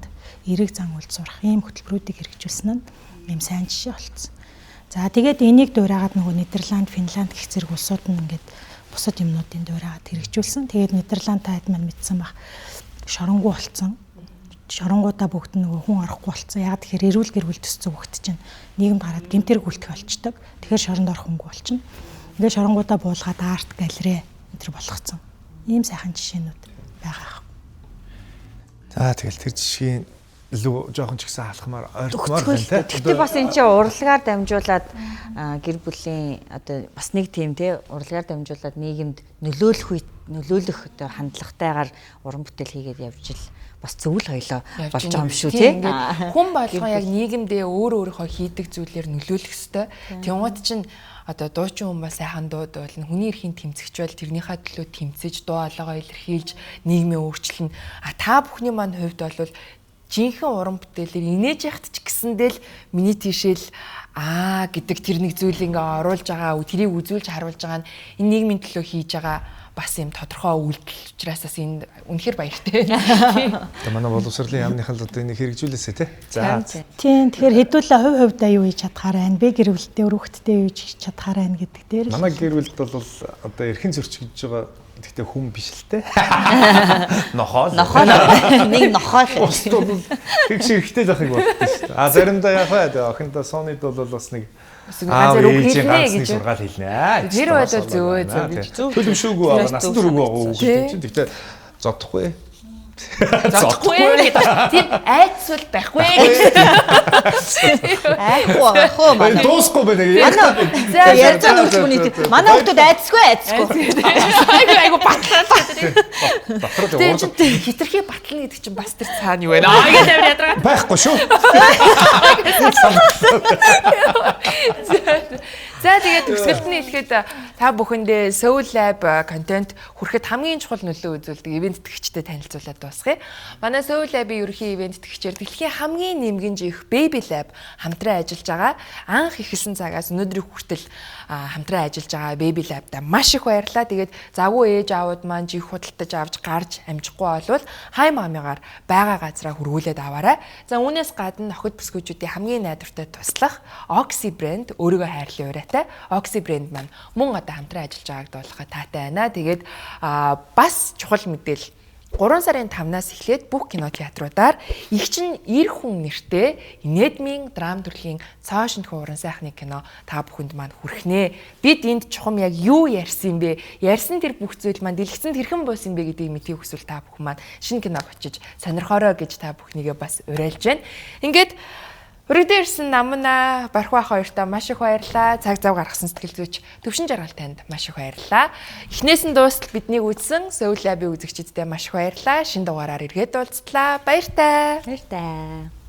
эерэг зан үйлд сурах ийм хөтөлбөрүүдийг хэрэгжүүлсэн нь ийм сайн жишээ болцсон. За тэгээд энийг дуурайгаад нөгөө Нидерланд, Финланд гэх зэрэг улсууд нь ингээд бусад юмнуудын дуурайгаад хэрэгжүүлсэн. Тэгээд Нидерланд та хэд маань мэдсэн бах шоронгуу болцсон. Шоронгуудаа бүгд нөгөө хүн орохгүй болцсон. Яг тэгэхээр эрүүл гэр бүл төссөн хүүхэд чинь нийгэмд гараад гэмтэрэг үлдэх болчдөг. Тэгэхээр шоронд орох хүнгүй болчихно. Ингээд шоронгуудаа буулгаад арт галерей энэ төр болгоцсон. Ийм сайхан жишээнүүд байгаа. За тэгэл тэр жишгийн илүү жоохон ч гэсэн алхмаар ойртмоор байна те. Гэхдээ бас энэ чинь урлагаар дамжуулаад гэр бүлийн одоо бас нэг тийм те урлагаар дамжуулаад нийгэмд нөлөөлөх одоо хандлагатайгаар уран бүтээл хийгээд явж ил бас зөв л хоёлоо болж байгаа юм шүү те. Хүн болгон яг нийгэмдээ өөр өөрийнхөө хийдэг зүйлээр нөлөөлөх ёстой. Тэнгууд чинь одоо дуучин хүн ба сайхан дууд бол хүний эрхийн тэмцэгч бол тэрнийхээ төлөө тэмцэж дуу алаагаа илэрхийлж нийгмээ өөрчилнө. А та бүхний маань хувьд бол жинхэнэ уран бүтээлээр инээж яхад ч гэсэндээ л миний тийшэл аа гэдэг тэр нэг зүйл ингээ оруулж байгаа, тэрийг үзүүлж харуулж байгаа нь энэ нийгмийн төлөө хийж байгаа бас юм тодорхой үйлдэл учраас бас энэ үнэхээр баяртай. Тэгээ манай боловсролын яамныхан л одоо энийг хэрэгжүүлээсэй те. За. Тийм, тэгэхээр хэдүүлээ хувь хувьдаа юу хийж чадхаар байна? Би гэр бүлтэй, өөр хүүхэдтэй юу хийж чадхаар байна гэдэг дээр. Манай гэр бүлд бол одоо эрхэн зөрчигдөж байгаа, гэхдээ хүн биш л те. Нохоо. Нохоо. Нэг нохоо л. Бусд бол тэгш эрхтэй л байхыг боддог шүү дээ. А заримдаа яг бай охиндоо Sony-д бол бас нэг ганцаар үг хэлнэ гэж. Сургаал хэлнэ. Тэр бол зөө зөө гэж. Төлөвшөөгүй байгаа, насан туршгүй байгаа үг чинь. Гэхдээ зодохгүй. Зодохгүй гэдэг. Тийм айдсвал байхгүй гэж. Айхгүй байгаа хөө манай. Дуусахгүй байна. За ярьж байгаа нүрт хүний тийм. Манай хүмүүс айдсгүй айдсгүй. Айгу айгу батлаа. Дотор Тэр чинь хитрхи батлна гэдэг чинь бас тэр цаана юу вэ? Аа гэж амар ядраа. Байхгүй шүү. За, тэгээд төгсгөлд нь хэлэхэд та бүхэндээ Soul Lab контент хүрэхэд хамгийн чухал нөлөө үзүүлдэг ивээн тэтгэгчтэй танилцуулаад дуусгая. Манай Soul Lab-ийн ерөнхий ивээн тэтгэгчээр дэлхийн хамгийн нэмгэн жих Baby Lab хамтран ажиллаж байгаа. Анх эхэлсэн цагаас өнөөдрийг хүртэл хамтран ажиллаж байгаа Baby Lab-та маш их баярлалаа. Тэгээд завгүй ээж аауд маань жих худалдаж авч гарч амжихгүй болвол хай мамигаар байгаа газараа хөргүүлээд аваарай. За, үүнээс гадна охид бүсгүүчүүдийн хамгийн найдвартай туслах Oxy брэнд, өөрийгөө хайрлын ураатай Oxy брэнд маань мөн одоо хамтран ажиллаж байгааг дуулахад таатай байна. Тэгээд бас чухал мэдээлэл: 3 сарын 5-наас эхлээд бүх кино театруудаар Эгч нь эр хүн нэртэй инээдмийн драм төрлийн цоо шинэхэн уран сайхны кино та бүхэнд маань хүрхнэ. Бид энд чухам яг юу ярьсан бэ? Ярьсан тэр бүх зүйл маань дэлгэцэнд хэрхэн буусан бэ гэдгийг мэдхийг хүсвэл та бүхэн маань шинэ киног очиж сонирхоорой гэж та бүхнийгээ бас уриалж байна. Ингээд Өргөдөө ирсэн Намна Бархуу ах хоёртаа маш их баярлалаа. Цаг зав гаргасан сэтгэл зүйч Төвшин Жаргал танд маш их баярлалаа. Эхнээс нь дуустал биднийг үзсэн Soul Lab-ийн үзэгчиддээ маш их баярлалаа. Шинэ дугаараар эргээд уулзлаа. Баяртай. Баяртай.